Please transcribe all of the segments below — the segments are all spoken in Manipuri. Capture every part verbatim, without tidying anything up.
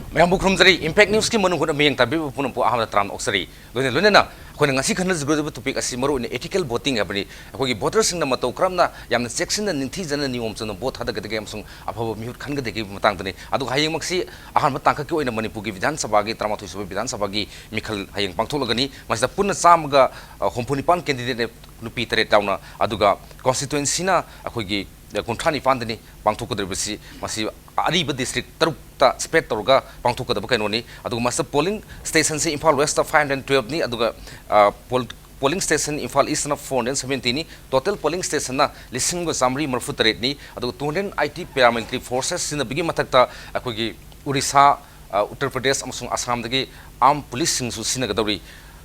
ꯃꯌꯥꯝꯕꯨ ꯈꯨꯔꯨꯝꯖꯔꯤ꯫ Impact Newsꯀꯤ ꯃꯅꯨꯡ ꯍꯨꯠꯅ ꯃꯤꯠꯌꯦꯡ ꯇꯥꯕꯤꯔꯤꯕ ꯄꯨꯝꯅꯃꯛꯄꯨ ꯑꯍꯥꯟꯕꯗ ꯇꯔꯥꯝꯅ ꯑꯣꯛꯆꯔꯤ꯫ ꯂꯣꯏꯅ ꯂꯣꯏꯅꯅ ꯑꯩꯈꯣꯏꯅ ꯉꯁꯤ ꯈꯟꯅꯖꯒꯗꯧꯔꯤꯕ topic ꯑꯁꯤ ꯃꯔꯨꯑꯣꯏꯅ ethical voting ꯍꯥꯏꯕꯅꯤ꯫ ꯑꯩꯈꯣꯏꯒꯤ voterꯁꯤꯡꯅ ꯃꯇꯧ ꯀꯔꯝꯅ ꯌꯥꯝꯅ ꯆꯦꯛꯁꯤꯟꯅ, ꯅꯤꯡꯊꯤꯖꯅ, ꯅꯤꯌꯣꯝ ꯆꯨꯝꯅ vote ꯊꯥꯗꯒꯗꯒꯦ ꯑꯃꯁꯨꯡ ꯑꯐꯕ ꯃꯤꯍꯨꯠ ꯈꯟꯒꯗꯒꯦꯒꯤ ꯃꯇꯥꯡꯗꯅꯤ꯫ ꯑꯗꯨꯒ ꯍꯌꯦꯡꯃꯛꯁꯤ ꯑꯍꯥꯟꯕ ꯇꯥꯡꯀꯛꯀꯤ ꯑꯣꯏꯅ ꯃꯅꯤꯄꯨꯔꯒꯤ ꯕꯤꯙꯥꯟ ꯁꯚꯥꯒꯤ ꯇꯔꯥꯃꯥꯊꯣꯏ ꯁꯨꯕ ꯕꯤꯙꯥꯟ ꯁꯚꯥꯒꯤ ꯃꯤꯈꯜ ꯍꯌꯦꯡ ꯄꯥꯡꯊꯣꯛꯂꯒꯅꯤ꯫ ꯃꯁꯤꯗ ꯄꯨꯟꯅ ꯆꯥꯝꯃꯒ ꯍꯨꯝꯐꯨ ꯅꯤꯄꯥꯟ candidate ꯅꯨꯄꯤ ꯇꯔꯦꯠ ꯌꯥꯎꯅ, ꯑꯗꯨꯒ constituencyꯅ ꯑꯩꯈꯣꯏꯒꯤ ꯀꯨꯟꯊ꯭ꯔꯥ ꯅꯤꯄꯥꯟꯗꯅꯤ ꯄꯥꯡꯊꯣꯛꯀꯗꯧꯔꯤꯕꯁꯤ꯫ ꯃꯁꯤ ꯑꯔꯤꯕ district ꯇꯔꯨꯛꯇ spread ꯇꯧꯔꯒ ꯄꯥꯡꯊꯣꯛꯀꯗꯕ ꯀꯩꯅꯣꯅꯤ꯫ ꯑꯗꯨꯒ ꯃꯁꯤꯗ polling stationꯁꯤ ꯏꯝꯐꯥꯜ Westꯇ five hundred twelveꯅꯤ, ꯑꯗꯨꯒ, ꯑ, poll-, polling station Imphal Eastꯅ four hundred seventyꯅꯤ꯫ Total polling stationꯅ ꯂꯤꯁꯤꯡ ꯑꯃꯒ ꯆꯥꯃꯔꯤ ꯃꯔꯤꯐꯨ ꯇꯔꯦꯠꯅꯤ꯫ ꯑꯗꯨꯒ two hundred eighty paramilitary forces ꯁꯤꯖꯤꯟꯅꯕꯒꯤ ꯃꯊꯛꯇ ꯑꯩꯈꯣꯏꯒꯤ ꯎꯔꯤꯁꯥ, ꯑ, ꯎꯠꯇꯔ ꯄ꯭ꯔꯗꯦꯁ ꯑꯃꯁꯨꯡ ꯑꯁꯥꯝꯗꯒꯤ armed policeꯁꯤꯡꯁꯨ ꯁꯤꯖꯤꯟꯅꯒꯗꯧꯔꯤ꯫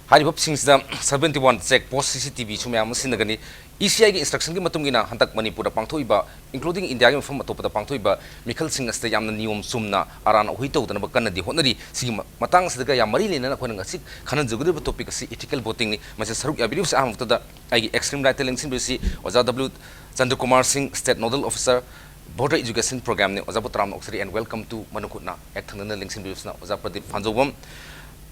ꯍꯥꯏꯔꯤꯕꯁꯤꯡꯁꯤꯗ seventy one check post, CCTVꯁꯨ ꯃꯌꯥꯝ ꯑꯃ ꯁꯤꯖꯤꯟꯅꯒꯅꯤ꯫ ECIꯒꯤ instructionꯒꯤ ꯃꯇꯨꯡ ꯏꯟꯅ ꯍꯟꯗꯛ ꯃꯅꯤꯄꯨꯔꯗ ꯄꯥꯡꯊꯣꯛꯏꯕ, including Indiaꯒꯤ ꯃꯐꯝ ꯑꯇꯣꯞꯄꯗ ꯄꯥꯡꯊꯣꯛꯏꯕ ꯃꯤꯈꯜꯁꯤꯡ ꯑꯁꯤꯗ ꯌꯥꯝꯅ ꯅꯤꯌꯣꯝ ꯆꯨꯝꯅ ꯑꯔꯥꯟ ꯑꯍꯣꯏ ꯇꯧꯗꯅꯕ ꯀꯟꯅꯗꯤ ꯍꯣꯠꯅꯔꯤ꯫ ꯁꯤꯒꯤ ꯃ-, ꯃꯇꯥꯡ ꯑꯁꯤꯗꯒ ꯌꯥꯝ ꯃꯔꯤ ꯂꯩꯅꯅ ꯑꯩꯈꯣꯏꯅ ꯉꯁꯤ ꯈꯟꯅꯖꯒꯗꯧꯔꯤꯕ topic ꯑꯁꯤ ethical votingꯅꯤ꯫ ꯃꯁꯤꯗ ꯁꯔꯨꯛ ꯌꯥꯕꯤꯔꯤꯕꯁꯤ ꯑꯍꯥꯟꯕꯃꯛꯇꯗ ꯑꯩꯒꯤ extreme rightꯇ ꯂꯦꯡꯁꯤꯟꯕꯤꯔꯤꯁꯤ ꯑꯣꯖꯥ W ꯆꯟꯗ꯭ꯔꯀꯨꯃꯥꯔ ꯁꯤꯡ, State Nodal Officer, Voter Education Programmeꯅꯤ꯫ ꯑꯣꯖꯥꯕꯨ ꯇꯔꯥꯝꯅ ꯑꯣꯛꯆꯔꯤ and welcome to ꯃꯅꯨꯡ ꯍꯨꯠꯅ꯫ ꯍꯦꯛ ꯊꯪꯅꯅ ꯂꯦꯡꯁꯤꯟꯕꯤꯔꯤꯕꯁꯤꯅ ꯑꯣꯖꯥ ꯄ꯭ꯔꯗꯤꯞ ꯐꯥꯟꯖꯧꯕꯝ,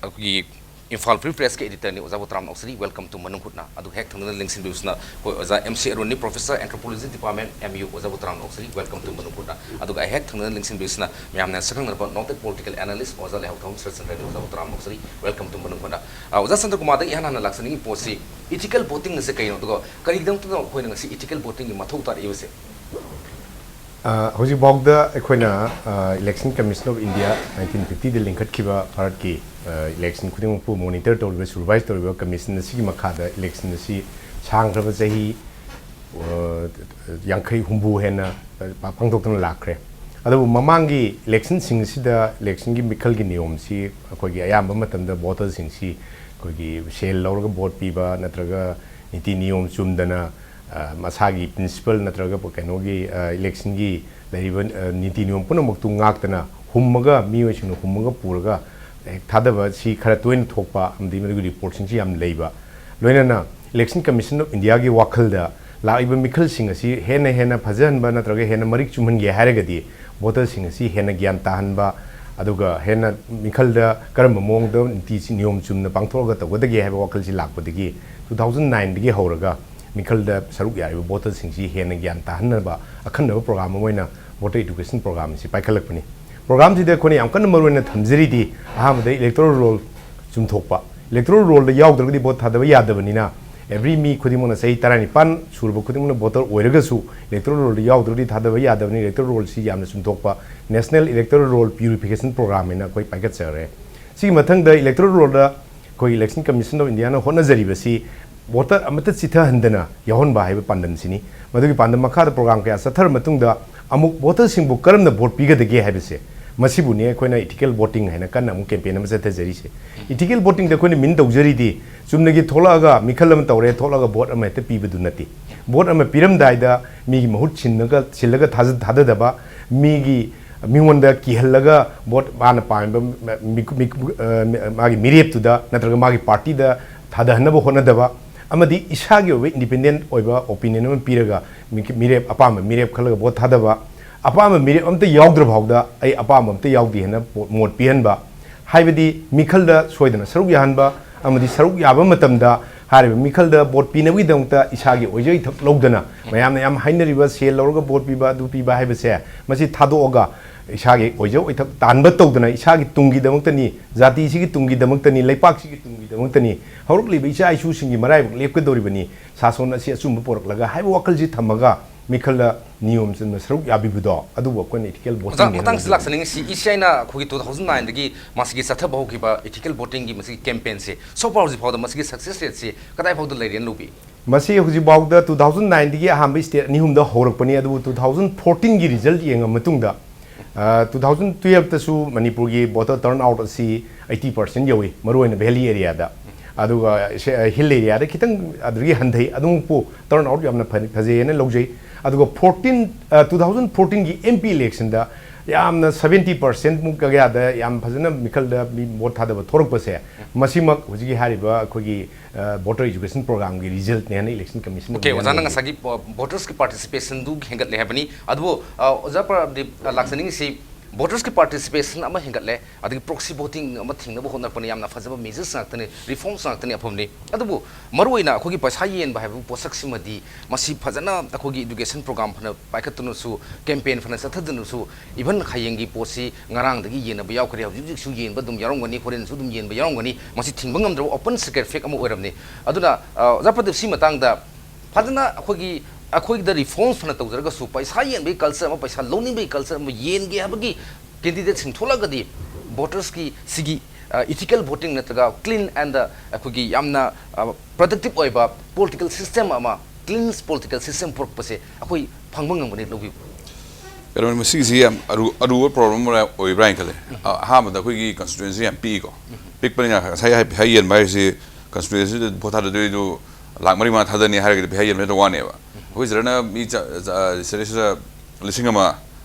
ꯑꯩꯈꯣꯏꯒꯤ ꯏꯝꯐꯥꯜ Free Pressꯀꯤ editorꯅꯤ꯫ ꯑꯣꯖꯥꯕꯨ ꯇꯔꯥꯝꯅ ꯑꯣꯛꯆꯔꯤ, welcome to ꯃꯅꯨꯡ ꯍꯨꯠꯅ꯫ ꯑꯗꯨꯒ ꯍꯦꯛ ꯊꯪꯅꯅ ꯂꯦꯡꯁꯤꯟꯕꯤꯔꯤꯕꯁꯤꯅ ꯑꯩꯈꯣꯏ ꯑꯣꯖꯥ M C ꯑꯔꯨꯟꯅꯤ, Professor, Anthropology Department, M U꯫ ꯑꯣꯖꯥꯕꯨ ꯇꯔꯥꯝꯅ ꯑꯣꯛꯆꯔꯤ, welcome to ꯃꯅꯨꯡ ꯍꯨꯠꯅ꯫ ꯑꯗꯨꯒ ꯑꯩ ꯍꯦꯛ ꯊꯪꯅꯅ ꯂꯦꯡꯁꯤꯟꯕꯤꯔꯤꯕꯁꯤꯅ ꯃꯌꯥꯝꯅ ꯁꯛꯈꯪꯅꯔꯕ noted political analyst ꯑꯣꯖꯥ ꯂꯩꯍꯥꯎꯊꯥꯡꯕꯝ ꯁꯔꯠꯆꯟꯗ꯭ꯔꯅꯤ꯫ ꯑꯣꯖꯥꯕꯨ ꯇꯔꯥꯝꯅ ꯑꯣꯛꯆꯔꯤ, welcome to ꯃꯅꯨꯡ ꯍꯨꯠꯅ꯫ ꯑ, ꯑꯣꯖꯥ ꯆꯟꯗ꯭ꯔꯀꯨꯃꯥꯔꯗꯒꯤ ꯏꯍꯥꯟ ꯍꯥꯟꯅ ꯂꯥꯛꯆꯅꯤꯡꯉꯤ ꯄꯣꯠꯁꯤ ethical voting ꯑꯁꯦ ꯀꯩꯅꯣ? ꯑꯗꯨꯒ ꯀꯔꯤꯒꯤꯗꯃꯛꯇꯅꯣ ꯑꯩꯈꯣꯏꯅ ꯉꯁꯤ ethical votingꯒꯤ ꯃꯊꯧ ꯇꯥꯔꯛꯏꯕꯁꯦ? ꯑ, ꯍꯧꯖꯤꯛꯐꯥꯎꯗ ꯑꯩꯈꯣꯏꯅ, ꯑ, Election Commission of India nineteen fiftyꯗ ꯂꯤꯡꯈꯠꯈꯤꯕ ꯚꯥꯔꯠꯀꯤ, ꯑ, election ꯈꯨꯗꯤꯡꯃꯛꯄꯨ monitor ꯇꯧꯔꯤꯕ, supervise ꯇꯧꯔꯤꯕ commission ꯑꯁꯤꯒꯤ ꯃꯈꯥꯗ election ꯑꯁꯤ ꯁꯥꯡꯈ꯭ꯔꯕ ꯆꯍꯤ, ꯑ, ꯌꯥꯡꯈꯩ ꯍꯨꯝꯐꯨ ꯍꯦꯟꯅ, ꯑ, ꯄꯥꯡꯊꯣꯛꯇꯨꯅ ꯂꯥꯛꯈ꯭ꯔꯦ꯫ ꯑꯗꯨꯕꯨ ꯃꯃꯥꯡꯒꯤ electionꯁꯤꯡ ꯑꯁꯤꯗ electionꯒꯤ ꯃꯤꯈꯜꯒꯤ ꯅꯤꯌꯣꯝꯁꯤ ꯑꯩꯈꯣꯏꯒꯤ ꯑꯌꯥꯝꯕ ꯃꯇꯝꯗ voterꯁꯤꯡꯁꯤ ꯑꯩꯈꯣꯏꯒꯤ ꯁꯦꯜ ꯂꯧꯔꯒ vote ꯄꯤꯕ ꯅꯠꯇ꯭ꯔꯒ ꯅꯤꯇꯤ ꯅꯤꯌꯣꯝ ꯆꯨꯝꯗꯅ, ꯑ, ꯃꯁꯥꯒꯤ principle ꯅꯠꯇ꯭ꯔꯒ ꯀꯩꯅꯣꯒꯤ, ꯑ, electionꯒꯤ ꯂꯩꯔꯤꯕ, ꯑ, ꯅꯤꯇꯤ ꯅꯤꯌꯣꯝ ꯄꯨꯝꯅꯃꯛꯇꯨ ꯉꯥꯛꯇꯅ ꯍꯨꯝꯃꯒ, ꯃꯤꯑꯣꯏꯁꯤꯡꯅ ꯍꯨꯝꯃꯒ ꯄꯨꯔꯒ ꯍꯦꯛ ꯊꯥꯗꯕ ꯁꯤ ꯈꯔ ꯇꯣꯏꯅ ꯊꯣꯛꯄ ꯑꯃꯗꯤ ꯃꯗꯨꯒꯤ reportꯁꯤꯡꯁꯤ ꯌꯥꯝ ꯂꯩꯕ꯫ ꯂꯣꯏꯅꯅ Election Commission of Indiaꯒꯤ ꯋꯥꯈꯜꯗ ꯂꯥꯛꯂꯤꯕ ꯃꯤꯈꯜꯁꯤꯡ ꯑꯁꯤ ꯍꯦꯟꯅ ꯍꯦꯟꯅ ꯐꯖꯍꯟꯕ ꯅꯠꯇ꯭ꯔꯒ ꯍꯦꯟꯅ ꯃꯔꯤꯛ ꯆꯨꯝꯍꯟꯒꯦ ꯍꯥꯏꯔꯒꯗꯤ voterꯁꯤꯡ ꯑꯁꯤ ꯍꯦꯟꯅ ꯒ꯭ꯌꯥꯟ ꯇꯥꯍꯟꯕ, ꯑꯗꯨꯒ ꯍꯦꯟꯅ ꯃꯤꯈꯜꯗ ꯀꯔꯝꯕ ꯃꯑꯣꯡꯗ ꯅꯤꯇꯤ ꯅꯤꯌꯣꯝ ꯆꯨꯝꯅ ꯄꯥꯡꯊꯣꯛꯑꯒ ꯇꯧꯒꯗꯒꯦ ꯍꯥꯏꯕ ꯋꯥꯈꯜꯁꯤ ꯂꯥꯛꯄꯗꯒꯤ, two thousand nine ꯗꯒꯤ ꯍꯧꯔꯒ ꯃꯤꯈꯜꯗ ꯁꯔꯨꯛ ꯌꯥꯔꯤꯕ voter ꯁꯤꯡꯁꯤ ꯍꯦꯟꯅ ꯒ꯭ꯌꯥꯟ ꯇꯥꯍꯟꯅꯕ ꯑꯈꯟꯅꯕ program ꯑꯃ ꯑꯣꯏꯅ voter education program ꯑꯁꯤ ꯄꯥꯏꯈꯠꯂꯛꯄꯅꯤ꯫ Program ꯁꯤꯗ ꯑꯩꯈꯣꯏꯅ ꯌꯥꯝ ꯀꯟꯅ ꯃꯔꯨ ꯑꯣꯏꯅ ꯊꯝꯖꯔꯤꯗꯤ, ꯑꯍꯥꯟꯕꯗ electoral roll ꯆꯨꯝꯊꯣꯛꯄ꯫ Electoral roll ꯗ ꯌꯥꯎꯗ꯭ꯔꯒꯗꯤ vote ꯊꯥꯗꯕ ꯌꯥꯗꯕꯅꯤꯅ, every ꯃꯤ ꯈꯨꯗꯤꯡꯃꯛꯅ, ꯆꯍꯤ ꯇꯔꯥꯅꯤꯄꯥꯟ ꯁꯨꯔꯕ ꯈꯨꯗꯤꯡꯃꯛꯅ voter ꯑꯣꯏꯔꯒꯁꯨ, electoral roll ꯗ ꯌꯥꯎꯗ꯭ꯔꯒꯗꯤ ꯊꯥꯗꯕ ꯌꯥꯗꯕꯅꯤ꯫ Electoral roll ꯁꯤ ꯌꯥꯝꯅ ꯆꯨꯝꯊꯣꯛꯄ, National Electoral Roll Purification Program ꯍꯥꯏꯅ ꯑꯩꯈꯣꯏ ꯄꯥꯏꯈꯠꯆꯔꯦ꯫ ꯁꯤꯒꯤ ꯃꯊꯪꯗ electoral roll ꯗ ꯑꯩꯈꯣꯏ Election Commission of India ꯅ ꯍꯣꯠꯅꯖꯔꯤꯕꯁꯤ voter ꯑꯃꯠꯇ ꯆꯤꯊꯍꯟꯗꯅ ꯌꯥꯎꯍꯟꯕ ꯍꯥꯏꯕ ꯄꯥꯟꯗꯝꯁꯤꯅꯤ꯫ ꯃꯗꯨꯒꯤ ꯄꯥꯟꯗꯝ ꯃꯈꯥꯗ program ꯀꯌꯥ ꯆꯠꯊꯔ ꯃꯇꯨꯡꯗ, ꯑꯃꯨꯛ voter ꯁꯤꯡꯕꯨ ꯀꯔꯝꯅ vote ꯄꯤꯒꯗꯒꯦ ꯍꯥꯏꯕꯁꯦ, ꯃꯁꯤꯕꯨꯅꯦ ꯑꯩꯈꯣꯏꯅ ethical voting ꯍꯥꯏꯅ ꯀꯟꯅ ꯑꯃꯨꯛ campaign ꯑꯃ ꯆꯠꯊꯖꯔꯤꯁꯦ꯫ Ethical voting ꯗ ꯑꯩꯈꯣꯏꯅ mean ꯇꯧꯖꯔꯤꯗꯤ, ꯆꯨꯝꯅꯒꯤ ꯊꯣꯛꯂꯛꯑꯒ ꯃꯤꯈꯜ ꯑꯃ ꯇꯧꯔꯦ, ꯊꯣꯛꯂꯒ vote ꯑꯃ ꯍꯦꯛꯇ ꯄꯤꯕꯗꯨ ꯅꯠꯇꯦ꯫ Vote ꯑꯃ ꯄꯤꯔꯝꯗꯥꯏꯗ ꯃꯤꯒꯤ ꯃꯍꯨꯠ ꯁꯤꯟꯅꯒ, ꯁꯤꯜꯂꯒ ꯊꯥꯖ-, ꯊꯥꯗꯗꯕ, ꯃꯤꯒꯤ, ꯃꯤꯉꯣꯟꯗ ꯀꯤꯍꯜꯂꯒ vote ꯃꯥꯅ ꯄꯥꯝꯃꯤꯕ ꯃꯤ-, ꯃꯤ-, ꯑ, ꯃꯥꯒꯤ ꯃꯤꯔꯦꯞꯇꯨꯗ ꯅꯠꯇ꯭ꯔꯒ ꯃꯥꯒꯤ party ꯗ ꯊꯥꯗꯍꯟꯅꯕ ꯍꯣꯠꯅꯗꯕ, ꯑꯃꯗꯤ ꯏꯁꯥꯒꯤ ꯑꯣꯏꯕ independent ꯑꯣꯏꯕ opinion ꯑꯃ ꯄꯤꯔꯒ ꯃꯤ-, ꯃꯤꯔꯦꯞ, ꯑꯄꯥꯝꯕ ꯃꯤꯔꯦꯞ ꯈꯜꯂꯒ vote ꯊꯥꯗꯕ, ꯑꯄꯥꯝꯕ ꯃꯤꯔꯦꯞ ꯑꯝꯇ ꯌꯥꯎꯗ꯭ꯔ ꯐꯥꯎꯗ ꯑꯩ ꯑꯄꯥꯝꯕ ꯑꯝꯇ ꯌꯥꯎꯗꯦ ꯍꯥꯏꯅ ꯄꯣ-, ꯃꯣꯠ ꯄꯤꯍꯟꯕ, ꯍꯥꯏꯕꯗꯤ ꯃꯤꯈꯜꯗ ꯁꯣꯏꯗꯅ ꯁꯔꯨꯛ ꯌꯥꯍꯟꯕ, ꯑꯃꯗꯤ ꯁꯔꯨꯛ ꯌꯥꯕ ꯃꯇꯝꯗ ꯍꯥꯏꯔꯤꯕ ꯃꯤꯈꯜꯗ vote ꯄꯤꯅꯕꯒꯤꯗꯃꯛꯇ ꯏꯁꯥꯒꯤ ꯑꯣꯏꯖ ꯏꯊꯛ ꯂꯧꯗꯅ, ꯃꯌꯥꯝꯅ ꯌꯥꯝ ꯍꯥꯏꯅꯔꯤꯕ ꯁꯦꯜ ꯂꯧꯔꯒ vote ꯄꯤꯕ, ꯑꯗꯨ ꯄꯤꯕ ꯍꯥꯏꯕꯁꯦ, ꯃꯁꯤ ꯊꯥꯗꯣꯛꯑꯒ ꯏꯁꯥꯒꯤ ꯑꯣꯏꯖ ꯑꯣꯏꯊꯛ ꯇꯥꯟꯕ ꯇꯧꯗꯅ, ꯏꯁꯥꯒꯤ ꯇꯨꯡꯒꯤꯗꯃꯛꯇꯅꯤ, ꯖꯥꯇꯤꯁꯤꯒꯤ ꯇꯨꯡꯒꯤꯗꯃꯛꯇꯅꯤ, ꯂꯩꯄꯥꯛꯁꯤꯒꯤ ꯇꯨꯡꯒꯤꯗꯃꯛꯇꯅꯤ, ꯍꯧꯔꯛꯂꯤꯕ ꯏꯆꯥ ꯏꯁꯨꯁꯤꯡꯒꯤ ꯃꯔꯥꯏꯕꯛ ꯂꯦꯞꯀꯗꯧꯔꯤꯕꯅꯤ, ꯁꯥꯁꯣꯟ ꯑꯁꯤ ꯑꯆꯨꯝꯕ ꯄꯣꯔꯛꯂꯒ ꯍꯥꯏꯕ ꯋꯥꯈꯜꯁꯤ ꯊꯝꯃꯒ ꯃꯤꯈꯜꯗ ꯅꯤꯌꯣꯝ ꯆꯨꯝꯅ ꯁꯔꯨꯛ ꯌꯥꯕꯤꯕꯗꯣ, ꯑꯗꯨꯕꯨ ꯑꯩꯈꯣꯏꯅ ethical voting ꯑꯣꯖꯥ, ꯍꯥꯏꯅ ꯃꯇꯥꯡꯁꯤꯗ ꯂꯧꯖꯩ꯫ ꯂꯥꯛꯆꯅꯤꯡꯉꯤꯁꯤ, ꯏ ꯁꯤ ꯑꯥꯏꯅ ꯑꯩꯈꯣꯏꯒꯤ two thousand nine ꯗꯒꯤ ꯃꯁꯤꯒꯤ ꯆꯠꯊꯕ ꯍꯧꯈꯤꯕ ethical voting ꯒꯤ ꯃꯁꯤꯒꯤ campaign ꯁꯦ, so far ꯍꯧꯖꯤꯛ ꯐꯥꯎꯗ ꯃꯁꯤꯒꯤ success rate ꯁꯤ ꯀꯗꯥꯏ ꯐꯥꯎꯗ ꯂꯩꯔꯦꯅ ꯂꯧꯕꯤ? ꯃꯁꯤ ꯍꯧꯖꯤꯛꯐꯥꯎꯗ two thousand nine ꯗꯒꯤ ꯑꯍꯥꯟꯕ state ꯑꯅꯤ ꯑꯍꯨꯝꯗ ꯍꯧꯔꯛꯄꯅꯤ, ꯑꯗꯨꯕꯨ two thousand fourteen ꯒꯤ result ꯌꯦꯡꯉ ꯃꯇꯨꯡꯗ, ꯑ, two thousand twelve ꯇꯁꯨ ꯃꯅꯤꯄꯨꯔꯒꯤ voter turnout ꯑꯁꯤ eighty percent ꯌꯧꯏ, ꯃꯔꯨꯑꯣꯏꯅ valley area ꯗ꯫ ꯑꯗꯨꯒ ꯁꯦ-, hill area ꯗ ꯈꯤꯇꯪ ꯑꯗꯨꯗꯒꯤ ꯍꯟꯊꯩ, ꯑꯗꯨꯃꯛꯄꯨ turnout ꯌꯥꯝꯅ ꯐ-, ꯐꯖꯩ ꯍꯥꯏꯅ ꯂꯧꯖꯩ꯫ ꯑꯗꯨꯒ fourteen, ꯑ, two thousand fourteen ꯒꯤ M P election ꯗ ꯌꯥꯝꯅ seventy percent ꯃꯨꯛ ꯀꯌꯥꯗ ꯌꯥꯝ ꯐꯖꯅ ꯃꯤꯈꯜꯗ ꯃꯤ vote ꯊꯥꯗꯕ ꯊꯣꯔꯛꯄꯁꯦ, ꯃꯁꯤꯃꯛ ꯍꯧꯖꯤꯛꯀꯤ ꯍꯥꯏꯔꯤꯕ ꯑꯩꯈꯣꯏꯒꯤ, ꯑ, voter education program ꯒꯤ result ꯅꯦ ꯍꯥꯏꯅ Election Commission of OK, India ꯑꯣꯖꯥꯅ ꯅ ꯂꯧꯖꯩ꯫ ꯉꯁꯥꯏꯒꯤ, ꯑ, voters ꯀꯤ participation ꯗꯨ ꯍꯦꯟꯒꯠꯂꯦ ꯍꯥꯏꯕꯅꯤ꯫ ꯑꯗꯨꯕꯨ, ꯑ, ꯑꯣꯖꯥ ꯄ꯭ꯔꯗꯤꯞ, ꯑ, ꯂꯥꯛꯆꯅꯤꯡꯉꯤꯁꯤ, ꯚꯣꯇꯔꯁꯀꯤ ꯄꯥꯔꯇꯤꯁꯤꯄꯦꯁꯟ ꯑꯃ ꯍꯦꯟꯒꯠꯂꯦ, ꯑꯗꯒꯤ ꯄ꯭ꯔꯣꯛꯁꯤ ꯚꯣꯇꯤꯡ ꯑꯃ ꯊꯤꯡꯅꯕ ꯍꯣꯠꯅꯔꯛꯄꯅꯤ꯫ ꯌꯥꯝꯅ ꯐꯖꯕ ꯃꯦꯖꯔꯁ ꯉꯥꯛꯇꯅꯤ, ꯔꯤꯐꯣꯔꯝꯁ ꯉꯥꯛꯇꯅꯤ, ꯑꯐꯕꯅꯤ꯫ ꯑꯗꯨꯕꯨ ꯃꯔꯨꯑꯣꯏꯅ ꯑꯩꯈꯣꯏꯒꯤ ꯄꯩꯁꯥ ꯌꯦꯟꯕ ꯍꯥꯏꯕ ꯄꯣꯠꯁꯛꯁꯤꯃꯗꯤ ꯃꯁꯤ ꯐꯖꯅ ꯑꯩꯈꯣꯏꯒꯤ ꯏꯗꯨꯀꯦꯁꯟ ꯄ꯭ꯔꯣꯒ꯭ꯔꯥꯝ ꯐꯅ ꯄꯥꯏꯈꯠꯇꯨꯅꯁꯨ, ꯀꯦꯝꯄꯦꯟ ꯐꯅ ꯆꯠꯊꯗꯨꯅꯁꯨ, ꯏꯚꯟ ꯍꯌꯦꯡꯒꯤ ꯄꯣꯠꯁꯤ ꯉꯔꯥꯡꯗꯒꯤ ꯌꯦꯟꯅꯕ ꯌꯥꯎꯈ꯭ꯔꯦ, ꯍꯧꯖꯤꯛ ꯍꯧꯖꯤꯛꯁꯨ ꯌꯦꯟꯕ ꯑꯗꯨꯝ ꯌꯥꯎꯔꯝꯒꯅꯤ, ꯍꯣꯔꯦꯟꯁꯨ ꯑꯗꯨꯝ ꯌꯦꯟꯕ ꯌꯥꯎꯔꯝꯒꯅꯤ, ꯃꯁꯤ ꯊꯤꯡꯕ ꯉꯝꯗ꯭ꯔꯕ ꯑꯣꯄꯟ ꯁꯤꯀ꯭ꯔꯦꯠ ꯐꯦꯛ ꯑꯃ ꯑꯣꯏꯔꯕꯅꯤ꯫ ꯑꯗꯨꯅ, ꯑ, ꯑꯣꯖꯥ ꯄ꯭ꯔꯗꯤꯞ, ꯁꯤ ꯃꯇꯥꯡꯗ ꯐꯖꯅ ꯑꯩꯈꯣꯏꯒꯤ, ꯑꯩꯈꯣꯏꯗ ꯔꯤꯐꯣꯔꯝꯁ ꯐꯅ ꯇꯧꯖꯔꯒꯁꯨ, ꯄꯩꯁꯥ ꯌꯦꯟꯕꯒꯤ ꯀꯜꯆꯔ ꯑꯃ, ꯄꯩꯁꯥ ꯂꯧꯅꯤꯡꯕꯒꯤ ꯀꯜꯆꯔ ꯑꯃ ꯌꯦꯟꯒꯦ ꯍꯥꯏꯕꯒꯤ ꯀꯦꯟꯗꯤꯗꯦꯠꯁꯤꯡ ꯊꯣꯛꯂꯛꯑꯒꯗꯤ, ꯚꯣꯇꯔꯁꯀꯤ ꯁꯤꯒꯤ, ꯑ, ꯏꯊꯤꯀꯦꯜ ꯚꯣꯇꯤꯡ ꯅꯠꯇ꯭ꯔꯒ ꯀ꯭ꯂꯤꯟ ꯑꯦꯟ ꯗ ꯑꯩꯈꯣꯏꯒꯤ ꯌꯥꯝꯅ, ꯑ, ꯄ꯭ꯔꯗꯛꯇꯤꯞ ꯑꯣꯏꯕ ꯄꯣꯂꯤꯇꯤꯀꯦꯜ ꯁꯤꯁꯇꯦꯝ ꯑꯃ, ꯀ꯭ꯂꯤꯟ ꯄꯣꯂꯤꯇꯤꯀꯦꯜ ꯁꯤꯁꯇꯦꯝ ꯄꯨꯔꯛꯄꯁꯦ ꯑꯩꯈꯣꯏ ꯐꯪꯕ ꯉꯝꯒꯅꯤ ꯂꯧꯕꯤꯕ? ꯀꯩꯅꯣꯅꯤ, ꯃꯁꯤꯒꯤꯁꯤ ꯌꯥꯝ ꯑꯔꯨ ꯑꯔꯨꯕ ꯄ꯭ꯔꯣꯕ꯭ꯂꯦꯝ ꯑꯃ ꯑꯣꯏꯕ꯭ꯔꯥ ꯍꯥꯏꯅ ꯈꯜꯂꯦ꯫ ꯑ, ꯑꯍꯥꯟꯕꯗ ꯑꯩꯈꯣꯏꯒꯤ ꯀꯟꯁꯇꯤꯇ꯭ꯋꯦꯟꯁꯤ ꯌꯥꯝ ꯄꯤꯛꯏꯀꯣ꯫ ꯄꯤꯛꯄꯅꯤꯅ ꯉꯁꯥꯏ ꯍꯥꯏ- ꯄꯩꯁꯥ ꯌꯦꯟꯕ ꯍꯥꯏꯁꯤ, ꯀꯟꯁꯇꯤꯇ꯭ꯋꯦꯟꯁꯤꯗ ꯚꯣꯠ ꯊꯥꯗꯗꯣꯏꯗꯨ ꯂꯥꯛ ꯃꯔꯤ ꯃꯉꯥ ꯊꯥꯗꯅꯤ ꯍꯥꯏꯔꯒꯗꯤ ꯄꯩꯁꯥ ꯌꯦꯟꯕ ꯍꯦꯛꯇ ꯋꯥꯅꯦꯕ꯫ ꯑꯩꯈꯣꯏ ꯁꯤꯗꯅ ꯃꯤ ꯆ- ꯆ- ꯁꯤꯗꯩꯁꯤꯗ ꯂꯤꯁꯤꯡ ꯑꯃ,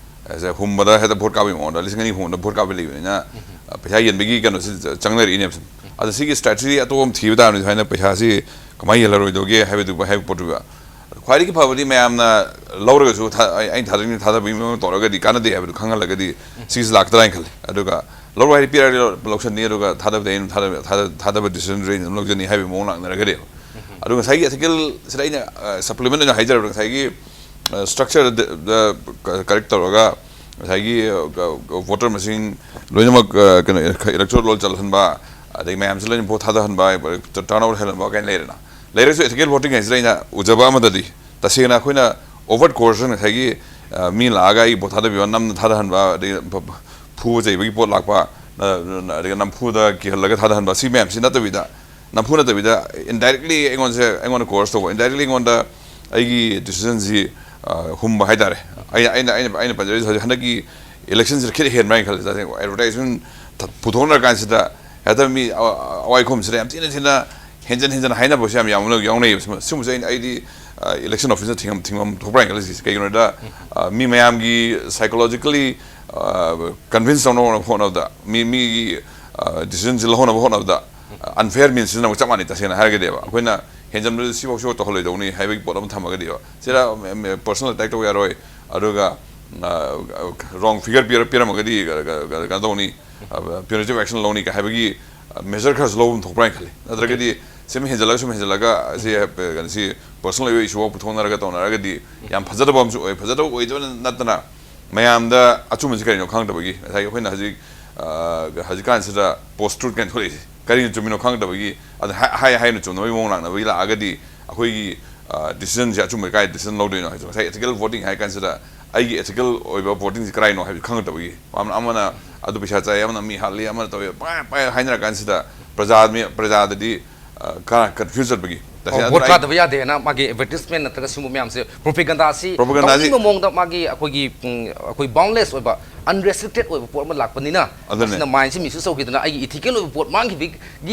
ꯑ, ꯍꯨꯝꯕꯗ ꯍꯦꯛꯇ ꯚꯣꯠ ꯀꯥꯞꯄꯒꯤ ꯃꯑꯣꯡꯗ, ꯂꯤꯁꯤꯡ ꯑꯅꯤ ꯍꯨꯝꯕꯗ ꯚꯣꯠ ꯀꯥꯞꯄ ꯂꯩꯕꯅꯤꯅ, ꯑ, ꯄꯩꯁꯥ ꯌꯦꯟꯕꯒꯤ ꯀꯩꯅꯣꯁꯤ ꯆꯪꯅꯔꯛꯏꯅꯦꯕ ꯁꯨꯝ꯫ ꯑꯗꯣ ꯁꯤꯒꯤ ꯁ꯭ꯇ꯭ꯔꯦꯇꯦꯖꯤ ꯑꯇꯣꯞꯄ ꯑꯃ ꯊꯤꯕ ꯇꯥꯕꯅꯤ, ꯁꯨꯃꯥꯏꯅ ꯄꯩꯁꯥꯁꯤ ꯀꯃꯥꯏꯅ ꯌꯦꯜꯂꯔꯣꯏꯗꯧꯒꯦ ꯍꯥꯏꯕꯗꯨ, ꯍꯥꯏꯕ ꯄꯣꯠꯇꯨꯒ꯫ ꯈ꯭ꯋꯥꯏꯗꯒꯤ ꯐꯕꯗꯤ ꯃꯌꯥꯝꯅ ꯂꯧꯔꯒꯁꯨ ꯊꯥ- ꯑꯩ- ꯑꯩꯅ ꯊꯥꯗꯅꯤꯡ ꯊꯥꯗꯕꯒꯤ ꯃꯑꯣꯡ ꯇꯧꯔꯒꯗꯤ ꯀꯥꯟꯅꯗꯦ ꯍꯥꯏꯕꯗꯨ ꯈꯪꯍꯜꯂꯒꯗꯤ ꯁꯤꯒꯤꯁꯤ ꯂꯥꯛꯇ꯭ꯔꯥ ꯍꯥꯏꯅ ꯈꯜꯂꯤ꯫ ꯑꯗꯨꯒ ꯂꯧꯔꯣꯏ ꯍꯥꯏꯗꯤ ꯄꯤꯔꯛꯑꯗꯤ ꯂꯧ- ꯂꯧꯁꯟꯅꯤ, ꯑꯗꯨꯒ ꯊꯥꯗꯕꯗꯤ ꯑꯩꯅ ꯊꯥꯗꯕ- ꯊꯥꯗ- ꯊꯥꯗꯕ ꯗꯤꯁꯤꯖꯟꯗꯨ ꯑꯩꯅ ꯑꯗꯨꯝ ꯂꯧꯖꯅꯤ ꯍꯥꯏꯕꯒꯤ ꯃꯑꯣꯡ ꯂꯥꯛꯅꯔꯒꯗꯤ꯫ ꯑꯗꯨꯒ ꯉꯁꯥꯏꯒꯤ ꯑꯥꯔꯇꯤꯀꯜꯁꯤꯗ ꯑꯩꯅ, ꯑ, ꯁꯄ꯭ꯂꯤꯃꯦꯟ ꯑꯣꯏꯅ ꯍꯥꯏꯖꯔꯕꯗ, ꯉꯁꯥꯏꯒꯤ, ꯑ, ꯁ꯭ꯇ꯭ꯔꯛꯆꯔꯗ ꯀꯔꯦꯛ ꯇꯧꯔꯒ ꯉꯁꯥꯏꯒꯤ, ꯑ, ꯚꯣꯇꯔ ꯃꯁꯤꯡ ꯂꯣꯏꯅꯃꯛ, ꯑ, ꯀꯩꯅꯣ, ꯏꯂꯦꯛꯇꯣꯔꯦꯜ ꯔꯣꯜ ꯆꯜꯍꯟꯕ, ꯑꯗꯩ ꯃꯌꯥꯝꯁꯤ ꯂꯣꯏꯅ ꯚꯣꯠ ꯊꯥꯗꯍꯟꯕ, ꯇꯔꯟ ꯑꯥꯎꯠ ꯍꯦꯜꯍꯟꯕ ꯀꯥꯏꯅ ꯂꯩꯔꯦꯅ꯫ ꯂꯩꯔꯒꯁꯨ ꯑꯦꯊꯤꯀꯦꯜ ꯚꯣꯇꯤꯡ ꯍꯥꯏꯁꯤꯗ ꯑꯩꯅ ꯎꯖꯕ ꯑꯃꯗꯗꯤ, ꯇꯁꯦꯡꯅ ꯑꯩꯈꯣꯏꯅ ꯑꯣꯚꯔꯠ ꯀꯣꯔꯁꯟ, ꯉꯁꯥꯏꯒꯤ, ꯑ, ꯃꯤ ꯂꯥꯛꯑꯒ ꯑꯩ ꯚꯣꯠ ꯊꯥꯗꯕꯤꯌꯣ, ꯅꯝꯅ ꯊꯥꯗꯍꯟꯕ, ꯑꯗꯩ ꯐ- ꯐ- ꯐꯨꯕ ꯆꯩꯕꯒꯤ ꯄꯣꯠ ꯂꯥꯛꯄ, ꯅ- ꯅ- ꯑꯗꯩ ꯅꯝꯐꯨꯗ ꯀꯤꯍꯜꯂꯒ ꯊꯥꯗꯍꯟꯕ, ꯁꯤ ꯃꯌꯥꯝꯁꯤ ꯅꯠꯇꯕꯤꯗ, ꯅꯝꯐꯨ ꯅꯠꯇꯕꯤꯗ, ꯏꯟꯗꯥꯏꯔꯦꯛꯂꯤ ꯑꯩꯉꯣꯟꯁꯦ, ꯑꯩꯉꯣꯟꯗ ꯀꯣꯔꯁ ꯇꯧꯕ, ꯏꯟꯗꯥꯏꯔꯦꯛꯂꯤ ꯑꯩꯉꯣꯟꯗ ꯑꯩꯒꯤ ꯗꯤꯁꯤꯖꯟꯁꯤ, ꯑ, ꯍꯨꯝꯕ ꯍꯥꯏꯇꯥꯔꯦ꯫ ꯑꯩꯅ, ꯑꯩꯅ, ꯑꯩꯅ, ꯑꯩꯅ ꯄꯟꯖꯔꯤꯁꯦ ꯍꯧꯖꯤꯛ ꯍꯟꯗꯛꯀꯤ ꯏꯂꯦꯛꯁꯟꯁꯤꯗ ꯈꯤꯇ ꯍꯦꯟꯕ꯭ꯔꯥ ꯍꯥꯏꯅ ꯈꯜꯂꯦ꯫ ꯇꯁꯦꯡꯅ ꯑꯦꯗꯚꯔꯇꯥꯏꯖꯃꯦꯟ ꯄꯨꯊꯣꯛꯅꯔ ꯀꯥꯟꯁꯤꯗ ꯍꯦꯛꯇ ꯃꯤ ꯑꯋꯥ- ꯑꯋꯥꯏꯈꯨꯝꯁꯤꯗ ꯌꯥꯝ ꯊꯤꯅ ꯊꯤꯅ ꯍꯦꯟꯖꯟ ꯍꯦꯟꯖꯟ ꯍꯥꯏꯅꯕꯁꯨ ꯌꯥꯝ ꯌꯥꯎꯅ- ꯌꯥꯎꯅꯩꯌꯦꯕ꯫ ꯁꯤꯒꯨꯝꯕ- ꯁꯤꯒꯨꯝꯕꯁꯦ ꯑꯩꯅ, ꯑꯩꯗꯤ, ꯑ, ꯏꯂꯦꯛꯁꯟ ꯑꯣꯐꯤꯁꯅ ꯊꯤꯡꯉꯝ- ꯊꯤꯡꯐꯝ ꯊꯣꯛꯄ꯭ꯔꯥ ꯍꯥꯏꯅ ꯈꯜꯂꯤꯁꯦ꯫ ꯀꯩꯒꯤꯅꯣꯗ, ꯑ, ꯃꯤ ꯃꯌꯥꯝꯒꯤ ꯁꯥꯏꯀꯣꯂꯣꯖꯤꯀꯦꯜꯂꯤ, ꯑ, ꯀꯟꯚꯤꯟꯁ ꯇꯧꯅꯕ ꯍꯣꯠꯅꯕꯗ, ꯃꯤ- ꯃꯤꯒꯤ, ꯑ, ꯗꯤꯁꯤꯖꯟꯁꯤ ꯂꯧꯍꯧꯅꯕ ꯍꯣꯠꯅꯕꯗ, ꯑꯟꯐꯦꯌꯔ ꯃꯤꯟꯁ ꯁꯤꯖꯤꯟꯅꯕꯒ ꯆꯞ ꯃꯥꯟꯅꯩ꯫ ꯇꯁꯦꯡꯅ ꯍꯥꯏꯔꯒꯗꯤꯕ, ꯑꯩꯈꯣꯏꯅ ꯍꯦꯟꯖꯟꯕꯗ ꯁꯤꯐꯧ ꯁꯤꯐꯧ ꯇꯧꯍꯜꯂꯣꯏꯗꯧꯅꯤ ꯍꯥꯏꯕꯒꯤ ꯄꯣꯠ ꯑꯃ ꯊꯝꯃꯒꯗꯤꯕ, ꯁꯤꯗ ꯄꯔꯁꯣꯅꯦꯜ ꯑꯦꯇꯦꯛ ꯇꯧꯕ ꯌꯥꯔꯣꯏ꯫ ꯑꯗꯨꯒ ꯔꯣꯡ ꯐꯤꯒꯔ ꯄꯤꯔꯝꯃꯒꯗꯤ ꯀꯩꯅꯣ ꯇꯧꯅꯤ, ꯄ꯭ꯌꯨꯅꯤꯇꯤꯚ ꯑꯦꯛꯁꯟ ꯂꯧꯅꯤ ꯀ ꯍꯥꯏꯕꯒꯤ ꯃꯦꯖꯔ ꯈꯔꯁꯨ ꯂꯧꯕ ꯑꯃ ꯊꯣꯛꯄ꯭ꯔꯥ ꯍꯥꯏꯅ ꯈꯜꯂꯤ꯫ ꯅꯠꯇ꯭ꯔꯒꯗꯤ ꯁꯨꯝ ꯍꯦꯟꯖꯜꯂꯒ ꯁꯨꯝ ꯍꯦꯟꯖꯜꯂꯒ ꯁꯤ ꯀꯩꯅꯣꯁꯤ ꯄꯔꯁꯣꯅꯦꯜ ꯑꯣꯏꯕ ꯏꯁꯨ ꯐꯥꯎ ꯄꯨꯊꯣꯛꯅꯔꯒ ꯇꯧꯅꯔꯒꯗꯤ ꯌꯥꯝ ꯐꯖꯗꯕ ꯑꯃꯁꯨ ꯑꯣꯏ꯫ ꯐꯖꯗꯕ ꯑꯣꯏꯗꯕ ꯅꯠꯇꯅ ꯃꯌꯥꯝꯗ ꯑꯆꯨꯝꯕꯁꯤ ꯀꯔꯤꯅꯣ ꯈꯪꯗꯕꯒꯤ, ꯉꯁꯥꯏꯒꯤ ꯑꯩꯈꯣꯏꯅ ꯍꯧꯖꯤꯛ ꯍꯧꯖꯤꯛꯀꯥꯟꯁꯤꯗ ꯄꯣꯁ ꯇ꯭ꯔꯨꯠ ꯀꯥꯏꯅ ꯊꯣꯛꯂꯛꯏꯁꯦ ꯀꯔꯤꯅ ꯆꯨꯝꯃꯤꯅꯣ ꯈꯪꯗꯕꯒꯤ, ꯑꯗꯨ ꯍꯥꯏ ꯍꯥꯏꯅ ꯆꯨꯝꯅꯕꯒꯤ ꯃꯑꯣꯡ ꯂꯥꯛꯅꯕꯒꯤ ꯂꯥꯛꯑꯒꯗꯤ ꯑꯩꯈꯣꯏꯒꯤ ꯗꯤꯁꯤꯖꯟꯁꯦ ꯑꯆꯨꯝꯕ ꯀꯥꯏ ꯗꯤꯁꯤꯖꯟ ꯂꯧꯗꯣꯏꯅꯣ ꯍꯥꯏꯁꯦ꯫ ꯉꯁꯥꯏ ꯑꯦꯊꯤꯀꯦꯜ ꯚꯣꯇꯤꯡ ꯍꯥꯏ ꯀꯥꯟꯁꯤꯗ ꯑꯩꯒꯤ ꯑꯦꯊꯤꯀꯦꯜ ꯑꯣꯏꯕ ꯚꯣꯇꯤꯡꯁꯦ ꯀꯔꯥꯏꯅꯣ ꯍꯥꯏꯕꯁꯤ ꯈꯪꯗꯕꯒꯤ, ꯑꯃꯅ ꯑꯗꯨ ꯄꯩꯁꯥ ꯆꯥꯏ, ꯑꯃꯅ ꯃꯤ ꯍꯥꯠꯂꯤ, ꯑꯃꯅ ꯇꯧꯏ, ꯄꯥꯏ ꯄꯥꯏ ꯍꯥꯏꯅꯔ ꯀꯥꯟꯁꯤꯗ ꯄ꯭ꯔꯖꯥ ꯄ꯭ꯔꯖꯥꯗꯗꯤ ꯀꯟꯐ꯭ꯌꯨꯁ ꯆꯠꯄꯒꯤ꯫ ꯇꯁꯦꯡꯅ ꯚꯣꯠ ꯑꯗꯨꯅ ꯑꯩ ꯀꯥꯗꯕ ꯌꯥꯗꯦ ꯍꯥꯏꯅ ꯃꯥꯒꯤ ꯑꯦꯗꯚꯔꯇꯤꯁꯃꯦꯟ ꯅꯠꯇ꯭ꯔꯒ ꯁꯤꯒꯨꯝꯕ ꯃꯌꯥꯝꯁꯦ, ꯄ꯭ꯔꯣꯄꯦꯒꯟꯗꯥꯁꯤ ꯄ꯭ꯔꯣꯄꯦꯒꯟꯗꯥꯁꯤ ꯇꯧꯅꯤꯡꯕ ꯃꯑꯣꯡꯗ ꯃꯥꯒꯤ ꯑꯩꯈꯣꯏꯒꯤ, ꯎꯝ, ꯑꯩꯈꯣꯏ ꯕꯥꯎꯟꯂꯦꯁ ꯑꯣꯏꯕ, ꯑꯟꯔꯦꯁꯇ꯭ꯔꯤꯛꯇꯦꯠ ꯑꯣꯏꯕ ꯄꯣꯠ ꯑꯃ ꯂꯥꯛꯄꯅꯤꯅ, ꯑꯗꯨꯅꯦ꯫ ꯃꯁꯤꯅ ꯃꯥꯏꯟꯁꯦ ꯃꯤꯁꯌꯨꯁ ꯇꯧꯈꯤꯗꯅ ꯑꯩꯒꯤ ꯏꯊꯤꯀꯦꯜ ꯑꯣꯏꯕ ꯄꯣꯠ ꯃꯥꯡꯈꯤꯕꯒꯤ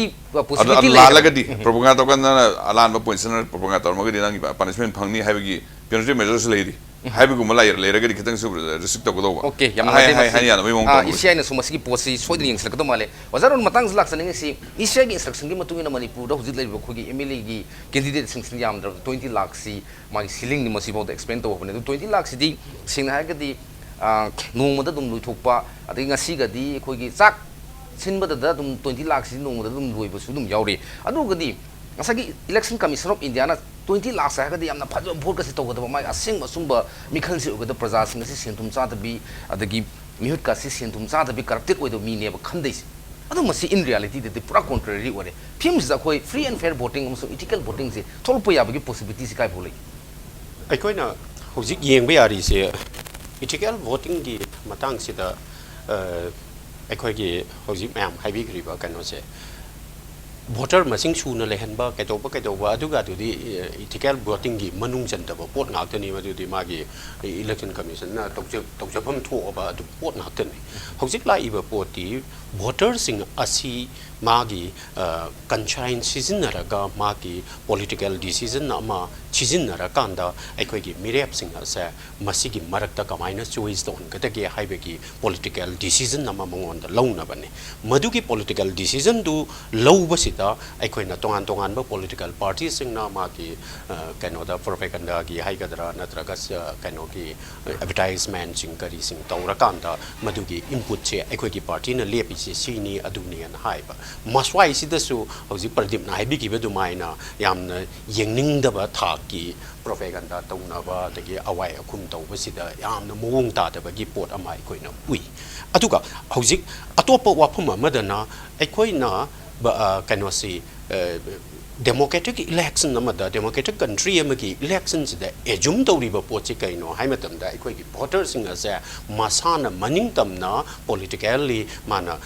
ꯑꯗꯨ ꯄꯣꯁꯤꯕꯤꯂꯤꯇꯤ ꯂꯩꯔꯦ꯫ ꯂꯥꯜꯂꯒꯗꯤ, ꯎꯝ꯫ ꯄ꯭ꯔꯣꯄꯒꯥꯟꯗꯥ ꯇꯧꯀꯥꯟꯗꯅ ꯑꯂꯥꯟꯕ ꯄꯣꯏꯟꯁꯤꯅ ꯄ꯭ꯔꯣꯄꯒꯥꯟꯗꯥ ꯇꯧꯔꯝꯃꯒꯗꯤ ꯅꯪꯒꯤ ꯄꯅꯤꯁꯃꯦꯟ ꯐꯪꯅꯤ ꯍꯥꯏꯕꯒꯤ ꯄꯦꯅꯜꯇꯤ ꯃꯦꯖꯔꯁꯨ ꯂꯩꯔꯤ꯫ ꯎꯝ꯫ ꯍꯥꯏꯕꯒꯨꯝꯕ ꯂꯩ-, ꯂꯩꯔꯒꯗꯤ ꯈꯤꯇꯪꯁꯨ ꯔꯤꯁꯇ꯭ꯔꯤꯛ ꯇꯧꯒꯗꯧꯕ꯫ ꯑꯣꯀꯦ, ꯌꯥꯝ ꯍꯥꯏ-, ꯅꯨꯡꯉꯥꯏꯖꯩ꯫ ꯍꯥꯏ-, ꯃꯁꯤ, ꯍꯥꯏꯅ ꯌꯥꯅꯕꯒꯤ ꯃꯑꯣꯡ ꯑꯥ, ꯇꯧꯔꯝꯃꯒꯗꯤ꯫ ꯏ ꯁꯤ ꯑꯥꯏꯅꯁꯨ ꯃꯁꯤꯒꯤ ꯄꯣꯠꯁꯤ ꯁꯣꯏꯗꯅ ꯌꯦꯡꯁꯤꯜꯂꯛꯀꯗꯧ ꯃꯥꯜꯂꯦ꯫ ꯑꯣꯖꯥ ꯔꯣꯟ, ꯃꯇꯥꯡꯁꯤꯗ ꯂꯥꯛꯆꯅꯤꯡꯉꯤꯁꯤ, ꯏ ꯁꯤ ꯑꯥꯏꯒꯤ ꯏꯟꯁꯇ꯭ꯔꯛꯁꯟꯒꯤ ꯃꯇꯨꯡ ꯏꯟꯅ ꯃꯅꯤꯄꯨꯔꯗ ꯍꯧꯖꯤꯛ ꯂꯩꯔꯤꯕ ꯑꯩꯈꯣꯏꯒꯤ ꯑꯦꯝ ꯑꯦꯜ ꯑꯦꯒꯤ ꯀꯦꯟꯗꯤꯗꯦꯠꯁꯤꯡꯁꯤꯅ ꯌꯥꯝꯗ꯭ꯔꯕꯗ ꯇ꯭ꯋꯦꯟꯇꯤ ꯂꯥꯛꯁꯤ ꯃꯥꯒꯤ ꯁꯤꯂꯤꯡꯅꯤ꯫ ꯃꯁꯤꯐꯥꯎꯗ ꯑꯦꯛꯁꯄꯦꯟ ꯇꯧꯕꯅꯦ꯫ ꯑꯗꯨ ꯇ꯭ꯋꯦꯟꯇꯤ ꯂꯥꯛꯁꯤꯗꯤ ꯁꯦꯡꯅ ꯍꯥꯏꯔꯒꯗꯤ, ꯑ, ꯅꯣꯡꯃꯗ ꯑꯗꯨꯝ ꯂꯣꯏꯊꯣꯛꯄ, ꯑꯗꯒꯤ ꯉꯁꯤꯒꯗꯤ ꯑꯩꯈꯣꯏꯒꯤ ꯆꯥꯛ ꯁꯤꯟꯕꯗꯗ ꯑꯗꯨꯝ ꯇ꯭ꯋꯦꯟꯇꯤ ꯂꯥꯛꯁꯤ ꯅꯣꯡꯃꯗ ꯑꯗꯨꯝ ꯂꯣꯏꯕꯁꯨ ꯑꯗꯨꯝ ꯌꯥꯎꯔꯤ꯫ ꯑꯗꯨꯒꯗꯤ ꯉꯁꯥꯏꯒꯤ election commission of Indian twenty lakhs ꯍꯥꯏꯔꯒꯗꯤ ꯌꯥꯝꯅ ꯐꯖꯕ ꯚꯣꯠꯀꯁꯦ ꯇꯧꯒꯗꯕ, ꯃꯥꯒꯤ ꯑꯁꯦꯡꯕ ꯑꯆꯨꯝꯕ ꯃꯤꯈꯜꯁꯦ ꯑꯣꯏꯒꯗꯕ, ꯄ꯭ꯔꯖꯥꯁꯤꯡ ꯑꯁꯤ ꯁꯦꯟ ꯊꯨꯝ ꯆꯥꯗꯕꯤ, ꯑꯗꯒꯤ ꯃꯤꯍꯨꯠꯀꯁꯤ ꯁꯦꯟ ꯊꯨꯝ ꯆꯥꯗꯕꯤ, ꯀꯔꯞꯇꯦꯠ ꯑꯣꯏꯗꯕ ꯃꯤꯅꯦꯕ ꯈꯟꯗꯩꯁꯦ꯫ ꯑꯗꯣ ꯃꯁꯤ ꯏꯟ ꯔꯤꯌꯥꯂꯤꯇꯤꯗꯗꯤ ꯄꯨꯔꯥ ꯀꯣꯟꯇ꯭ꯔꯦꯔꯤ ꯑꯣꯏꯔꯦ꯫ ꯐꯤꯕꯝꯁꯤꯗ ꯑꯩꯈꯣꯏ ꯐ꯭ꯔꯤ ꯑꯦꯟ ꯐꯦꯌꯔ ꯚꯣꯇꯤꯡ ꯑꯃꯁꯨꯡ ꯏꯊꯤꯀꯦꯜ ꯚꯣꯇꯤꯡꯁꯦ ꯊꯣꯛꯂꯛꯄ ꯌꯥꯕꯒꯤ ꯄꯣꯁꯤꯕꯤꯂꯤꯇꯤꯁꯤ ꯀꯥꯏꯐꯥꯎ ꯂꯩ? ꯑꯩꯈꯣꯏꯅ ꯍꯧꯖꯤꯛ ꯌꯦꯡꯕ ꯌꯥꯔꯤꯁꯦ, ꯏꯊꯤꯀꯦꯜ ꯚꯣꯇꯤꯡꯒꯤ ꯃꯇꯥꯡꯁꯤꯗ, ꯑ, ꯑꯩꯈꯣꯏꯒꯤ ꯍꯧꯖꯤꯛ ꯃꯌꯥꯝ ꯍꯥꯏꯕꯤꯈ꯭ꯔꯤꯕ ꯀꯩꯅꯣꯁꯦ, ꯚꯣꯇꯔ ꯃꯁꯤꯡ ꯁꯨꯅ ꯂꯩꯍꯟꯕ, ꯀꯩꯗꯧꯕ, ꯀꯩꯗꯧꯕ, ꯑꯗꯨꯒꯗꯨꯗꯤ, ꯑ, ꯏꯊꯤꯀꯦꯜ ꯚꯣꯇꯤꯡꯒꯤ ꯃꯅꯨꯡ ꯆꯟꯗꯕ ꯄꯣꯠ ꯉꯥꯛꯇꯅꯤ꯫ ꯃꯗꯨꯗꯤ ꯃꯥꯒꯤ ꯏꯂꯦꯛꯁꯟ ꯀꯃꯤꯁꯟꯅ ꯇꯧꯖ-, ꯇꯧꯖꯐꯝ ꯊꯣꯛꯑꯕ ꯑꯗꯨ ꯄꯣꯠ ꯉꯥꯛꯇꯅꯤ꯫ ꯍꯧꯖꯤꯛ ꯂꯥꯛꯏꯕ ꯄꯣꯠꯇꯤ ꯚꯣꯇꯔꯁꯤꯡ ꯑꯁꯤ ꯃꯥꯒꯤ, ꯑ, ꯀꯟꯁꯥꯏꯟꯁ ꯁꯤꯖꯤꯟꯅꯔꯒ ꯃꯥꯒꯤ ꯄꯣꯂꯤꯇꯤꯀꯦꯜ ꯗꯤꯁꯤꯖꯟ ꯑꯃ ꯁꯤꯖꯤꯟꯅꯔꯀꯥꯟꯗ ꯑꯩꯈꯣꯏꯒꯤ ꯃꯤꯔꯦꯞꯁꯤꯡ ꯑꯁꯦ ꯃꯁꯤꯒꯤ ꯃꯔꯛꯇ ꯀꯃꯥꯏꯅ ꯆꯣꯏꯁ ꯇꯧꯍꯟꯒꯗꯒꯦ ꯍꯥꯏꯕꯒꯤ ꯄꯣꯂꯤꯇꯤꯀꯦꯜ ꯗꯤꯁꯤꯖꯟ ꯑꯃ ꯃꯉꯣꯟꯗ ꯂꯧꯅꯕꯅꯤ꯫ ꯃꯗꯨꯒꯤ ꯄꯣꯂꯤꯇꯤꯀꯦꯜ ꯗꯤꯁꯤꯖꯟꯗꯨ ꯂꯧꯕꯁꯤꯗ ꯑꯩꯈꯣꯏꯅ ꯇꯣꯉꯥꯟ ꯇꯣꯉꯥꯟꯕ ꯄꯣꯂꯤꯇꯤꯀꯦꯜ ꯄꯥꯔꯇꯤꯁꯤꯡꯅ ꯃꯥꯒꯤ ꯀꯩꯅꯣꯗ ꯄ꯭ꯔꯣꯄꯦꯒꯟꯗꯥꯒꯤ ꯍꯥꯏꯒꯗ꯭ꯔꯥ ꯅꯠꯇ꯭ꯔꯒ ꯀꯩꯅꯣꯒꯤ ꯑꯦꯗꯚꯔꯇꯥꯏꯖꯃꯦꯟꯁꯤꯡ ꯀꯔꯤꯁꯤꯡ ꯇꯧꯔꯀꯥꯟꯗ ꯃꯗꯨꯒꯤ ꯏꯟꯄꯨꯠꯁꯦ ꯑꯩꯈꯣꯏꯒꯤ ꯄꯥꯔꯇꯤꯅ ꯂꯦꯞꯄꯤꯁꯦ ꯁꯤꯅꯤ ꯑꯗꯨꯅꯤꯅ ꯍꯥꯏꯕ꯫ ꯃꯁ꯭ꯋꯥꯏꯁꯤꯗꯁꯨ ꯍꯧꯖꯤꯛ ꯄ꯭ꯔꯗꯤꯞꯅ ꯍꯥꯏꯕꯤꯈꯤꯕ ꯑꯗꯨꯃꯥꯏꯅ ꯌꯥꯝꯅ ꯌꯦꯡꯅꯤꯡꯗꯕ ꯊꯥꯛꯀꯤ ꯄ꯭ꯔꯣꯄꯦꯒꯟꯗꯥ ꯇꯧꯅꯕ ꯑꯗꯒꯤ ꯑꯋꯥꯏ ꯑꯈꯨꯝ ꯇꯧꯕꯁꯤꯗ ꯌꯥꯝꯅ ꯃꯑꯣꯡ ꯇꯥꯗꯕꯒꯤ ꯄꯣꯠ ꯑꯃ ꯑꯩꯈꯣꯏꯅ ꯎꯏ꯫ ꯑꯗꯨꯒ ꯍꯧꯖꯤꯛ ꯑꯇꯣꯞꯄ ꯋꯥꯐꯝ ꯑꯃꯗꯅ ꯑꯩꯈꯣꯏꯅ ꯀꯩꯅꯣꯁꯤ ꯗꯦꯃꯣꯀ꯭ꯔꯦꯇꯤꯛ ꯏꯂꯦꯛꯁꯟ ꯑꯃꯗ ꯗꯦꯃꯣꯀ꯭ꯔꯦꯇꯤꯛ ꯀꯟꯇ꯭ꯔꯤ ꯑꯃꯒꯤ ꯏꯂꯦꯛꯁꯟꯁꯤꯗ ꯑꯦꯖꯨꯝ ꯇꯧꯔꯤꯕ ꯄꯣꯠꯁꯤ ꯀꯩꯅꯣ ꯍꯥꯏ ꯃꯇꯝꯗ ꯑꯩꯈꯣꯏꯒꯤ ꯚꯣꯇꯔꯁꯤꯡ ꯑꯁꯦ ꯃꯁꯥꯅ ꯃꯅꯤꯡ ꯇꯝꯅ ꯄꯣꯂꯤꯇꯤꯀꯦꯜꯂꯤ ꯃꯥꯅ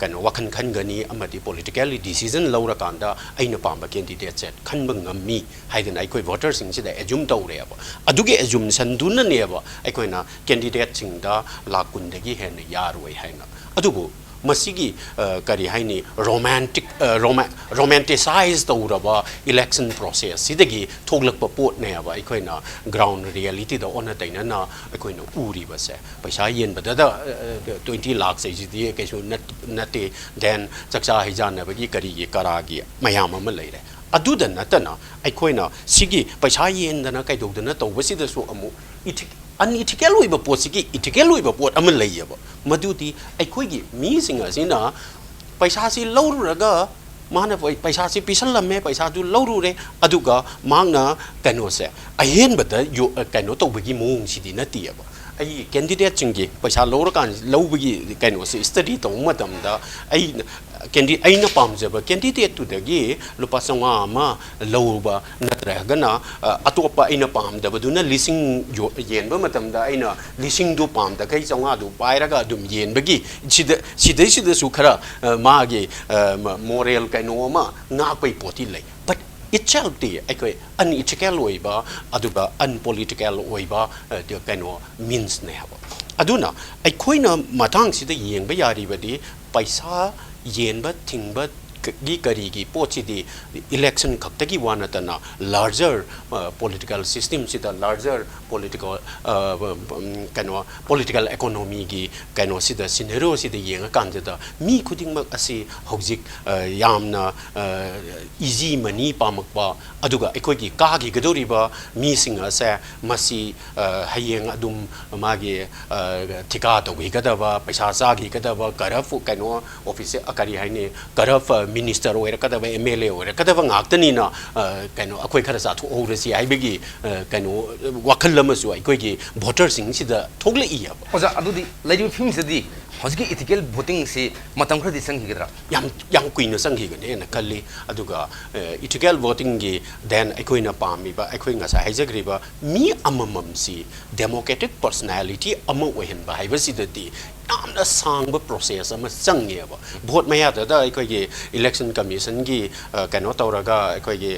ꯀꯩꯅꯣ ꯋꯥꯈꯜ ꯈꯟꯒꯅꯤ ꯑꯃꯗꯤ ꯄꯣꯂꯤꯇꯤꯀꯦꯜꯂꯤ ꯗꯤꯁꯤꯖꯟ ꯂꯧꯔꯀꯥꯟꯗ ꯑꯩꯅ ꯄꯥꯝꯕ ꯀꯦꯟꯗꯤꯗꯦꯠꯁꯦ ꯈꯟꯕ ꯉꯝꯃꯤ ꯍꯥꯏꯗꯅ ꯑꯩꯈꯣꯏ ꯚꯣꯇꯔꯁꯤꯡꯁꯤꯗ ꯑꯦꯖꯨꯝ ꯇꯧꯔꯦꯕ꯫ ꯑꯗꯨꯒꯤ ꯑꯦꯖꯨꯝꯁꯟꯗꯨꯅꯅꯦꯕ ꯑꯩꯈꯣꯏꯅ ꯀꯦꯟꯗꯤꯗꯦꯠꯁꯤꯡꯗ ꯂꯥꯛ ꯀꯨꯟꯗꯒꯤ ꯍꯦꯟꯅ ꯌꯥꯔꯣꯏ ꯍꯥꯏꯅ꯫ ꯑꯗꯨꯕꯨ ꯃꯁꯤꯒꯤ ꯀꯔꯤ ꯍꯥꯏꯅꯤ, ꯔꯣꯃꯥꯟꯇꯤꯛ ꯔꯣꯃꯥꯟꯇꯤꯁꯥꯏꯖ ꯇꯧꯔꯕ ꯏꯂꯦꯛꯁꯟ ꯄ꯭ꯔꯣꯁꯦꯁꯁꯤꯗꯒꯤ ꯊꯣꯛꯂꯛꯄ ꯄꯣꯠꯅꯦꯕ ꯑꯩꯈꯣꯏꯅ ꯒ꯭ꯔꯥꯎꯟ ꯔꯤꯌꯦꯂꯤꯇꯤꯗ ꯑꯣꯟꯅ ꯇꯩꯅꯅ ꯑꯩꯈꯣꯏꯅ ꯎꯔꯤꯕꯁꯦ꯫ ꯄꯩꯁꯥ ꯌꯦꯟꯕꯗꯗ ꯇ꯭ꯋꯦꯟꯇꯤ ꯂꯥꯛꯁ ꯍꯥꯏꯁꯤꯗꯤ ꯀꯩꯁꯨ ꯅꯠꯇꯦ꯫ ꯗꯦꯟ ꯆꯥꯛꯆꯥ ꯍꯩꯖꯥꯟꯅꯕꯒꯤ ꯀꯔꯤꯒꯤ ꯀꯔꯥꯒꯤ ꯃꯌꯥꯝ ꯑꯃ ꯂꯩꯔꯦ꯫ ꯑꯗꯨꯗ ꯅꯠꯇꯅ ꯑꯩꯈꯣꯏꯅ ꯁꯤꯒꯤ ꯄꯩꯁꯥ ꯌꯦꯟꯗꯅ ꯀꯩꯗꯧꯗꯅ ꯇꯧꯕꯁꯤꯗꯁꯨ ꯑꯃꯨꯛ ꯏꯊꯤꯛ ꯑꯟꯏꯊꯤꯀꯦꯜ ꯑꯣꯏꯕ ꯄꯣꯠꯁꯤꯒꯤ ꯏꯊꯤꯀꯦꯜ ꯑꯣꯏꯕ ꯄꯣꯠ ꯑꯃ ꯂꯩꯌꯦꯕ꯫ ꯃꯗꯨꯗꯤ ꯑꯩꯈꯣꯏꯒꯤ ꯃꯤꯁꯤꯡ ꯑꯁꯤꯅ ꯄꯩꯁꯥꯁꯤ ꯂꯧꯔꯨꯔꯒ ꯃꯥꯅ ꯄꯩꯁꯥꯁꯤ ꯄꯤꯁꯜꯂꯝꯃꯦ, ꯄꯩꯁꯥꯗꯨ ꯂꯧꯔꯨꯔꯦ, ꯑꯗꯨꯒ ꯃꯍꯥꯛꯅ ꯀꯩꯅꯣꯁꯦ ꯑꯍꯦꯟꯕꯗ ꯀꯩꯅꯣ ꯇꯧꯕꯒꯤ ꯃꯑꯣꯡꯁꯤꯗꯤ ꯅꯠꯇꯦꯕ꯫ ꯑꯩ ꯀꯦꯟꯗꯤꯗꯦꯠꯁꯤꯡꯒꯤ ꯄꯩꯁꯥ ꯂꯧꯔꯀꯥꯟ ꯂꯧꯕꯒꯤ ꯀꯩꯅꯣꯁꯦ ꯁ꯭ꯇꯗꯤ ꯇꯧꯕ ꯃꯇꯝꯗ ꯑꯩ ꯀꯦꯟꯗꯤ ꯑꯩꯅ ꯄꯥꯝꯖꯕ ꯀꯦꯟꯗꯤꯗꯦꯠꯇꯨꯗꯒꯤ ꯂꯨꯄꯥ ꯆꯥꯝꯃꯉꯥ ꯑꯃ ꯂꯧꯕ ꯅꯠꯇ꯭ꯔꯒꯅ ꯑꯇꯣꯞꯄ ꯑꯩꯅ ꯄꯥꯝꯗꯕꯗꯨꯅ ꯂꯤꯁꯤꯡ ꯌꯦꯟꯕ ꯃꯇꯝꯗ ꯑꯩꯅ ꯂꯤꯁꯤꯡꯗꯨ ꯄꯥꯝꯗꯈꯩ ꯆꯥꯝꯃꯉꯥꯗꯨ ꯄꯥꯏꯔꯒ ꯑꯗꯨꯝ ꯌꯦꯟꯕꯒꯤ ꯁꯤꯗ ꯁꯤꯗꯩꯁꯤꯗꯁꯨ ꯈꯔ ꯃꯥꯒꯤ ꯃꯣꯔꯦꯜ ꯀꯩꯅꯣ ꯑꯃ ꯉꯥꯛꯄꯩ ꯄꯣꯠꯇꯤ ꯂꯩ꯫ ꯕꯠ ꯏꯠꯁꯦꯜꯐꯇꯤ ꯑꯩꯈꯣꯏ ꯑꯟꯏꯊꯤꯀꯦꯜ ꯑꯣꯏꯕ ꯑꯗꯨꯒ ꯑꯟꯄꯣꯂꯤꯇꯤꯀꯦꯜ ꯑꯣꯏꯕ ꯀꯩꯅꯣ ꯃꯤꯟꯁꯅꯦ ꯍꯥꯏꯕ꯫ ꯑꯗꯨꯅ ꯑꯩꯈꯣꯏꯅ ꯃꯇꯥꯡꯁꯤꯗ ꯌꯦꯡꯕ ꯌꯥꯔꯤꯕꯗꯤ ꯄꯩꯁꯥ ꯌꯦꯟꯕ ꯊꯤꯡꯕ ꯒꯤ ꯀꯔꯤꯒꯤ ꯄꯣꯠꯁꯤꯗꯤ ꯏꯂꯦꯛꯁꯟ ꯈꯛꯇꯒꯤ ꯋꯥ ꯅꯠꯇꯅ larger political system ꯁꯤꯗ, larger political ꯀꯩꯅꯣ political economy ꯒꯤ ꯀꯩꯅꯣꯁꯤꯗ, scenario ꯁꯤꯗ ꯌꯦꯡꯉꯀꯥꯟꯁꯤꯗ ꯃꯤ ꯈꯨꯗꯤꯡꯃꯛ ꯑꯁꯤ ꯍꯧꯖꯤꯛ ꯌꯥꯝꯅ easy money ꯄꯥꯝꯃꯛꯄ, ꯑꯗꯨꯒ ꯑꯩꯈꯣꯏꯒꯤ ꯀꯥꯈꯤꯒꯗꯧꯔꯤꯕ ꯃꯤꯁꯤꯡ ꯑꯁꯦ ꯃꯁꯤ ꯍꯌꯦꯡ ꯑꯗꯨꯝ ꯃꯥꯒꯤ ꯊꯤꯀꯥ ꯇꯧꯈꯤꯒꯗꯕ, ꯄꯩꯁꯥ ꯆꯥꯈꯤꯒꯗꯕ, ꯀꯔꯞ ꯀꯩꯅꯣ ꯑꯣꯐꯤꯁ ꯀꯔꯤ ꯍꯥꯏꯅꯤ, ꯀꯔꯞ ꯃꯤꯅꯤꯁꯇꯔ ꯑꯣꯏꯔꯛꯀꯗꯕ, ꯑꯦꯝ ꯑꯦꯜ ꯑꯦ ꯑꯣꯏꯔꯛꯀꯗꯕ ꯉꯥꯛꯇꯅꯤꯅ ꯀꯩꯅꯣ ꯑꯩꯈꯣꯏ ꯈꯔ ꯆꯥꯊꯣꯛꯍꯧꯔꯁꯤ ꯍꯥꯏꯕꯒꯤ ꯀꯩꯅꯣ ꯋꯥꯈꯜ ꯑꯃꯁꯨ ꯑꯩꯈꯣꯏꯒꯤ ꯚꯣꯇꯔꯁꯤꯡꯁꯤꯗ ꯊꯣꯛꯂꯛꯏꯑꯕ꯫ ꯑꯣꯖꯥ, ꯑꯗꯨꯗꯤ ꯂꯩꯔꯤꯕ ꯐꯤꯕꯝꯁꯤꯗꯗꯤ ꯍꯧꯖꯤꯛꯀꯤ ethical voting ꯁꯤ ꯃꯇꯝ ꯈꯔꯗꯤ ꯆꯪꯈꯤꯒꯗ꯭ꯔꯥ? ꯌꯥꯝ ꯌꯥꯝ ꯀꯨꯏꯅ ꯆꯪꯈꯤꯒꯅꯦꯅ ꯈꯜꯂꯤ꯫ ꯑꯗꯨꯒ ethical voting ꯒꯤ then ꯑꯩꯈꯣꯏꯅ ꯄꯥꯝꯃꯤꯕ, ꯑꯩꯈꯣꯏ ꯉꯁꯥꯏ ꯍꯥꯏꯖꯈ꯭ꯔꯤꯕ ꯃꯤ ꯑꯃꯃꯝꯁꯤ democratic personality ꯑꯃ ꯑꯣꯏꯍꯟꯕ ꯍꯥꯏꯕꯁꯤꯗꯗꯤ ꯌꯥꯝꯅ ꯁꯥꯡꯕ process ꯑꯃ ꯆꯪꯉꯦꯕ꯫ ꯚꯣꯠ ꯃꯌꯥꯗꯗ ꯑꯩꯈꯣꯏꯒꯤ election commission ꯒꯤ ꯀꯩꯅꯣ ꯇꯧꯔꯒ, ꯑꯩꯈꯣꯏꯒꯤ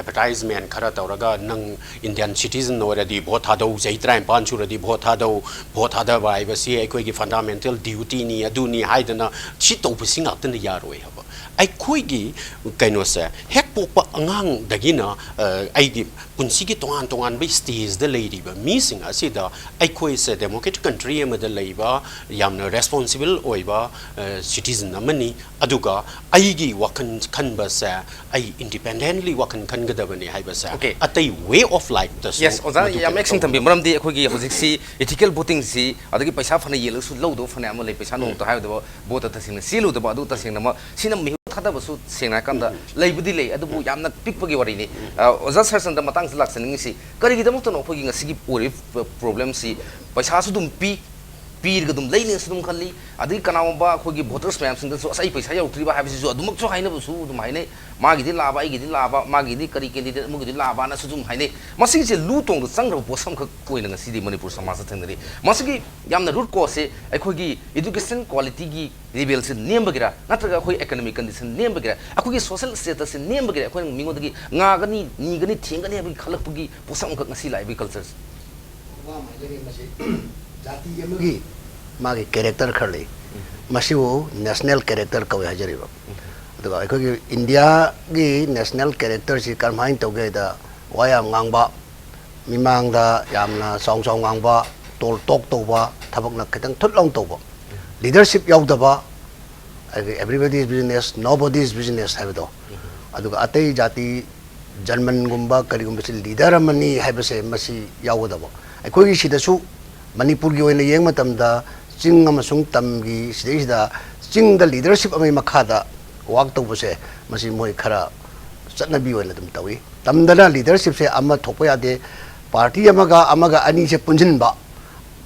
advertisement ꯈꯔ ꯇꯧꯔꯒ, ꯅꯪ Indian citizen ꯑꯣꯏꯔꯗꯤ ꯚꯣꯠ ꯊꯥꯗꯧ, ꯆꯍꯤ ꯇꯔꯥꯅꯤꯄꯥꯟ ꯁꯨꯔꯗꯤ ꯚꯣꯠ ꯊꯥꯗꯧ, ꯚꯣꯠ ꯊꯥꯗꯕ ꯍꯥꯏꯕꯁꯤ ꯑꯩꯈꯣꯏꯒꯤ fundamental duty ꯅꯤ, ꯑꯗꯨꯅꯤ ꯍꯥꯏꯗꯅ ꯁꯤ ꯇꯧꯕꯁꯤ ꯉꯥꯛꯇꯅ ꯌꯥꯔꯣꯏ ꯍꯥꯏꯕ꯫ ꯑꯩꯈꯣꯏꯒꯤ ꯀꯩꯅꯣꯁꯦ, ꯍꯦꯛ ꯄꯣꯛꯄ ꯑꯉꯥꯡꯗꯒꯤꯅ ꯑꯩꯒꯤ ꯄꯨꯟꯁꯤꯒꯤ ꯇꯣꯉꯥꯟ ꯇꯣꯉꯥꯟꯕ stage ꯇ ꯂꯩꯔꯤꯕ ꯃꯤꯁꯤꯡ ꯑꯁꯤꯗ, ꯑꯩꯈꯣꯏꯁꯦ democratic country ꯑꯃꯗ ꯂꯩꯕ ꯌꯥꯝꯅ responsible ꯑꯣꯏꯕ citizen ꯑꯃꯅꯤ꯫ ꯑꯗꯨꯒ ꯑꯩꯒꯤ ꯋꯥꯈꯜ ꯈꯟꯕꯁꯦ ꯑꯩ independently ꯋꯥꯈꯜ ꯈꯟꯒꯗꯕꯅꯤ ꯍꯥꯏꯕꯁꯦ ꯑꯇꯩ way of life ꯇꯁꯨ ꯌꯦꯁ, ꯑꯣꯖꯥ, ꯃꯗꯨ ꯌꯥꯝ ꯀꯩꯅꯣ excellent ꯊꯝꯕꯤ꯫ ꯇꯧꯕ꯫ ꯃꯔꯝꯗꯤ ꯑꯩꯈꯣꯏꯒꯤ ꯍꯧꯖꯤꯛꯁꯤ ethical voting ꯁꯤ, ꯑꯗꯒꯤ ꯄꯩꯁꯥ ꯐꯅ ꯌꯦꯜꯂꯒꯁꯨ ꯂꯧꯗꯕ ꯐꯅꯌꯥꯝ ꯑꯃ ꯂꯩ, ꯄꯩꯁꯥ ꯅꯣꯡꯃꯇ ꯍꯥꯏꯔꯨꯗꯕ, ꯚꯣꯠꯇ ꯇꯁꯦꯡꯅ ꯆꯦꯜꯂꯨꯗꯕ, ꯑꯗꯨ ꯇꯁꯦꯡꯅ ꯃ-, ꯁꯤꯅ ꯃꯤꯍꯨꯠ ꯊꯥꯗꯕꯁꯨ ꯁꯦꯡꯅ ꯍꯥꯏꯔꯀꯥꯟꯗ ꯂꯩꯕꯨꯗꯤ ꯂꯩ, ꯑꯗꯨꯕꯨ ꯌꯥꯝꯅ ꯄꯤꯛꯄꯒꯤ ꯋꯥꯔꯤꯅꯤ꯫ ꯑ, ꯑꯣꯖꯥ ꯁꯔꯆꯟꯗ꯭ꯔ, ꯃꯇꯥꯡꯁꯤꯗ ꯂꯥꯛꯆꯅꯤꯡꯉꯤꯁꯤ, ꯀꯔꯤꯒꯤꯗꯃꯛꯇꯅꯣ ꯑꯩꯈꯣꯏꯒꯤ ꯉꯁꯤꯒꯤ ꯑꯣꯏꯔꯤꯕ ꯄ꯭ꯔꯣꯕ꯭ꯂꯦꯝꯁꯤ? ꯄꯩꯁꯥꯁꯨ ꯑꯗꯨꯝ ꯄꯤ, ꯄꯤꯔꯒ ꯑꯗꯨꯝ ꯂꯩꯅꯦꯁꯨ ꯑꯗꯨꯝ ꯈꯜꯂꯤ, ꯑꯗꯒꯤ ꯀꯅꯥꯒꯨꯝꯕ ꯑꯩꯈꯣꯏꯒꯤ ꯚꯣꯇꯔꯁ ꯃꯌꯥꯝꯁꯤꯡꯗꯁꯨ "ꯑꯁ, ꯑꯩ ꯄꯩꯁꯥ ꯌꯧꯔꯛꯇ꯭ꯔꯤꯕ" ꯍꯥꯏꯕꯁꯤꯁꯨ ꯑꯗꯨꯃꯛꯁꯨ ꯍꯥꯏꯅꯕꯁꯨ ꯑꯗꯨꯝ ꯍꯥꯏꯅꯩ꯫ "ꯃꯥꯒꯤꯗꯤ ꯂꯥꯛꯑꯕ, ꯑꯩꯒꯤꯗꯤ ꯂꯥꯛꯑꯕ, ꯃꯥꯒꯤꯗꯤ ꯀꯔꯤ candidate ꯑꯃꯒꯤꯗꯤ ꯂꯥꯛꯑꯕꯅꯁꯨ ꯑꯗꯨꯝ ꯍꯥꯏꯅꯩ꯫ ꯃꯁꯤꯒꯤꯁꯦ ꯂꯨ ꯇꯣꯡꯗ ꯆꯪꯈ꯭ꯔꯕ ꯄꯣꯠꯁꯛ ꯑꯃꯈꯛ ꯑꯣꯏꯅ ꯉꯁꯤꯗꯤ ꯃꯅꯤꯄꯨꯔ ꯁꯃꯥꯖꯇ ꯊꯦꯡꯅꯔꯤ꯫ ꯃꯁꯤꯒꯤ ꯌꯥꯝꯅ root cause ꯁꯦ ꯑꯩꯈꯣꯏꯒꯤ education quality ꯒꯤ level ꯁꯦ ꯅꯦꯝꯕꯒꯤꯔꯥ, ꯅꯠꯇ꯭ꯔꯒ ꯑꯩꯈꯣꯏ economic condition ꯅꯦꯝꯕꯒꯤꯔꯥ, ꯑꯩꯈꯣꯏꯒꯤ social status ꯁꯦ ꯅꯦꯝꯕꯒꯤꯔꯥ, ꯑꯩꯈꯣꯏꯅ ꯃꯤꯉꯣꯟꯗꯒꯤ ꯉꯥꯒꯅꯤ, ꯅꯤꯒꯅꯤ, ꯊꯦꯡꯒꯅꯤ ꯍꯥꯏꯕꯒꯤ ꯈꯜꯂꯛꯄꯒꯤ ꯄꯣꯠꯁꯛ ꯑꯃꯈꯛ ꯉꯁꯤ ꯂꯥꯛꯏꯕꯒꯤ culture ꯁꯦ?" ꯋꯥ ꯑꯃ ꯍꯥꯏꯖꯒꯦ, ꯃꯁꯤ ꯖꯥꯇꯤ ꯑꯃꯒꯤ ꯃꯥꯒꯤ character ꯈꯔ ꯂꯩ꯫ ꯃꯁꯤꯕꯨ national character ꯀꯧꯏ ꯍꯥꯏꯖꯔꯤꯕ꯫ ꯑꯗꯨꯒ ꯑꯩꯈꯣꯏꯒꯤ ꯏꯟꯗꯤꯌꯥꯒꯤ ꯅꯦꯁꯅꯦꯜ ꯀꯦꯔꯦꯛꯇꯔꯁꯤ ꯀꯔꯝꯍꯥꯏꯅ ꯇꯧꯒꯦ ꯍꯥꯏꯗ, ꯋꯥ ꯌꯥꯝ ꯉꯥꯡꯕ, ꯃꯤꯃꯥꯡꯗ ꯌꯥꯝꯅ ꯆꯥꯎ ꯆꯥꯎ ꯉꯥꯡꯕ, ꯇꯣꯜ ꯇꯣꯛ ꯇꯧꯕ, ꯊꯕꯛꯅ ꯈꯤꯇꯪ ꯊꯨꯠ ꯂꯥꯎ ꯇꯧꯕ, ꯂꯤꯗꯔꯁꯤꯞ ꯌꯥꯎꯗꯕ, ꯑꯗꯒꯤ everybody is business, nobody is business ꯍꯥꯏꯕꯗꯣ꯫ ꯑꯗꯨꯒ ꯑꯇꯩ ꯖꯥꯇꯤ ꯖꯔꯃꯟꯒꯨꯝꯕ ꯀꯔꯤꯒꯨꯝꯕꯁꯤ ꯂꯤꯗꯔ ꯑꯃꯅꯤ ꯍꯥꯏꯕꯁꯦ ꯃꯁꯤ ꯌꯥꯎꯒꯗꯕ꯫ ꯑꯩꯈꯣꯏꯒꯤ ꯁꯤꯗꯁꯨ ꯃꯅꯤꯄꯨꯔꯒꯤ ꯑꯣꯏꯅ ꯌꯦꯡꯕ ꯃꯇꯝꯗ ꯆꯤꯡ ꯑꯃꯁꯨꯡ ꯇꯝꯒꯤ ꯁꯤꯗꯩꯁꯤꯗ ꯆꯤꯡꯗ ꯂꯤꯗꯔꯁꯤꯞ ꯑꯃꯒꯤ ꯃꯈꯥꯗ ꯋꯥꯛ ꯇꯧꯕꯁꯦ ꯃꯁꯤ ꯃꯣꯏ ꯈꯔ ꯆꯠꯅꯕꯤ ꯑꯣꯏꯅ ꯑꯗꯨꯝ ꯇꯧꯏ꯫ ꯇꯝꯗꯅ ꯂꯤꯗꯔꯁꯤꯞꯁꯦ ꯑꯃ ꯊꯣꯛꯄ ꯌꯥꯗꯦ꯫ ꯄꯥꯔꯇꯤ ꯑꯃꯒ ꯑꯃꯒ ꯑꯅꯤꯁꯦ ꯄꯨꯟꯁꯤꯟꯕ,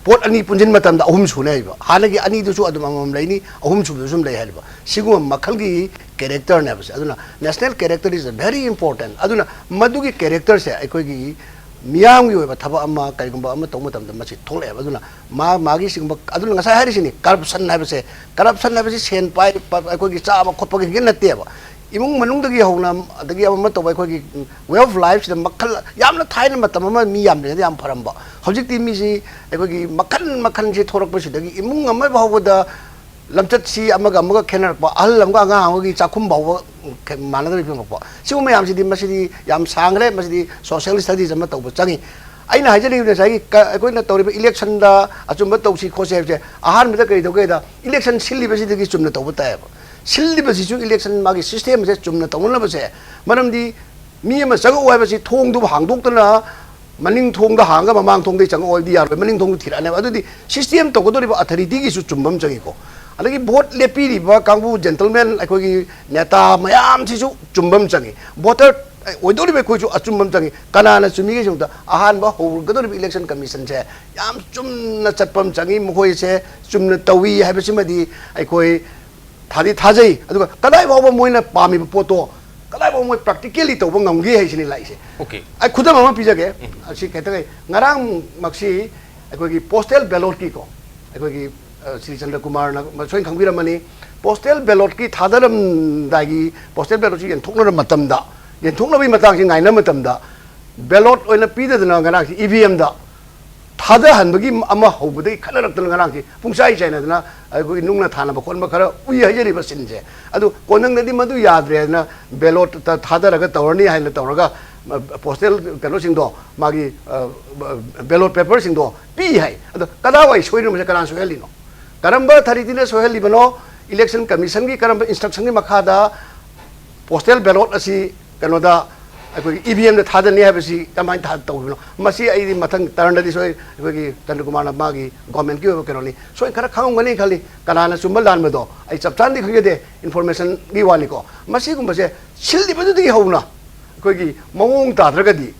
ꯄꯣꯠ ꯑꯅꯤ ꯄꯨꯟꯁꯤꯟꯕ ꯃꯇꯝꯗ ꯑꯍꯨꯝ ꯁꯨꯅꯤ ꯍꯥꯏꯕ, ꯍꯥꯟꯅꯒꯤ ꯑꯅꯤꯗꯨꯁꯨ ꯑꯗꯨꯝ ꯑꯃꯃꯝ ꯂꯩꯅꯤ, ꯑꯍꯨꯝ ꯁꯨꯕꯗꯁꯨ ꯑꯗꯨꯝ ꯂꯩ ꯍꯥꯏꯕ, ꯁꯤꯒꯨꯝꯕ ꯃꯈꯜꯒꯤ ꯀꯦꯔꯦꯛꯇꯔꯅꯦꯕꯁꯦ꯫ ꯑꯗꯨꯅ national character is very important꯫ ꯑꯗꯨꯅ ꯃꯗꯨꯒꯤ ꯀꯦꯔꯦꯛꯇꯔꯁꯦ ꯑꯩꯈꯣꯏꯒꯤ ꯃꯤꯌꯥꯝꯒꯤ ꯑꯣꯏꯕ ꯊꯕꯛ ꯑꯃ ꯀꯔꯤꯒꯨꯝꯕ ꯑꯃ ꯇꯧꯕ ꯃꯇꯝꯗ ꯃꯁꯤ ꯊꯣꯛꯂꯛꯑꯦꯕ꯫ ꯑꯗꯨꯅ ꯃꯥ ꯃꯥꯒꯤ ꯁꯤꯒꯨꯝꯕ, ꯑꯗꯨꯅ ꯉꯁꯥꯏ ꯍꯥꯏꯔꯤꯁꯤꯅꯤ, ꯀꯔꯞꯁꯟ ꯍꯥꯏꯕꯁꯦ, ꯀꯔꯞꯁꯟ ꯍꯥꯏꯕꯁꯤ ꯁꯦꯟ ꯄꯥꯏ, ꯄ-, ꯑꯩꯈꯣꯏꯒꯤ ꯆꯥꯕ ꯈꯣꯠꯄꯒꯤ ꯍꯦꯛ ꯅꯠꯇꯦꯕ꯫ ꯏꯃꯨꯡ ꯃꯅꯨꯡꯗꯒꯤ ꯍꯧꯅ ꯑꯗꯒꯤ ꯑꯃ ꯑꯃ ꯇꯧꯕ ꯑꯩꯈꯣꯏꯒꯤ way of lifeꯁꯤꯗ ꯃꯈꯜ ꯌꯥꯝꯅ, ꯊꯥꯏꯅ ꯃꯇꯝ ꯑꯃ ꯃꯤ ꯌꯥꯝꯗ꯭ꯔꯤꯉꯩꯗ ꯌꯥꯝ ꯐꯔꯝꯕ, ꯍꯧꯖꯤꯛꯇꯤ ꯃꯤꯁꯤ ꯑꯩꯈꯣꯏꯒꯤ ꯃꯈꯜ ꯃꯈꯜꯁꯤ ꯊꯣꯔꯛꯄꯁꯤꯗꯒꯤ ꯏꯃꯨꯡ ꯑꯃ ꯐꯥꯎꯕꯗ ꯂꯝꯆꯠꯁꯤ ꯑꯃꯒ ꯑꯃꯒ ꯈꯦꯠꯅꯔꯛꯄ, ꯑꯍꯜ ꯑꯃꯒ ꯑꯉꯥꯡ ꯑꯃꯒꯤ ꯆꯥꯛꯈꯨꯝ ꯐꯥꯎꯕ ꯈꯦ-, ꯃꯥꯟꯅꯗꯕꯒꯤ ꯐꯤꯕꯝ ꯂꯥꯛꯄ, ꯁꯤꯒꯨꯝꯕ ꯃꯌꯥꯝꯁꯤꯗꯤ, ꯃꯁꯤꯗꯤ ꯌꯥꯝ ꯁꯥꯡꯈ꯭ꯔꯦ, ꯃꯁꯤꯗꯤ social studies ꯑꯃ ꯇꯧꯕ ꯆꯪꯉꯤ꯫ ꯑꯩꯅ ꯍꯥꯏꯖꯅꯤꯡꯉꯤꯕꯗꯤ ꯉꯁꯥꯏꯒꯤ ꯀ-, ꯑꯩꯈꯣꯏꯅ ꯇꯧꯔꯤꯕ election ꯗ ꯑꯆꯨꯝꯕ ꯇꯧꯁꯤ ꯈꯣꯠꯁꯤ ꯍꯥꯏꯕꯁꯦ ꯑꯍꯥꯟꯕꯗ ꯀꯔꯤ ꯇꯧꯒꯦꯗ, election ꯁꯤꯜꯂꯤꯕꯁꯤꯗꯒꯤ ꯆꯨꯝꯅ ꯇꯧꯕ ꯇꯥꯏꯌꯦꯕ꯫ ꯁꯤꯜꯂꯤꯕꯁꯤꯁꯨ election ꯃꯥꯒꯤ system ꯁꯦ ꯆꯨꯝꯅ ꯇꯧꯅꯅꯕꯁꯦ, ꯃꯔꯝꯗꯤ ꯃꯤ ꯑꯃ ꯆꯪꯉꯛꯑꯣ ꯍꯥꯏꯕꯁꯤ ꯊꯣꯡꯗꯨꯕꯨ ꯍꯥꯡꯗꯣꯛꯇꯅ ꯃꯅꯤꯡ ꯊꯣꯡꯗ ꯍꯥꯡꯉꯒ ꯃꯃꯥꯡ ꯊꯣꯡꯗꯒꯤ ꯆꯪꯉꯛꯑꯣ ꯍꯥꯏꯕꯗꯤ ꯌꯥꯔꯣꯏ, ꯃꯅꯤꯡ ꯊꯣꯡꯗꯨ ꯊꯤꯔꯛꯑꯅꯦꯕ꯫ ꯑꯗꯨꯗꯤ system ꯇꯧꯒꯗꯧꯔꯤꯕ authority ꯒꯤꯁꯨ ꯆꯨꯝꯕ ꯑꯃ ꯆꯪꯉꯤꯀꯣ꯫ ꯑꯗꯒꯤ vote ꯂꯦꯞꯄꯤꯔꯤꯕ ꯀꯥꯡꯕꯨ, gentleman, ꯑꯩꯈꯣꯏꯒꯤ ꯅꯦꯇꯥ ꯃꯌꯥꯝꯁꯤꯁꯨ ꯆꯨꯝꯕ ꯑꯃ ꯆꯪꯉꯤ꯫ Voter ꯑꯣꯏꯗꯧꯔꯤꯕ ꯑꯩꯈꯣꯏꯁꯨ ꯑꯆꯨꯝꯕ ꯑꯃ ꯆꯪꯉꯤ꯫ ꯀꯅꯥꯅ ꯆꯨꯝꯃꯤꯒꯦ ꯁꯤꯃꯛꯇ ꯑꯍꯥꯟꯕ ꯍꯧꯒꯗꯧꯔꯤꯕ election commission ꯁꯦ ꯌꯥꯝ ꯆꯨꯝꯅ ꯆꯠꯄ ꯑꯃ ꯆꯪꯉꯤ꯫ ꯃꯈꯣꯏꯁꯦ ꯆꯨꯝꯅ ꯇꯧꯏ ꯍꯥꯏꯕꯁꯤꯃꯗꯤ ꯑꯩꯈꯣꯏ ꯊꯥꯗꯤ ꯊꯥꯖꯩ꯫ ꯑꯗꯨꯒ ꯀꯗꯥꯏ ꯐꯥꯎꯕ ꯃꯣꯏꯅ ꯄꯥꯝꯃꯤꯕ ꯄꯣꯠꯇꯣ ꯀꯗꯥꯏ ꯐꯥꯎꯕ ꯃꯣꯏ practically ꯇꯧꯕ ꯉꯝꯒꯦ ꯍꯥꯏꯁꯤꯅꯤ ꯂꯥꯛꯏꯁꯦ꯫ Okay. ꯑꯩ ꯈꯨꯗꯝ ꯑꯃ ꯄꯤꯖꯒꯦ꯫ ꯑꯁꯤ ꯈꯤꯇꯪ, ꯉꯔꯥꯡꯃꯛꯁꯤ ꯑꯩꯈꯣꯏꯒꯤ postal ballot ꯀꯤꯀꯣ, ꯑꯩꯈꯣꯏꯒꯤ, ꯑ, ꯁ꯭ꯔꯤ ꯆꯟꯗ꯭ꯔ ꯀꯨꯃꯥꯔꯅ ꯁꯣꯏꯅ ꯈꯪꯕꯤꯔꯝꯃꯅꯤ, postal ballot ꯀꯤ ꯊꯥꯗꯔꯝꯗꯥꯏꯒꯤ postal ballot ꯁꯤ ꯌꯦꯟꯊꯣꯛꯅꯔ ꯃꯇꯝꯗ, ꯌꯦꯟꯊꯣꯛꯅꯕꯒꯤ ꯃꯇꯥꯡꯁꯤ ꯉꯥꯏꯅ ꯃꯇꯝꯗ ballot ꯑꯣꯏꯅ ꯄꯤꯗꯗꯅ ꯉꯔꯥꯡꯁꯤ E V M ꯗ ꯊꯥꯗꯍꯟꯕꯒꯤ ꯑꯃ ꯍꯧꯕꯗꯒꯤ ꯈꯠꯅꯔꯛꯇꯅ ꯉꯔꯥꯡꯁꯤ ꯄꯨꯡꯆꯥꯏ ꯆꯥꯏꯅꯗꯅ ꯑꯩꯈꯣꯏꯒꯤ ꯅꯨꯡꯅ ꯊꯥꯅꯕ ꯈꯣꯠꯅꯕ ꯈꯔ ꯎꯏ ꯍꯥꯏꯖꯔꯤꯕ ꯁꯤꯟꯁꯦ꯫ ꯑꯗꯨ ꯀꯣꯟꯅꯪꯗꯗꯤ ꯃꯗꯨ ꯌꯥꯗ꯭ꯔꯦ ꯍꯥꯏꯗꯅ ꯕꯦꯂꯣꯠꯇ ꯊꯥꯗꯔꯒ ꯇꯧꯔꯅꯤ ꯍꯥꯏꯅ ꯇꯧꯔꯒ ꯄꯣꯁꯇꯦꯜ ꯀꯩꯅꯣꯁꯤꯡꯗꯣ, ꯃꯥꯒꯤ ꯕꯦꯂꯣꯠ ꯄꯦꯄꯔꯁꯤꯡꯗꯣ ꯄꯤ ꯍꯥꯏ꯫ ꯑꯗꯣ ꯀꯗꯥꯏꯋꯥꯏ ꯁꯣꯏꯔꯤꯅꯣꯁꯦ ꯀꯅꯥꯅ ꯁꯣꯏꯍꯜꯂꯤꯅꯣ? ꯀꯔꯝꯕ ꯑꯣꯊꯣꯔꯤꯇꯤꯅ ꯁꯣꯏꯍꯜꯂꯤꯕꯅꯣ? ꯏꯂꯦꯛꯁꯟ ꯀꯃꯤꯁꯟꯒꯤ ꯀꯔꯝꯕ ꯏꯟꯁꯇ꯭ꯔꯛꯁꯟꯒꯤ ꯃꯈꯥꯗ ꯄꯣꯁꯇꯦꯜ ꯕꯦꯂꯣꯠ ꯑꯁꯤ ꯀꯩꯅꯣꯗ ꯑꯩꯈꯣꯏꯒꯤ ꯏ ꯚꯤ ꯑꯦꯝꯗ ꯊꯥꯗꯅꯤ ꯍꯥꯏꯕꯁꯤ ꯀꯃꯥꯏꯅ ꯊꯥ-, ꯇꯧꯕꯅꯣ? ꯃꯁꯤ ꯑꯩꯗꯤ ꯃꯊꯪ ꯇꯔꯟꯗꯗꯤ ꯁꯣꯏ ꯑꯩꯈꯣꯏꯒꯤ ꯆꯟꯗ꯭ꯔꯀꯨꯃꯥꯔꯅ ꯃꯥꯒꯤ ꯒꯣꯔꯃꯦꯟꯒꯤ ꯑꯣꯏꯕ ꯀꯩꯅꯣꯅꯤ, ꯁꯣꯏ ꯈꯔ ꯈꯪꯉꯝꯒꯅꯤ ꯈꯜꯂꯤ꯫ ꯀꯅꯥꯅ ꯆꯨꯝꯕ ꯂꯥꯟꯕꯗꯣ ꯑꯩ ꯆꯞ ꯆꯥꯅꯗꯤ ꯈꯪꯖꯗꯦ, ꯏꯟꯐꯣꯔꯃꯦꯁꯟꯒꯤ ꯋꯥꯅꯤꯀꯣ꯫ ꯃꯁꯤꯒꯨꯝꯕꯁꯦ ꯁꯤꯜꯂꯤꯕꯗꯨꯗꯒꯤ ꯍꯧꯅ ꯑꯩꯈꯣꯏꯒꯤ ꯃꯑꯣꯡ ꯇꯥꯗ꯭ꯔꯒꯗꯤ,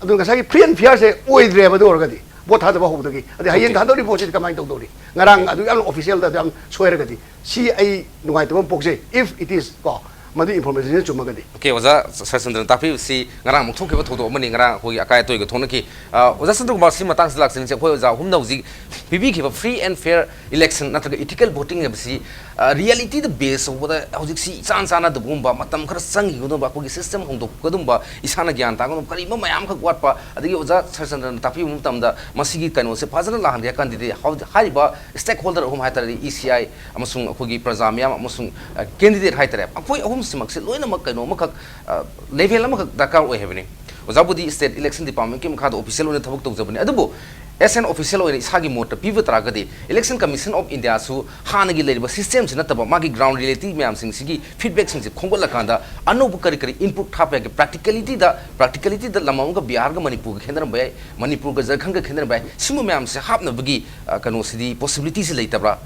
ꯑꯗꯨ ꯉꯁꯥꯏꯒꯤ ꯐ꯭ꯔꯤ ꯑꯦꯟ ꯐꯤꯌꯥꯔꯁꯦ ꯑꯣꯏꯗ꯭ꯔꯦꯕ꯫ ꯑꯗꯨ ꯑꯣꯏꯔꯒꯗꯤ ꯚꯣꯠ ꯊꯥꯗꯕ ꯍꯧꯕꯗꯒꯤ, ꯑꯗꯩ ꯍꯌꯦꯡ Okay. ꯊꯥꯗꯧꯔꯤ ꯚꯣꯠꯁꯤꯗꯤ ꯀꯃꯥꯏꯅ ꯇꯧꯗꯧꯔꯤ? ꯉꯔꯥꯡ ꯑꯗꯨ ꯌꯥꯝꯅ ꯑꯣꯐꯤꯁꯤꯌꯦꯜꯗ ꯑꯗꯨ ꯌꯥꯝ ꯁꯣꯏꯔꯒꯗꯤ, ꯁꯤ ꯑꯩ ꯅꯨꯡꯉꯥꯏꯇꯕ ꯑꯃ ꯄꯣꯛꯆꯩ, if it is ꯀꯣ, ꯃꯗꯨ ꯏꯟꯐꯣꯔꯃꯦꯁꯟꯁꯤꯅ ꯆꯨꯝꯃꯒꯗꯤ꯫ Okay, ꯑꯣꯖꯥ ꯁꯔꯆꯟꯗ꯭ꯔꯅ ꯇꯥꯛꯄꯤꯕꯁꯤ ꯉꯔꯥꯡꯃꯨꯛ ꯊꯣꯛꯈꯤꯕ ꯊꯧꯗꯣꯛ ꯑꯃꯅꯤ, ꯉꯔꯥꯡ ꯑꯩꯈꯣꯏꯒꯤ ꯑꯀꯥꯏ ꯑꯇꯣꯏꯒ ꯊꯣꯛꯅꯈꯤ꯫ ꯑ, ꯑꯣꯖꯥ ꯆꯟꯗ꯭ꯔꯀꯨꯃꯥꯔ, ꯁꯤ ꯃꯇꯥꯡꯁꯤꯗ ꯂꯥꯛꯆꯅꯤꯡꯁꯦ꯫ ꯑꯩꯈꯣꯏ ꯑꯣꯖꯥ ꯑꯍꯨꯝꯅ ꯍꯧꯖꯤꯛ ꯄꯤꯕꯤꯈꯤꯕ free and fair election ꯅꯠꯇ꯭ꯔꯒ ethical voting ꯍꯥꯏꯕꯁꯤ, ꯑ, ꯔꯤꯌꯦꯂꯤꯇꯤꯗ ꯕꯦꯁ ꯇꯧꯕꯗ ꯍꯧꯖꯤꯛꯁꯤ ꯏꯆꯥꯟ ꯆꯥꯟꯅꯗꯕꯒꯨꯝꯕ, ꯃꯇꯝ ꯈꯔ ꯆꯪꯈꯤꯒꯗꯧꯕ, ꯑꯩꯈꯣꯏꯒꯤ ꯁꯤꯁꯇꯦꯝ ꯍꯣꯡꯗꯣꯛꯀꯗꯧꯕ, ꯏꯁꯥꯅ ꯒ꯭ꯌꯥꯟ ꯇꯥꯒꯗꯧꯕ, ꯀꯔꯤꯒꯨꯝꯕ ꯃꯌꯥꯝꯈꯛ ꯋꯥꯠꯄ, ꯑꯗꯒꯤ ꯑꯣꯖꯥ ꯁꯔꯆꯟꯗ꯭ꯔꯅ ꯇꯥꯛꯄꯤꯕ ꯃꯇꯝꯗ ꯃꯁꯤꯒꯤ ꯀꯩꯅꯣꯁꯦ ꯐꯖꯅ ꯂꯥꯛꯍꯟꯒꯦ ꯍꯥꯏꯔ ꯀꯥꯟꯗꯗꯤ ꯍꯧ-, ꯍꯥꯏꯔꯤꯕ ꯁ꯭ꯇꯦꯛ ꯍꯣꯜꯗꯔ ꯑꯍꯨꯝ ꯍꯥꯏ ꯇꯥꯔꯗꯤ ꯏ ꯁꯤ ꯑꯥꯏ ꯑꯃꯁꯨꯡ ꯑꯩꯈꯣꯏꯒꯤ ꯄ꯭ꯔꯖꯥ ꯃꯤꯌꯥꯝ ꯑꯃꯁꯨꯡ, ꯑ, ꯀꯦꯟꯗꯤꯗꯦꯠ ꯍꯥꯏ ꯇꯥꯔꯦ, ꯑꯩꯈꯣꯏ ꯑꯍꯨꯝꯁꯤꯃꯛꯁꯦ ꯂꯣꯏꯅꯃꯛ ꯀꯩꯅꯣ ꯑꯃꯈꯛ, ꯑ, ꯂꯦꯚꯦꯜ ꯑꯃꯈꯛ ꯗꯔꯀꯥꯔ ꯑꯣꯏ ꯍꯥꯏꯕꯅꯤ꯫ ꯑꯣꯖꯥꯕꯨꯗꯤ ꯁ꯭ꯇꯦꯠ ꯏꯂꯦꯛꯁꯟ ꯗꯤꯄꯥꯔꯠꯃꯦꯟꯠꯀꯤ ꯃꯈꯥꯗ ꯑꯣꯐꯤꯁꯤꯌꯦꯜ ꯑꯣꯏꯅ ꯊꯕꯛ ꯇꯧꯖꯕꯅꯤ, ꯑꯗꯨꯕꯨ as an official ꯑꯣꯏꯅ ꯏꯁꯥꯒꯤ ꯃꯣꯠꯇ ꯄꯤꯕ ꯇꯥꯔꯒꯗꯤ, Election Commission of Indiaꯁꯨ ꯍꯥꯟꯅꯒꯤ ꯂꯩꯔꯤꯕ ꯁꯤꯁꯇꯦꯝꯁꯤ ꯅꯠꯇꯕ, ꯃꯥꯒꯤ ꯒ꯭ꯔꯥꯎꯟ ꯔꯤꯌꯦꯂꯤꯇꯤ ꯃꯌꯥꯝꯁꯤꯡꯁꯤꯒꯤ ꯐꯤꯗꯕꯦꯛꯁꯤꯡꯁꯦ ꯈꯣꯝꯒꯠꯂꯀꯥꯟꯗ ꯑꯅꯧꯕ ꯀꯔꯤ ꯀꯔꯤ ꯏꯝꯄ꯭ꯔꯨꯞ ꯍꯥꯞꯄ ꯌꯥꯒꯦ? ꯄ꯭ꯔꯦꯛꯇꯤꯀꯦꯂꯤꯇꯤꯗ, ꯄ꯭ꯔꯦꯛꯇꯤꯀꯦꯂꯤꯇꯤꯗ ꯂꯝ ꯑꯃꯒ ꯕꯤꯍꯥꯔꯒ ꯃꯅꯤꯄꯨꯔꯒ ꯈꯦꯠꯅꯔꯝꯕ ꯌꯥꯏ, ꯃꯅꯤꯄꯨꯔꯒ ꯖꯔꯈꯟꯒ ꯈꯦꯠꯅꯔꯝꯕ ꯌꯥꯏ꯫ ꯁꯤꯒꯨꯝꯕ ꯃꯌꯥꯝꯁꯦ ꯍꯥꯞꯅꯕꯒꯤ, ꯑ, ꯀꯩꯅꯣꯁꯤꯗꯤ, ꯄꯣꯁꯤꯕꯤꯂꯤꯇꯤꯁꯤ ꯂꯩꯇꯕ꯭ꯔꯥ?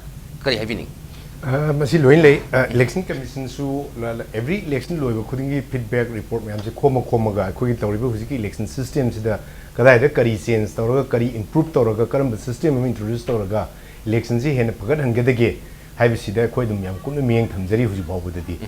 ꯀꯔꯤ ꯍꯥꯏꯕꯤꯅꯤꯡ? ꯑ, ꯃꯁꯤ ꯂꯣꯏꯅ ꯂꯩ꯫ ꯑ, ꯏꯂꯦꯛꯁꯟ ꯀꯃꯤꯁꯟꯁꯨ ꯂ-, ꯂ-, ꯑꯦꯚ꯭ꯔꯤ ꯏꯂꯦꯛꯁꯟ ꯂꯣꯏꯕ ꯈꯨꯗꯤꯡꯒꯤ ꯐꯤꯗꯕꯦꯛ ꯔꯤꯄꯣꯔꯠ ꯃꯌꯥꯝꯁꯦ ꯈꯣꯝꯃ ꯈꯣꯝꯃꯒ ꯑꯩꯈꯣꯏꯒꯤ ꯇꯧꯔꯤꯕ ꯍꯧꯖꯤꯛꯀꯤ ꯏꯂꯦꯛꯁꯟ ꯁꯤꯁꯇꯦꯝꯁꯤꯗ ꯀꯗꯥꯏꯗ ꯀꯔꯤ ꯆꯦꯟꯖ ꯇꯧꯔꯒ, ꯀꯔꯤ ꯏꯝꯄ꯭ꯔꯨꯞ ꯇꯧꯔꯒ, ꯀꯔꯝꯕ ꯁꯤꯁꯇꯦꯝ ꯑꯃ ꯏꯟꯇ꯭ꯔꯣꯗ꯭ꯌꯨꯁ ꯇꯧꯔꯒ ꯏꯂꯦꯛꯁꯟꯁꯤ ꯍꯦꯟꯅ ꯐꯒꯠꯍꯟꯒꯗꯒꯦ ꯍꯥꯏꯕꯁꯤꯗ ꯑꯩꯈꯣꯏ ꯑꯗꯨꯝ ꯌꯥꯝ ꯀꯨꯞꯅ ꯃꯤꯠꯌꯦꯡ ꯊꯝꯖꯔꯤ ꯍꯧꯖꯤꯛ ꯐꯥꯎꯕꯗꯗꯤ꯫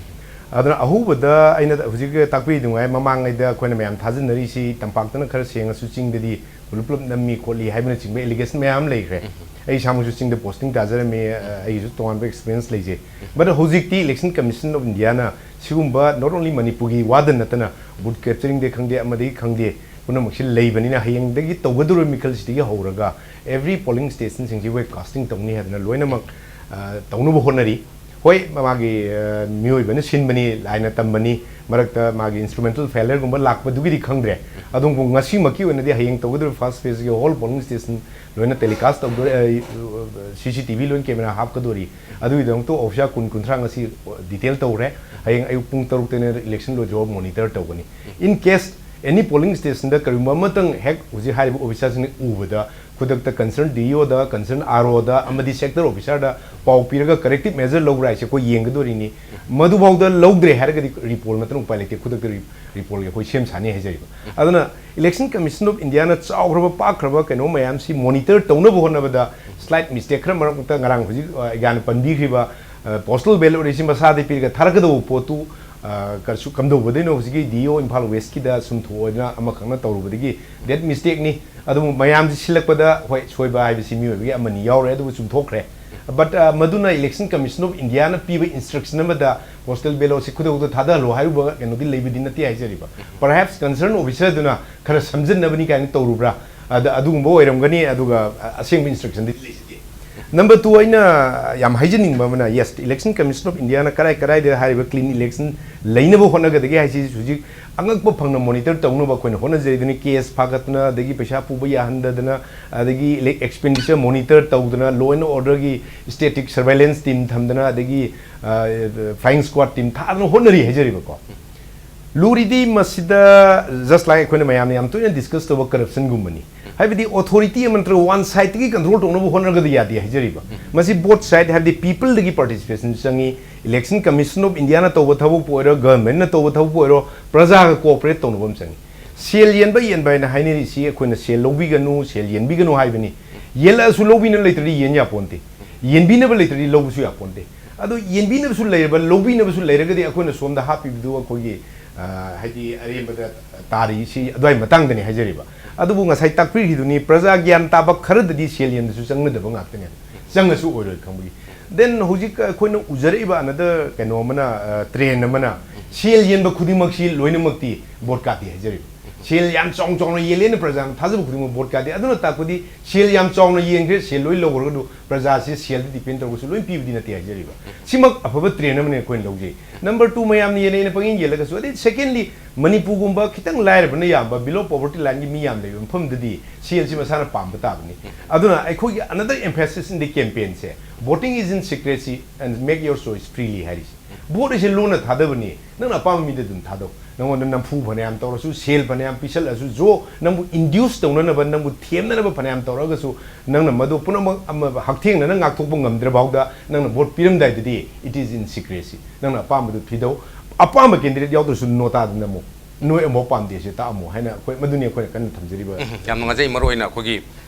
ꯑꯗꯨꯅ ꯑꯍꯧꯕꯗ ꯑꯩꯅ ꯍꯧꯖꯤꯛ ꯇꯥꯛꯄꯤꯗꯨꯉꯥꯏ ꯃꯃꯥꯡꯉꯩꯗ ꯑꯩꯈꯣꯏꯅ ꯃꯌꯥꯝ ꯊꯥꯖꯅꯔꯤꯁꯤ ꯇꯝꯄꯥꯛꯇꯅ ꯈꯔ ꯁꯦꯡꯉꯁꯨ ꯆꯤꯡꯗꯗꯤ ꯄꯨꯂꯞ ꯄꯨꯂꯞ ꯅꯝꯃꯤ ꯈꯣꯠꯂꯤ ꯍꯥꯏꯕꯅꯆꯤꯡꯕ ꯑꯦꯂꯤꯒꯦꯁꯟ ꯃꯌꯥꯝ ꯑꯃ ꯂꯩꯈ꯭ꯔꯦ꯫ ꯑꯩ ꯏꯁꯥꯃꯛꯁꯨ ꯆꯤꯡꯗ ꯄꯣꯁꯇꯤꯡ ꯇꯥꯖꯔꯝꯃꯤ, ꯑ, ꯑꯩꯒꯤꯁꯨ ꯇꯣꯉꯥꯟꯕ ꯑꯦꯛꯁꯄꯤꯔꯤꯌꯦꯟꯁ ꯂꯩꯖꯩ꯫ But ꯍꯧꯖꯤꯛꯇꯤ Election Commission of Indiaꯅ ꯁꯤꯒꯨꯝꯕ not only ꯃꯅꯤꯄꯨꯔꯒꯤ ꯋꯥꯗ ꯅꯠꯇꯅ ꯕꯨꯠ ꯀꯦꯞꯆꯔꯤꯡꯗ ꯈꯪꯗꯦ, ꯑꯃꯗꯒꯤ ꯈꯪꯗꯦ, ꯄꯨꯝꯅꯃꯛꯁꯤ ꯂꯩꯕꯅꯤꯅ ꯍꯌꯦꯡꯗꯒꯤ ꯇꯧꯒꯗꯧꯔꯤꯕ ꯃꯤꯈꯜꯁꯤꯗꯒꯤ ꯍꯧꯔꯒ every polling stationꯁꯤꯡꯁꯤ web casting ꯇꯧꯅꯤ ꯍꯥꯏꯗꯅ ꯂꯣꯏꯅꯃꯛ, ꯑ, ꯇꯧꯅꯕ ꯍꯣꯠꯅꯔꯤ꯫ ꯍꯣꯏ, ꯃꯥꯒꯤ, ꯑ, ꯃꯤꯑꯣꯏꯕꯅ ꯁꯤꯟꯕꯅꯤ, ꯂꯥꯏꯅ ꯇꯝꯕꯅꯤ, ꯃꯔꯛꯇ ꯃꯥꯒꯤ instrumental failureꯒꯨꯝꯕ ꯂꯥꯛꯄꯗꯨꯒꯤꯗꯤ ꯈꯪꯗ꯭ꯔꯦ꯫ ꯑꯗꯨꯕꯨ ꯉꯁꯤꯃꯛꯀꯤ ꯑꯣꯏꯅꯗꯤ ꯍꯌꯦꯡ ꯇꯧꯒꯗꯧꯔꯤꯕ first phaseꯀꯤ whole polling station ꯂꯣꯏꯅ telecast ꯇꯧꯗꯣꯔꯦ, ꯑ, CCTV ꯂꯣꯏꯅ camera ꯍꯥꯞꯀꯗꯣꯔꯤ꯫ ꯑꯗꯨꯒꯤꯗꯃꯛꯇ officer ꯀꯨꯟ, ꯀꯨꯟꯊ꯭ꯔꯥ ꯉꯁꯤ detail ꯇꯧꯔꯦ꯫ ꯍꯌꯦꯡ ꯑꯌꯨꯛ ꯄꯨꯡ ꯇꯔꯨꯛꯇꯩꯅ election ꯂꯣꯏꯗ꯭ꯔꯤꯐꯥꯎ monitor ꯇꯧꯒꯅꯤ꯫ In case any polling stationꯗ ꯀꯔꯤꯒꯨꯝꯕ ꯑꯃꯇꯪ ꯍꯦꯛ ꯍꯧꯖꯤꯛ ꯍꯥꯏꯔꯤꯕ officerꯁꯤꯡꯅ ꯎꯕꯗ ꯈꯨꯗꯛꯇ concerned DEOꯗ, concerned ROꯗ ꯑꯃꯗꯤ sector officerꯗ ꯄꯥꯎ ꯄꯤꯔꯒ corrective measure ꯂꯧꯕ꯭ꯔꯥ ꯍꯥꯏꯁꯦ ꯑꯩꯈꯣꯏ ꯌꯦꯡꯒꯗꯣꯔꯤꯅꯤ꯫ ꯃꯗꯨꯐꯥꯎꯗ ꯂꯧꯗ꯭ꯔꯦ ꯍꯥꯏꯔꯒꯗꯤ report ꯅꯠꯇꯅ ꯎꯄꯥꯏ ꯂꯩꯇꯦ, ꯈꯨꯗꯛꯇ re-, reportꯀꯤ ꯑꯩꯈꯣꯏ ꯁꯦꯝ ꯁꯥꯅꯤ ꯍꯥꯏꯖꯔꯤꯕ꯫ ꯑꯗꯨꯅ Election Commission of Indiaꯅ ꯆꯥꯎꯈ꯭ꯔꯕ, ꯄꯥꯛꯈ꯭ꯔꯕ ꯀꯩꯅꯣ ꯃꯌꯥꯝꯁꯤ monitor ꯇꯧꯅꯕ ꯍꯣꯠꯅꯕꯗ slight mistake ꯈꯔ ꯃꯔꯛ ꯃꯔꯛꯇ ꯉꯔꯥꯡ ꯍꯧꯖꯤꯛ, ꯑ, ꯑꯩꯒꯥꯅ ꯄꯟꯕꯤꯈ꯭ꯔꯤꯕ, ꯑ, postal ballot ꯑꯁꯤ ꯃꯁꯥꯗ ꯄꯤꯔꯒ ꯊꯥꯔꯛꯀꯗꯧꯕ ꯄꯣꯠꯇꯨ, ꯑ, ꯀꯔꯁꯨ ꯀꯝꯗꯧꯕꯗꯩꯅꯣ ꯍꯧꯖꯤꯛꯀꯤ DEO ꯏꯝꯐꯥꯜ Westꯀꯤꯗ ꯁꯨꯝ ꯊꯣꯛꯑꯣꯏꯗꯅ ꯑꯃꯈꯛꯅ ꯇꯧꯔꯨꯕꯗꯒꯤ that mistakeꯅꯤ꯫ ꯑꯗꯨꯕꯨ ꯃꯌꯥꯝꯁꯤ ꯁꯤꯜꯂꯛꯄꯗ, ꯍꯣꯏ, ꯁꯣꯏꯕ ꯍꯥꯏꯕꯁꯤ ꯃꯤꯑꯣꯏꯕꯒꯤ ꯑꯃꯅꯤ ꯌꯥꯎꯔꯦ, ꯑꯗꯨꯕꯨ ꯆꯨꯝꯊꯣꯛꯈ꯭ꯔꯦ꯫ But, ꯑ, ꯃꯗꯨꯅ Election Commission of Indiaꯅ ꯄꯤꯕ instruction ꯑꯃꯗ postal ballotꯁꯤ ꯈꯨꯗꯛꯇ ꯊꯥꯗꯍꯜꯂꯣ ꯍꯥꯏꯔꯨꯕ ꯀꯩꯅꯣꯗꯤ ꯂꯩꯕꯗꯤ ꯅꯠꯇꯦ ꯍꯥꯏꯖꯔꯤꯕ꯫ Perhaps concerned officerꯗꯨꯅ ꯈꯔ ꯁꯝꯖꯤꯟꯅꯕꯅꯤ ꯀꯥꯏꯅ ꯇꯧꯔꯨꯕ꯭ꯔꯥ? ꯑꯗ-, ꯑꯗꯨꯒꯨꯝꯕ ꯑꯣꯏꯔꯝꯒꯅꯤ, ꯑꯗꯨꯒ, ꯑ, ꯑꯁꯦꯡꯕ instructionꯗꯤ ꯂꯩꯖꯗꯦ꯫ Number two, ꯑꯩꯅ ꯌꯥꯝ ꯍꯥꯏꯖꯅꯤꯡꯕ ꯑꯃꯅ, yes, Election Commission of Indiaꯅ ꯀꯔꯥꯏ ꯀꯔꯥꯏꯗ ꯍꯥꯏꯔꯤꯕ clean election ꯂꯩꯅꯕ ꯍꯣꯠꯅꯒꯗꯒꯦ ꯍꯥꯏꯁꯤ ꯍꯧꯖꯤꯛ ꯑꯉꯛꯄ ꯐꯪꯅ monitor ꯇꯧꯅꯕ ꯑꯩꯈꯣꯏꯅ ꯍꯣꯠꯅꯖꯔꯤꯗꯨꯅꯤ꯫ Case ꯐꯥꯒꯠꯇꯅ, ꯑꯗꯒꯤ ꯄꯩꯁꯥ ꯄꯨꯕ ꯌꯥꯍꯟꯗꯗꯅ, ꯑꯗꯒꯤ ele-, expenditure monitor ꯇꯧꯗꯅ, law and orderꯒꯤ static surveillance team ꯊꯝꯗꯅ, ꯑꯗꯒꯤ, ꯑ, flying squad team ꯊꯥꯗꯅ ꯍꯣꯠꯅꯔꯤ ꯍꯥꯏꯖꯔꯤꯕꯀꯣ꯫ ꯂꯨꯔꯤꯗꯤ ꯃꯁꯤꯗ just like ꯑꯩꯈꯣꯏꯅ ꯃꯌꯥꯝꯅ ꯌꯥꯝ ꯇꯣꯏꯅ discuss ꯇꯧꯕ corruptionꯒꯨꯝꯕꯅꯤ꯫ ꯍꯥꯏꯕꯗꯤ authority ꯑꯃ ꯅꯠꯇ꯭ꯔꯒ one sideꯇꯒꯤ control ꯇꯧꯅꯕ ꯍꯣꯠꯅꯔꯒꯗꯤ ꯌꯥꯗꯦ ꯍꯥꯏꯖꯔꯤꯕ꯫ ꯃꯁꯤ both side, ꯍꯥꯏꯕꯗꯤ peopleꯗꯒꯤ participation ꯆꯪꯉꯤ, Election Commission of Indiaꯅ ꯇꯧꯕ ꯊꯕꯛꯄꯨ ꯑꯣꯏꯔꯣ, governmentꯅ ꯇꯧꯕ ꯊꯕꯛꯄꯨ ꯑꯣꯏꯔꯣ, ꯄ꯭ꯔꯖꯥꯒ cooperate ꯇꯧꯅꯕ ꯑꯃ ꯆꯪꯉꯤ꯫ ꯁꯦꯜ ꯌꯦꯟꯕ ꯌꯦꯟꯕ ꯍꯥꯏꯅ ꯍꯥꯏꯅꯔꯤꯁꯤ ꯑꯩꯈꯣꯏꯅ ꯁꯦꯜ ꯂꯧꯕꯤꯒꯅꯨ, ꯁꯦꯜ ꯌꯦꯟꯕꯤꯒꯅꯨ ꯍꯥꯏꯕꯅꯤ꯫ ꯌꯦꯜꯂꯛꯑꯁꯨ ꯂꯧꯕꯤꯅꯕ ꯂꯩꯇ꯭ꯔꯗꯤ ꯌꯦꯟ ꯌꯥꯄꯣꯟꯇꯦ, ꯌꯦꯟꯕꯤꯅꯕ ꯂꯩꯇ꯭ꯔꯗꯤ ꯂꯧꯕꯁꯨ ꯌꯥꯄꯣꯟꯇꯦ꯫ ꯑꯗꯣ ꯌꯦꯟꯕꯤꯅꯕꯁꯨ ꯂꯩꯔꯕ, ꯂꯧꯕꯤꯅꯕꯁꯨ ꯂꯩꯔꯒꯗꯤ ꯑꯩꯈꯣꯏꯅ ꯁꯣꯝꯗ ꯍꯥꯞꯄꯤꯕꯗꯨ ꯑꯩꯈꯣꯏꯒꯤ, ꯑ, ꯍꯥꯏꯗꯤ ꯑꯔꯦꯝꯕꯗ ꯇꯥꯔꯤꯁꯤ ꯑꯗꯨꯋꯥꯏ ꯃꯇꯥꯡꯗꯅꯤ ꯍꯥꯏꯖꯔꯤꯕ꯫ ꯑꯗꯨꯕꯨ ꯉꯁꯥꯏ ꯇꯥꯛꯄꯤꯈꯤꯗꯨꯅꯤ, ꯄ꯭ꯔꯖꯥ ꯒ꯭ꯌꯥꯟ ꯇꯥꯕ ꯈꯔꯗꯗꯤ ꯁꯦꯜ ꯌꯦꯟꯕꯁꯨ ꯆꯪꯅꯗꯕ ꯉꯥꯛꯇꯅꯦ, ꯆꯪꯉꯁꯨ ꯑꯣꯏꯔꯣꯏ ꯈꯪꯕꯒꯤ꯫ Then ꯍꯧꯖꯤꯛ ꯑꯩꯈꯣꯏꯅ ꯎꯖꯔꯛꯏꯕ another ꯀꯩꯅꯣ ꯑꯃꯅ, ꯑ, trend ꯑꯃꯅ ꯁꯦꯜ ꯌꯦꯟꯕ ꯈꯨꯗꯤꯡꯃꯛꯁꯤ ꯂꯣꯏꯅꯃꯛꯇꯤ vote ꯀꯥꯞꯄꯤ ꯍꯥꯏꯖꯔꯤꯕ꯫ ꯁꯦꯜ ꯌꯥꯝ ꯆꯥꯎꯅ ꯆꯥꯎꯅ ꯌꯦꯜꯂꯦꯅ ꯄ꯭ꯔꯖꯥꯅ ꯊꯥꯖꯕ ꯈꯨꯗꯤꯡꯃꯛ ꯚꯣꯠ ꯀꯥꯗꯦ꯫ ꯑꯗꯨꯅ ꯇꯥꯛꯄꯗꯤ ꯁꯦꯜ ꯌꯥꯝ ꯆꯥꯎꯅ ꯌꯦꯟꯈ꯭ꯔꯦ, ꯁꯦꯜ ꯂꯣꯏ ꯂꯧꯈ꯭ꯔꯒꯗꯨ ꯄ꯭ꯔꯖꯥꯁꯤ ꯁꯦꯜꯗ ꯗꯤꯄꯦꯟ ꯇꯧꯔꯒꯁꯨ ꯂꯣꯏ ꯄꯤꯕꯗꯤ ꯅꯠꯇꯦ ꯍꯥꯏꯖꯔꯤꯕ꯫ ꯁꯤꯃꯛ ꯑꯐꯕ ꯇ꯭ꯔꯦꯟ ꯑꯃꯅꯤ ꯑꯩꯈꯣꯏꯅ ꯂꯧꯖꯩ꯫ ꯅꯝꯕꯔ ꯇꯨ, ꯃꯌꯥꯝꯅ ꯌꯦꯟꯅꯩꯅ ꯄꯪꯌꯦꯟ ꯌꯦꯜꯂꯒꯁꯨ, ꯑꯗꯩ ꯁꯦꯀꯦꯟꯂꯤ, ꯃꯅꯤꯄꯨꯔꯒꯨꯝꯕ ꯈꯤꯇꯪ ꯂꯥꯏꯔꯕꯅ ꯌꯥꯝꯕ, below poverty lineꯒꯤ ꯃꯤ ꯌꯥꯝ ꯂꯩꯕ ꯃꯐꯝꯗꯗꯤ ꯁꯦꯜꯁꯤ ꯃꯁꯥꯅ ꯄꯥꯝꯕ ꯇꯥꯕꯅꯤ꯫ ꯑꯗꯨꯅ ꯑꯩꯈꯣꯏꯒꯤ another emphasis in the campaignꯁꯦ, "Voting is in secrecy and make your choice freely" ꯍꯥꯏꯔꯤꯁꯦ꯫ ꯚꯣꯠ ꯑꯁꯤ ꯂꯣꯟꯅ ꯊꯥꯗꯕꯅꯤ꯫ ꯅꯪꯅ ꯑꯄꯥꯝꯕ ꯃꯤꯗ ꯑꯗꯨꯝ ꯊꯥꯗꯧ꯫ ꯅꯪꯉꯣꯟꯗ ꯅꯝꯐꯨ ꯐꯅꯌꯥꯝ ꯇꯧꯔꯁꯨ, ꯁꯦꯜ ꯐꯅꯌꯥꯝ ꯄꯤꯁꯜꯂꯁꯨ, ꯖꯣ, ꯅꯪꯕꯨ induce ꯇꯧꯅꯅꯕ, ꯅꯪꯕꯨ ꯊꯦꯝꯅꯅꯕ ꯐꯅꯌꯥꯝ ꯇꯧꯔꯒꯁꯨ, ꯅꯪꯅ ꯃꯗꯨ ꯄꯨꯝꯅꯃꯛ ꯑꯃ ꯍꯛꯊꯦꯡꯅꯅ ꯉꯥꯛꯊꯣꯛꯄ ꯉꯝꯗ꯭ꯔ ꯐꯥꯎꯗ, ꯅꯪꯅ vote ꯄꯤꯔꯝꯗꯥꯏꯗꯗꯤ, it is in secrecy꯫ ꯅꯪꯅ ꯑꯄꯥꯝꯕꯗꯨ ꯊꯤꯗꯧ꯫ ꯑꯄꯥꯝꯕ candidate ꯌꯥꯎꯗ꯭ꯔꯁꯨ ꯅꯣꯇꯥꯗ ꯅꯝꯃꯨ꯫ "ꯅꯣꯏ ꯑꯃꯐꯥꯎ ꯄꯥꯝꯗꯦ" ꯁꯤ ꯇꯥꯛꯑꯝꯃꯨ ꯍꯥꯏꯅ ꯑꯩꯈꯣꯏ, ꯃꯗꯨꯅꯤ ꯑꯩꯈꯣꯏꯅ ꯀꯟꯅ ꯊꯝꯖꯔꯤꯕ꯫ ꯎꯝ, ꯌꯥꯝ ꯅꯨꯡꯉꯥꯏꯖꯩ꯫ ꯃꯔꯨ ꯑꯣꯏꯅ ꯑꯩꯈꯣꯏꯒꯤ,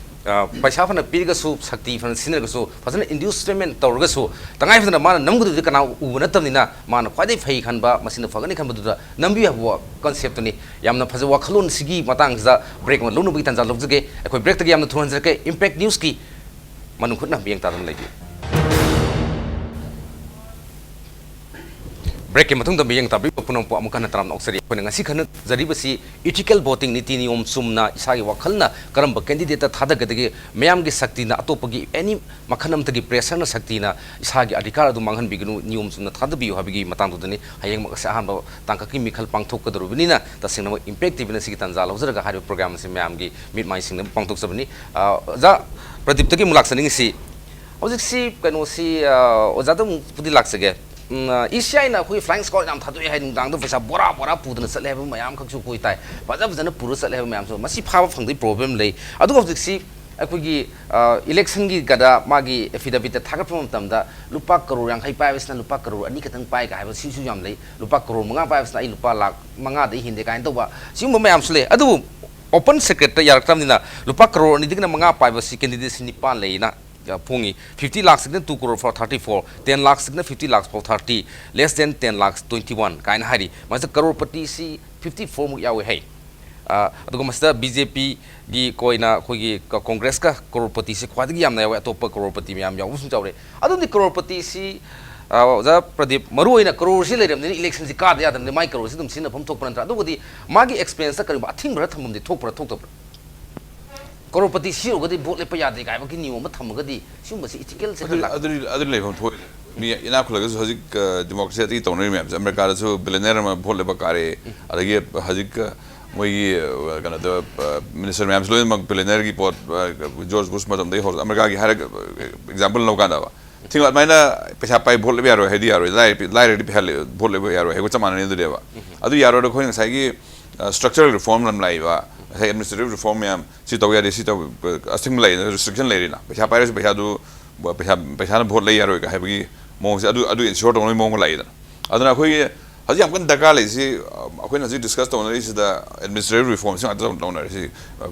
ꯑ, ꯄꯩꯁꯥ ꯐꯅ ꯄꯤꯔꯒꯁꯨ, ꯁꯛꯇꯤ ꯐꯅ ꯁꯤꯖꯤꯟꯅꯔꯒꯁꯨ, ꯐꯖꯅ inducement ꯇꯧꯔꯒꯁꯨ, ꯇꯉꯥꯏ ꯐꯗꯅ ꯃꯥꯅ ꯅꯝꯒꯗꯕꯗꯤ ꯀꯅꯥ ꯎꯕ ꯅꯠꯇꯕꯅꯤꯅ, ꯃꯥꯅ ꯈ꯭ꯋꯥꯏꯗꯒꯤ ꯐꯩ ꯈꯟꯕ, ꯃꯁꯤꯅ ꯐꯒꯅꯤ ꯈꯟꯕꯗꯨꯗ ꯅꯝꯕꯤꯌꯨ ꯍꯥꯏꯕ conceptꯇꯨꯅꯤ꯫ ꯌꯥꯝꯅ ꯐꯖꯕ ꯋꯥꯈꯜꯂꯣꯟꯁꯤꯒꯤ ꯃꯇꯥꯡꯁꯤꯗ break ꯑꯃ ꯂꯧꯅꯕꯒꯤ ꯇꯥꯟꯖꯥ ꯂꯧꯖꯒꯦ꯫ ꯑꯩꯈꯣꯏ breakꯇꯒꯤ ꯌꯥꯝꯅ ꯊꯨꯍꯟꯖꯔꯛꯀꯦ꯫ Impact Newsꯀꯤ ꯃꯅꯨꯡ ꯍꯨꯠꯅ ꯃꯤꯠꯌꯦꯡ ꯇꯥꯗꯨꯅ ꯂꯩꯕꯤꯌꯨ꯫ Breakꯀꯤ ꯃꯇꯨꯡꯗ ꯃꯤꯠꯌꯦꯡ ꯇꯥꯕꯤꯕ ꯄꯨꯝꯅꯃꯛꯄꯨ ꯑꯃꯨꯛ ꯍꯟꯅ ꯇꯔꯥꯝꯅ ꯑꯣꯛꯆꯔꯤ꯫ ꯑꯩꯈꯣꯏꯅ ꯉꯁꯤ ꯈꯟꯅꯖꯔꯤꯕꯁꯤ ethical voting, ꯅꯤꯇꯤ ꯅꯤꯌꯣꯝ ꯆꯨꯝꯅ ꯏꯁꯥꯒꯤ ꯋꯥꯈꯜꯅ ꯀꯔꯝꯕ candidateꯇ ꯊꯥꯗꯒꯗꯒꯦ, ꯃꯌꯥꯝꯒꯤ ꯁꯛꯇꯤꯅ ꯑꯇꯣꯞꯄꯒꯤ any ꯃꯈꯜ ꯑꯃꯠꯇꯒꯤ pressureꯅ, ꯁꯛꯇꯤꯅ ꯏꯁꯥꯒꯤ ꯑꯙꯤꯀꯥꯔ ꯑꯗꯨ ꯃꯥꯡꯍꯟꯕꯤꯒꯅꯨ, ꯅꯤꯌꯣꯝ ꯆꯨꯝꯅ ꯊꯥꯗꯕꯤꯌꯨ ꯍꯥꯏꯕꯒꯤ ꯃꯇꯥꯡꯗꯨꯗꯅꯤ꯫ ꯍꯌꯦꯡꯃꯛ ꯑꯁꯤ ꯑꯍꯥꯟꯕ ꯇꯥꯡꯀꯛꯀꯤ ꯃꯤꯈꯜ ꯄꯥꯡꯊꯣꯛꯀꯗꯧꯔꯤꯕꯅꯤꯅ, ꯇꯁꯦꯡꯅꯃꯛ Impact TVꯅ ꯁꯤꯒꯤ ꯇꯥꯟꯖꯥ ꯂꯧꯖꯔꯒ ꯍꯥꯏꯔꯤꯕ program ꯑꯁꯤ ꯃꯌꯥꯝꯒꯤ ꯃꯤꯠ ꯃꯥꯏ ꯁꯤꯡꯅꯕ ꯄꯥꯡꯊꯣꯛꯆꯕꯅꯤ꯫ ꯑ, ꯑꯣꯖꯥ ꯄ꯭ꯔꯗꯤꯞꯇꯒꯤ ꯑꯃꯨꯛ ꯂꯥꯛꯆꯅꯤꯡꯉꯤꯁꯤ, ꯍꯧꯖꯤꯛꯁꯤ ꯀꯩꯅꯣꯁꯤ, ꯑ, ꯑꯣꯖꯥꯗ ꯑꯃꯨꯛꯄꯨꯗꯤ ꯂꯥꯛꯆꯒꯦ꯫ ꯎꯝ, ꯑ, ECIꯅ ꯑꯩꯈꯣꯏ flying squad ꯌꯥꯝ ꯊꯥꯗꯣꯛꯑꯦ ꯍꯥꯏ, ꯅꯨꯡꯗꯥꯡꯗ ꯄꯩꯁꯥ ꯕꯣꯔꯥ ꯕꯣꯔꯥ ꯄꯨꯗꯅ ꯆꯠꯂꯦ ꯍꯥꯏꯕ ꯃꯌꯥꯝ ꯈꯛꯁꯨ ꯑꯩꯈꯣꯏ ꯇꯥꯏ꯫ ꯐꯖ ꯐꯖꯅ ꯄꯨꯔ ꯆꯠꯂꯦ ꯍꯥꯏꯕ ꯃꯌꯥꯝꯁꯨ꯫ ꯃꯁꯤ ꯐꯥꯕ ꯐꯪꯗꯕꯒꯤ problem ꯂꯩ꯫ ꯑꯗꯨꯒ ꯍꯧꯖꯤꯛꯁꯤ ꯑꯩꯈꯣꯏꯒꯤ, ꯑ, electionꯒꯤ ꯀꯗ ꯃꯥꯒꯤ affidavitꯇ ꯊꯥꯒꯠꯄ ꯃꯇꯝꯗ ꯂꯨꯄꯥ ꯀꯔꯣꯔ ꯌꯥꯡꯈꯩ ꯄꯥꯏꯕꯁꯤꯅ ꯂꯨꯄꯥ ꯀꯔꯣꯔ ꯑꯅꯤ ꯈꯛꯇꯪ ꯄꯥꯏꯒ ꯍꯥꯏꯕ ꯁꯤꯁꯨ ꯌꯥꯝ ꯂꯩ꯫ ꯂꯨꯄꯥ ꯀꯔꯣꯔ ꯃꯉꯥ ꯄꯥꯏꯕꯁꯤꯅ "ꯑꯩ ꯂꯨꯄꯥ ꯂꯥꯈ ꯃꯉꯥꯗꯩ ꯍꯦꯟꯗꯦ" ꯀꯥꯏꯅ ꯇꯧꯕ ꯁꯤꯒꯨꯝꯕ ꯃꯌꯥꯝꯁꯨ ꯂꯩ꯫ ꯑꯗꯨꯕꯨ open secretꯇ ꯌꯥꯔꯛꯇ꯭ꯔꯕꯅꯤꯅ ꯂꯨꯄꯥ ꯀꯔꯣꯔ ꯑꯅꯤꯗꯒꯤꯅ ꯃꯉꯥ ꯄꯥꯏꯕꯁꯤ candidateꯁꯤ ꯅꯤꯄꯥꯟ ꯂꯩꯅ, ꯑ, ꯐꯣꯡꯉꯤ꯫ Fifty lakhꯁꯤꯅ two crore for thirty-four, ten lakhꯁꯤꯅ fifty lakhs for thirty, less than ten lakhs twenty-one ꯀꯥꯏꯅ ꯍꯥꯏꯔꯤ꯫ ꯃꯁꯤꯗ ꯀꯔꯣꯔꯄꯇꯤꯁꯤ fifty four ꯃꯨꯛ ꯌꯥꯎꯋꯦ ꯍꯥꯏ꯫ ꯑ, ꯑꯗꯨꯒ ꯃꯁꯤꯗ BJPꯒꯤ ꯑꯣꯏꯅ ꯑꯩꯈꯣꯏꯒꯤ ꯀ-, Congressꯀ ꯀꯔꯣꯔꯄꯇꯤꯁꯤ ꯈ꯭ꯋꯥꯏꯗꯒꯤ ꯌꯥꯝꯅ ꯌꯥꯎꯋꯦ, ꯑꯇꯣꯞꯄ ꯀꯔꯣꯔꯄꯇꯤ ꯃꯌꯥꯝ ꯌꯥꯎꯕꯁꯨ ꯌꯥꯎꯔꯦ꯫ ꯑꯗꯨꯗꯤ ꯀꯔꯣꯔꯄꯇꯤꯁꯤ ꯑꯣꯖꯥ ꯄ꯭ꯔꯗꯤꯞ, ꯃꯔꯨ ꯑꯣꯏꯅ ꯀꯔꯣꯔꯁꯤ ꯂꯩꯔꯕꯅꯤꯅ ꯏꯂꯦꯛꯁꯟꯁꯤ ꯀꯥꯗ ꯌꯥꯗꯕꯅꯤ, ꯃꯥꯏ ꯀꯔꯣꯔꯁꯤ ꯑꯗꯨꯝ ꯁꯤꯖꯤꯟꯅꯐꯝ ꯊꯣꯛꯄ ꯅꯠꯇ꯭ꯔꯥ? ꯑꯗꯨꯕꯨꯗꯤ ꯃꯥꯒꯤ ꯑꯦꯛꯁꯄꯦꯟꯁꯇ ꯀꯔꯤꯒꯨꯝꯕ ꯑꯊꯤꯡꯕ ꯈꯔ ꯊꯝꯐꯝꯗꯤ ꯊꯣꯛꯄ꯭ꯔꯥ ꯊꯣꯛꯇꯕ꯭ꯔꯥ? ꯀꯔꯣꯔꯄꯇꯤ ꯁꯤꯔꯨꯔꯒꯗꯤ ꯚꯣꯠ ꯂꯦꯞꯄ ꯌꯥꯗꯦ ꯀꯥꯏꯕꯒꯤ ꯅꯤꯌꯣꯝ ꯑꯃ ꯊꯝꯃꯒꯗꯤ ꯁꯤꯒꯨꯝꯕꯁꯤ ꯏꯊꯤꯀꯦꯜꯁꯦ ꯈꯔ ꯑꯗꯨꯗꯤ ꯂꯥꯛ- ꯑꯗꯨꯗꯤ ꯑꯗꯨꯗꯤ ꯂꯩꯐꯝ ꯊꯣꯛꯑꯣꯏ꯫ ꯃꯤ ꯏꯅꯥꯛ ꯈꯨꯜꯂꯒꯁꯨ ꯍꯧꯖꯤꯛ ꯗꯤꯃꯣꯀ꯭ꯔꯦꯁꯤ ꯑꯇꯩ ꯇꯧꯅꯔꯤ ꯃꯌꯥꯝꯁꯦ, ꯑꯃꯦꯔꯤꯀꯥꯗꯁꯨ ꯕꯤꯂꯤꯅꯔ ꯑꯃ ꯚꯣꯠ ꯂꯦꯞꯄ ꯀꯥꯔꯦ, ꯑꯗꯒꯤ ꯍꯧꯖꯤꯛ ꯃꯣꯏꯒꯤ ꯀꯩꯅꯣꯗ ꯃꯤꯅꯤꯁꯇꯔ ꯃꯌꯥꯝꯁꯨ ꯂꯣꯏꯅꯃꯛ ꯕꯤꯂꯤꯅꯔꯒꯤ ꯄꯣꯠ, ꯖꯣꯔꯖ ꯕꯨꯁ ꯃꯇꯝꯗꯒꯤ ꯍꯧꯔ ꯑꯃꯦꯔꯤꯀꯥꯒꯤ ꯍꯥꯏꯔꯒ ꯑꯦꯛꯖꯥꯝꯄꯜ ꯂꯧꯀꯥꯟꯗꯕ ꯊꯤꯡ ꯑꯗꯨꯃꯥꯏꯅ ꯄꯩꯁꯥ ꯄꯥꯏ ꯚꯣꯠ ꯂꯦꯞꯄ ꯌꯥꯔꯣꯏ ꯍꯥꯏꯗꯤ ꯌꯥꯔꯣꯏ, ꯂꯥꯏꯔ- ꯂꯥꯏꯔꯗꯤ ꯄꯩꯁꯥ ꯂꯦ- ꯚꯣꯠ ꯂꯦꯞꯄ ꯌꯥꯔꯣꯏ ꯍꯥꯏꯕ ꯆꯞ ꯃꯥꯟꯅꯅꯤ꯫ ꯑꯗꯨꯅꯦꯕ ꯑꯗꯨ ꯌꯥꯔꯣꯏꯗ ꯑꯩꯈꯣꯏ ꯉꯁꯥꯏꯒꯤ ꯁ꯭ꯇ꯭ꯔꯛꯆꯔꯦꯜ ꯔꯤꯐꯣꯔꯝ ꯑꯃ ꯂꯥꯛꯏꯕ, ꯉꯁꯥꯏ ꯑꯦꯗꯃꯤꯅꯤꯁꯇ꯭ꯔꯦꯇꯤꯚ ꯔꯤꯐꯣꯔꯝ ꯃꯌꯥꯝ, ꯁꯤ ꯇꯧ ꯌꯥꯗꯦ, ꯁꯤ ꯇꯧ, ꯑꯁꯤꯡꯕ ꯂꯩ, ꯔꯤꯁꯇ꯭ꯔꯤꯛꯁꯟ ꯂꯩꯔꯤꯅ, ꯄꯩꯁꯥ ꯄꯥꯏꯔꯁꯨ ꯄꯩꯁꯥꯗꯨ, ꯄꯩꯁꯥ, ꯄꯩꯁꯥꯅ ꯚꯣꯠ ꯂꯩ ꯌꯥꯔꯣꯏ ꯀ ꯍꯥꯏꯕꯒꯤ ꯃꯑꯣꯡꯁꯦ, ꯑꯗꯨ ꯑꯗꯨ ꯏꯟꯁꯤꯌꯣꯔ ꯇꯧꯅꯕꯒꯤ ꯃꯑꯣꯡ ꯂꯥꯛꯏꯗꯅ꯫ ꯑꯗꯨꯅ ꯑꯩꯈꯣꯏꯒꯤ ꯍꯧꯖꯤꯛ ꯌꯥꯝ ꯀꯟꯅ ꯗꯔꯀꯥꯔ ꯂꯩꯔꯤꯁꯤ, ꯑꯩꯈꯣꯏꯅ ꯍꯧꯖꯤꯛ ꯗꯤꯁꯀꯁ ꯇꯧꯅꯔꯤꯁꯤꯗ ꯑꯦꯗꯃꯤꯅꯤꯁꯇ꯭ꯔꯦꯇꯤꯚ ꯔꯤꯐꯣꯔꯝꯁꯤ ꯉꯥꯛꯇ ꯇꯧꯅꯔꯤꯁꯤ꯫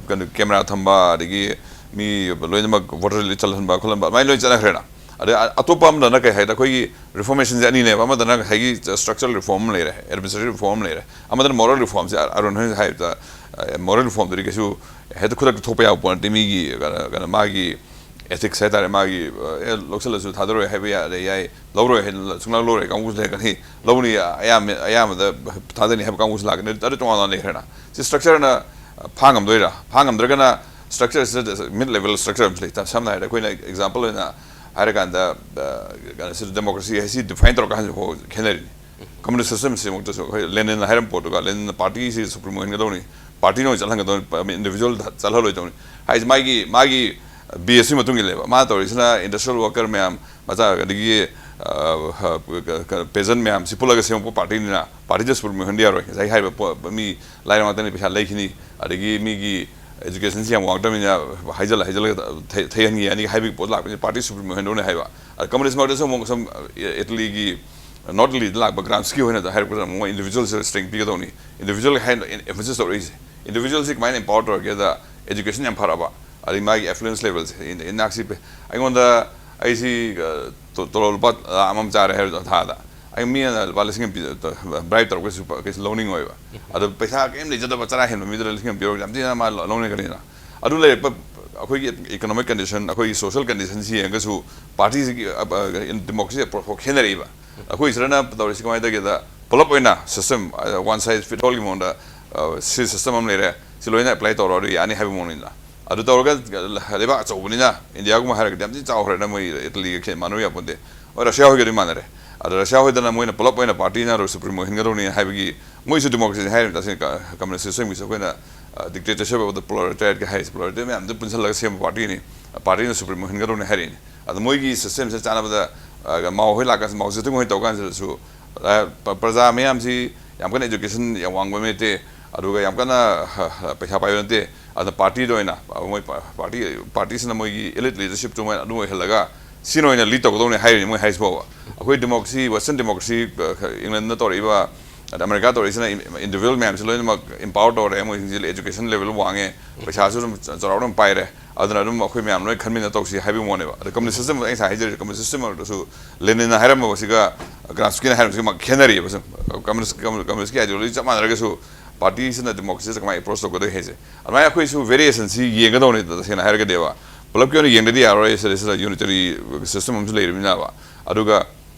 ꯀꯩꯅꯣ, ꯀꯦꯃꯦꯔꯥ ꯊꯝꯕ, ꯑꯗꯒꯤ ꯃꯤ ꯂꯣꯏꯅꯃꯛ ꯚꯣꯇꯔ ꯂꯤꯁ ꯆꯜꯍꯟꯕ ꯈꯣꯠꯍꯟꯕ ꯑꯗꯨꯃꯥꯏꯅ ꯂꯣꯏ ꯆꯠꯅꯈ꯭ꯔꯦꯅ꯫ ꯑꯗꯩ ꯑ- ꯑꯇꯣꯞꯄ ꯑꯃꯗꯅ ꯀꯩ ꯍꯥꯏꯗ, ꯑꯩꯈꯣꯏꯒꯤ ꯔꯤꯐꯣꯔꯃꯦꯁꯟꯁꯦ ꯑꯅꯤꯅꯦꯕ꯫ ꯑꯃꯗꯅ ꯉꯁꯥꯏꯒꯤ ꯁ꯭ꯇ꯭ꯔꯛꯆꯔꯦꯜ ꯔꯤꯐꯣꯔꯝ ꯑꯃ ꯂꯩꯔꯦ, ꯑꯦꯗꯃꯤꯅꯤꯁꯇ꯭ꯔꯦꯇꯤꯚ ꯔꯤꯐꯣꯔꯝ ꯑꯃ ꯂꯩꯔꯦ, ꯑꯃꯗꯅ ꯃꯣꯔꯦꯜ ꯔꯤꯐꯣꯔꯝꯁꯦ꯫ ꯑ- ꯑꯔꯨꯟ ꯍꯣꯏꯅ ꯍꯥꯏꯕꯗ, ꯑ, ꯃꯣꯔꯦꯜ ꯔꯤꯐꯣꯔꯝꯗꯨꯗꯤ ꯀꯩꯁꯨ ꯍꯦꯛꯇ ꯈꯨꯗꯛꯇ ꯊꯣꯛꯄ ꯌꯥꯕ ꯄꯣꯠ ꯅꯠꯇꯦ꯫ ꯃꯤꯒꯤ ꯀꯩꯅꯣ, ꯀꯩꯅꯣ, ꯃꯥꯒꯤ ꯑꯦꯊꯤꯛꯁ ꯍꯥꯏꯇꯥꯔꯦ, ꯃꯥꯒꯤ, ꯑ, ꯑꯦ, ꯂꯧꯁꯤꯜꯂꯁꯨ ꯊꯥꯗꯔꯣꯏ ꯍꯥꯏꯕ ꯌꯥꯔꯦ, ꯌꯥꯏ, ꯂꯧꯔꯣꯏ ꯍꯥꯏꯅ ꯁꯨꯡꯂꯧ ꯂꯧꯔꯣꯏ ꯀꯥꯡꯕꯨꯁꯨ ꯂꯩꯔꯛꯀꯅꯤ, ꯂꯧꯅꯤ, ꯑꯌꯥꯝꯕ, ꯑꯌꯥꯝꯕꯗ ꯊꯥꯗꯅꯤ ꯍꯥꯏꯕ ꯀꯥꯡꯕꯨꯁꯨ ꯂꯥꯛꯀꯅꯤ꯫ ꯑꯗꯨ ꯇꯣꯉꯥꯟ ꯇꯣꯉꯥꯟ ꯂꯩꯈ꯭ꯔꯦꯅ꯫ ꯁꯤ ꯁ꯭ꯇ꯭ꯔꯛꯆꯔꯅ ꯐꯥ ꯉꯝꯗꯣꯏꯔꯥ? ꯐꯥ ꯉꯝꯗ꯭ꯔꯒꯅ ꯁ꯭ꯇ꯭ꯔꯛꯆꯔꯁꯤꯗ ꯃꯤꯗ ꯂꯦꯚꯦꯜ ꯁ꯭ꯇ꯭ꯔꯛꯆꯔ ꯑꯃꯁꯨ ꯂꯩ꯫ ꯁꯝꯅ ꯍꯥꯏꯔꯕꯗ ꯑꯩꯈꯣꯏꯅ ꯑꯦꯛꯖꯥꯝꯄꯜ ꯑꯣꯏꯅ ꯍꯥꯏꯔꯀꯥꯟꯗ, ꯑ, ꯀꯩꯅꯣ, ꯁꯤꯗ ꯗꯦꯃꯣꯀ꯭ꯔꯦꯁꯤ ꯍꯥꯏꯁꯤ ꯗꯤꯐꯥꯏꯟ ꯇꯧꯔꯀꯥꯟꯗ ꯐꯥꯎ ꯈꯦꯠꯅꯔꯤꯅꯤ꯫ ꯀꯝꯃꯨꯅꯤꯁ ꯁꯤꯁꯇꯦꯝꯁꯤꯃꯛꯇꯁꯨ ꯑꯩꯈꯣꯏ ꯂꯦꯅꯤꯟꯅ ꯍꯥꯏꯔꯝꯕ ꯄꯣꯠꯇꯨꯒ, ꯂꯦꯅꯤꯟꯅ ꯄꯥꯔꯇꯤꯁꯤ ꯁꯨꯄ꯭ꯔꯤꯃꯣ ꯑꯣꯏꯍꯟꯒꯗꯧꯅꯤ, ꯄꯥꯔꯇꯤꯅ ꯑꯣꯏꯅ ꯆꯠꯍꯟꯒꯗꯧꯅꯤ, ꯏꯟꯗꯤꯚꯤꯖꯨꯋꯦꯜ ꯆꯠꯍꯜꯂꯣꯏꯗꯧꯅꯤ ꯍꯥꯏꯁꯦ꯫ ꯃꯥꯒꯤ, ꯃꯥꯒꯤ ꯕꯦꯁꯀꯤ ꯃꯇꯨꯡ ꯏꯜꯂꯦꯕ꯫ ꯃꯥꯅ ꯇꯧꯔꯤꯁꯤꯅ ꯏꯟꯗꯁꯇ꯭ꯔꯤꯌꯦꯜ ꯋꯥꯔꯀꯔ ꯃꯌꯥꯝ, ꯃꯆꯥ, ꯑꯗꯒꯤ, ꯑ, ꯍ, ꯄꯦꯖꯟ ꯃꯌꯥꯝ ꯁꯤ ꯄꯨꯜꯂꯒ ꯁꯦꯝꯃꯛꯄ ꯄꯥꯔꯇꯤꯅꯤꯅ, ꯄꯥꯔꯇꯤꯗ ꯁꯨꯄ꯭ꯔꯤꯃꯣ ꯑꯣꯏꯍꯟꯕ ꯌꯥꯔꯣꯏ꯫ ꯉꯁꯥꯏ ꯍꯥꯏꯔꯤꯕ ꯄꯣ-, ꯃꯤ ꯂꯥꯏꯔ ꯉꯥꯛꯇꯅꯤ, ꯄꯩꯁꯥ ꯂꯩꯈꯤꯅꯤ, ꯑꯗꯒꯤ ꯃꯤꯒꯤ ꯑꯦꯖꯨꯀꯦꯁꯟꯁꯤ ꯌꯥꯝ ꯋꯥꯡꯉꯛꯇꯕꯅꯤꯅ ꯍꯥꯏꯖꯜꯂ ꯍꯥꯏꯖꯜꯂꯒ ꯊꯩ-, ꯊꯩꯍꯟꯒꯦ ꯍꯥꯏꯅ ꯍꯥꯏꯕꯒꯤ ꯄꯣꯠ ꯂꯥꯛꯄꯅꯤ, ꯄꯥꯔꯇꯤ ꯁꯨꯄ꯭ꯔꯤꯃꯣ ꯑꯣꯏꯍꯟꯗꯧꯅꯦ ꯍꯥꯏꯕ꯫ ꯑ, ꯀꯝꯃꯨꯅꯤꯁ ꯃꯔꯛꯇꯁꯨ ꯑꯃꯨꯛ ꯁꯨꯝ, ꯑ, ꯏꯇꯂꯤꯒꯤ, ꯅꯣꯔꯠ ꯏꯇꯂꯤꯗ ꯂꯥꯛꯄ ꯒ꯭ꯔꯥꯝꯁꯀꯤ ꯍꯣꯏꯅ ꯍꯥꯏꯔꯛꯄꯗ ꯑꯃꯨꯛ ꯏꯟꯗꯤꯚꯤꯖꯨꯋꯦꯜꯁꯤꯗ ꯁ꯭ꯇꯔꯦꯡ ꯄꯤꯒꯗꯧꯅꯤ꯫ ꯏꯟꯗꯤꯚꯤꯖꯨꯋꯦꯜ ꯍꯥꯏꯅ ꯑꯦꯝꯐꯦꯁꯤꯁ ꯇꯧꯔꯛꯏꯁꯦ꯫ ꯏꯟꯗꯤꯚꯤꯖꯨꯋꯦꯜꯁꯤ ꯀꯃꯥꯏꯅ ꯑꯦꯝꯄꯥꯋꯔ ꯇꯧꯔꯒꯦꯗ, ꯑꯦꯖꯨꯀꯦꯁꯟ ꯌꯥꯝ ꯐꯔꯕ, ꯑꯗꯩ ꯃꯥꯒꯤ ꯑꯦꯐ꯭ꯂꯨꯌꯦꯟꯁ ꯂꯦꯚꯦꯜꯁꯦ, ꯏꯟ-, ꯏꯅꯥꯛꯁꯤ ꯄꯦ-, ꯑꯩꯉꯣꯟꯗ, ꯑꯩꯁꯤ, ꯑ, ꯇꯣ-, ꯇꯣꯂꯣꯞ ꯂꯨꯄꯥ ꯂꯥꯈ ꯑꯃ ꯆꯥꯔꯦ ꯍꯥꯏꯔꯣ ꯊꯥꯗ, ꯑꯩ ꯃꯤ ꯑꯃꯅ ꯂꯨꯄꯥ ꯂꯤꯁꯤꯡ ꯑꯃ ꯄꯤ-, ꯕ꯭ꯔꯥꯏꯕ ꯇꯧꯔꯛꯄꯁꯨ ꯄ-, ꯀꯩꯁꯨ ꯂꯧꯅꯤꯡꯉꯣꯏꯕ꯫ ꯑꯗꯣ ꯄꯩꯁꯥ ꯀꯔꯤꯝ ꯂꯩꯖꯗꯕ ꯆꯔꯥ ꯍꯦꯟꯕ ꯃꯤꯗꯨꯗ ꯂꯤꯁꯤꯡ ꯑꯃ ꯄꯤꯔꯣ, ꯌꯥꯝ ꯊꯤꯅ ꯃꯥ ꯂꯧ-, ꯂꯧꯅꯤꯡꯒꯅꯤꯅ꯫ ꯑꯗꯨ ꯂꯩꯔꯛꯄ ꯑꯩꯈꯣꯏꯒꯤ economic condition, ꯑꯩꯈꯣꯏꯒꯤ social conditionꯁꯤ ꯌꯦꯡꯉꯒꯁꯨ partyꯁꯤꯒꯤ democracy approach ꯈꯦꯠꯅꯔꯛꯏꯕ꯫ ꯑꯩꯈꯣꯏ ꯁꯤꯗꯅ ꯇꯧꯔꯤꯁꯤ ꯀꯃꯥꯏꯅ ꯇꯧꯒꯦꯗ, ꯄꯨꯂꯞ ꯑꯣꯏꯅ system, one size fit allꯒꯤ ꯃꯑꯣꯡꯗ, ꯁꯤ system ꯑꯃ ꯂꯩꯔꯦ, ꯁꯤ ꯂꯣꯏꯅ apply ꯇꯧꯔꯣ, ꯑꯗꯨ ꯌꯥꯅꯤ ꯍꯥꯏꯕ ꯃꯑꯣꯡꯅꯤꯅ꯫ ꯑꯗꯨ ꯇꯧꯔꯒ ꯂꯩꯕꯥꯛ ꯑꯆꯧꯕꯅꯤꯅ, ꯏꯟꯗꯤꯌꯥꯒꯨꯝꯕ ꯍꯥꯏꯔꯒꯗꯤ ꯌꯥꯝ ꯊꯤꯅ ꯆꯥꯎꯈ꯭ꯔꯦꯅ, ꯃꯣꯏ ꯏꯇꯂꯤꯒ ꯈꯦ-, ꯃꯥꯟꯅꯔꯨ ꯌꯥꯄꯣꯟꯇꯦ꯫ ꯍꯣꯏ, ꯔꯁꯤꯌꯥ ꯍꯣꯏꯒꯗꯤ ꯃꯥꯟꯅꯔꯦ꯫ ꯑꯗꯣ ꯔꯁꯤꯌꯥ ꯍꯣꯏꯗꯅ ꯃꯣꯏꯅ ꯄꯨꯂꯞ ꯑꯣꯏꯅ partyꯅ supreme ꯑꯣꯏꯍꯟꯒꯗꯧꯅꯤ ꯍꯥꯏꯕꯒꯤ, ꯃꯣꯏꯁꯨ democracy ꯍꯥꯏꯔꯤꯕ ꯇꯁꯦꯡꯅ communist systemꯒꯤꯁꯨ ꯑꯩꯈꯣꯏꯅ dictatorship of the proletariatꯀ ꯍꯥꯏꯔꯤꯁꯦ, proletariat ꯃꯌꯥꯝꯗꯨ ꯄꯨꯟꯁꯤꯜꯂꯒ ꯁꯦꯝꯕ partyꯅꯤ꯫ Partyꯅ supreme ꯑꯣꯏꯍꯟꯒꯗꯧꯅꯤ ꯍꯥꯏꯔꯛꯏꯅꯤ꯫ ꯑꯗꯣ ꯃꯣꯏꯒꯤ systemꯁꯦ ꯆꯥꯟꯅꯕꯗ, ꯃꯥꯑꯣ ꯍꯣꯏ ꯂꯥꯛꯀꯥꯟꯁꯤꯗ, ꯃꯥꯑꯣ ꯖꯦꯇꯨꯡ ꯍꯣꯏ ꯇꯧꯀꯥꯟꯁꯤꯗꯁꯨ, ꯄ꯭ꯔꯖꯥ ꯃꯌꯥꯝꯁꯤ ꯌꯥꯝ ꯀꯟꯅ education ꯌꯥꯝ ꯋꯥꯡꯕ ꯅꯠꯇꯦ, ꯑꯗꯨꯒ ꯌꯥꯝ ꯀꯟꯅ ꯄꯩꯁꯥ ꯄꯥꯏꯕ ꯅꯠꯇꯦ꯫ ꯑꯗꯨꯅ partyꯗ ꯑꯣꯏꯅ ꯃꯣꯏ party, partyꯁꯤꯅ ꯃꯣꯏꯒꯤ elite leadershipꯇꯨ ꯃꯣꯏꯅ ꯑꯗꯨꯝ ꯑꯣꯏꯍꯜꯂꯒ ꯁꯤꯅ ꯑꯣꯏꯅ lead ꯇꯧꯒꯗꯧꯅꯤ ꯍꯥꯏꯔꯤꯅꯤ ꯃꯣꯏ ꯍꯥꯏꯔꯤꯁꯤ ꯐꯥꯎꯕ꯫ ꯑꯩꯈꯣꯏ democracy, Western democracy, Englandꯗ ꯇꯧꯔꯛꯏꯕ, ꯑꯗ America ꯇꯧꯔꯛꯏꯁꯤꯅ individual ꯃꯌꯥꯝꯁꯤ ꯂꯣꯏꯅꯃꯛ empower ꯇꯧꯔꯦ, ꯃꯣꯏꯁꯤꯡꯁꯤ education level ꯋꯥꯡꯉꯦ, ꯄꯩꯁꯥꯁꯨ ꯑꯗꯨꯝ ꯆꯥꯎꯔꯥꯛꯅ ꯑꯗꯨꯝ ꯄꯥꯏꯔꯦ꯫ ꯑꯗꯨꯅ ꯑꯗꯨꯝ ꯑꯩꯈꯣꯏ ꯃꯌꯥꯝ ꯂꯣꯏ ꯈꯟꯃꯤꯟꯅ ꯇꯧꯁꯤ ꯍꯥꯏꯕꯒꯤ ꯃꯑꯣꯡꯅꯦꯕ꯫ ꯑꯗ communist system ꯑꯩ ꯉꯁꯥꯏ ꯍꯥꯏꯖꯔꯤꯁꯦ, communist system ꯑꯣꯏꯔꯒꯁꯨ Leninꯅ ꯍꯥꯏꯔꯝꯕꯁꯤꯒ Gramsciꯅ ꯍꯥꯏꯔꯝꯕꯁꯤꯒ ꯃꯥ ꯈꯦꯠꯅꯔꯤꯕ꯫ Same communist, communistꯀꯤ ideology ꯆꯞ ꯃꯥꯟꯅꯔꯒꯁꯨ partyꯁꯤꯅ democracyꯁꯤꯗ ꯀꯃꯥꯏꯅ approach ꯇꯧꯒꯗꯒꯦ ꯍꯥꯏꯁꯦ꯫ ꯑꯗꯨꯃꯥꯏꯅ ꯑꯩꯈꯣꯏꯁꯨ variationꯁꯤ ꯌꯦꯡꯒꯗꯧꯅꯤ, ꯇꯁꯦꯡꯅ ꯍꯥꯏꯔꯒꯗꯤꯕ꯫ ꯄꯨꯂꯞꯀꯤ ꯑꯣꯏꯅ ꯌꯦꯡꯗ꯭ꯔꯗꯤ ꯌꯥꯔꯣꯏ, ꯁꯤꯗꯩꯁꯤꯗ unitary system ꯑꯃꯁꯨ ꯂꯩꯔꯤꯕꯅꯤꯅꯕ꯫ ꯑꯗꯨꯒ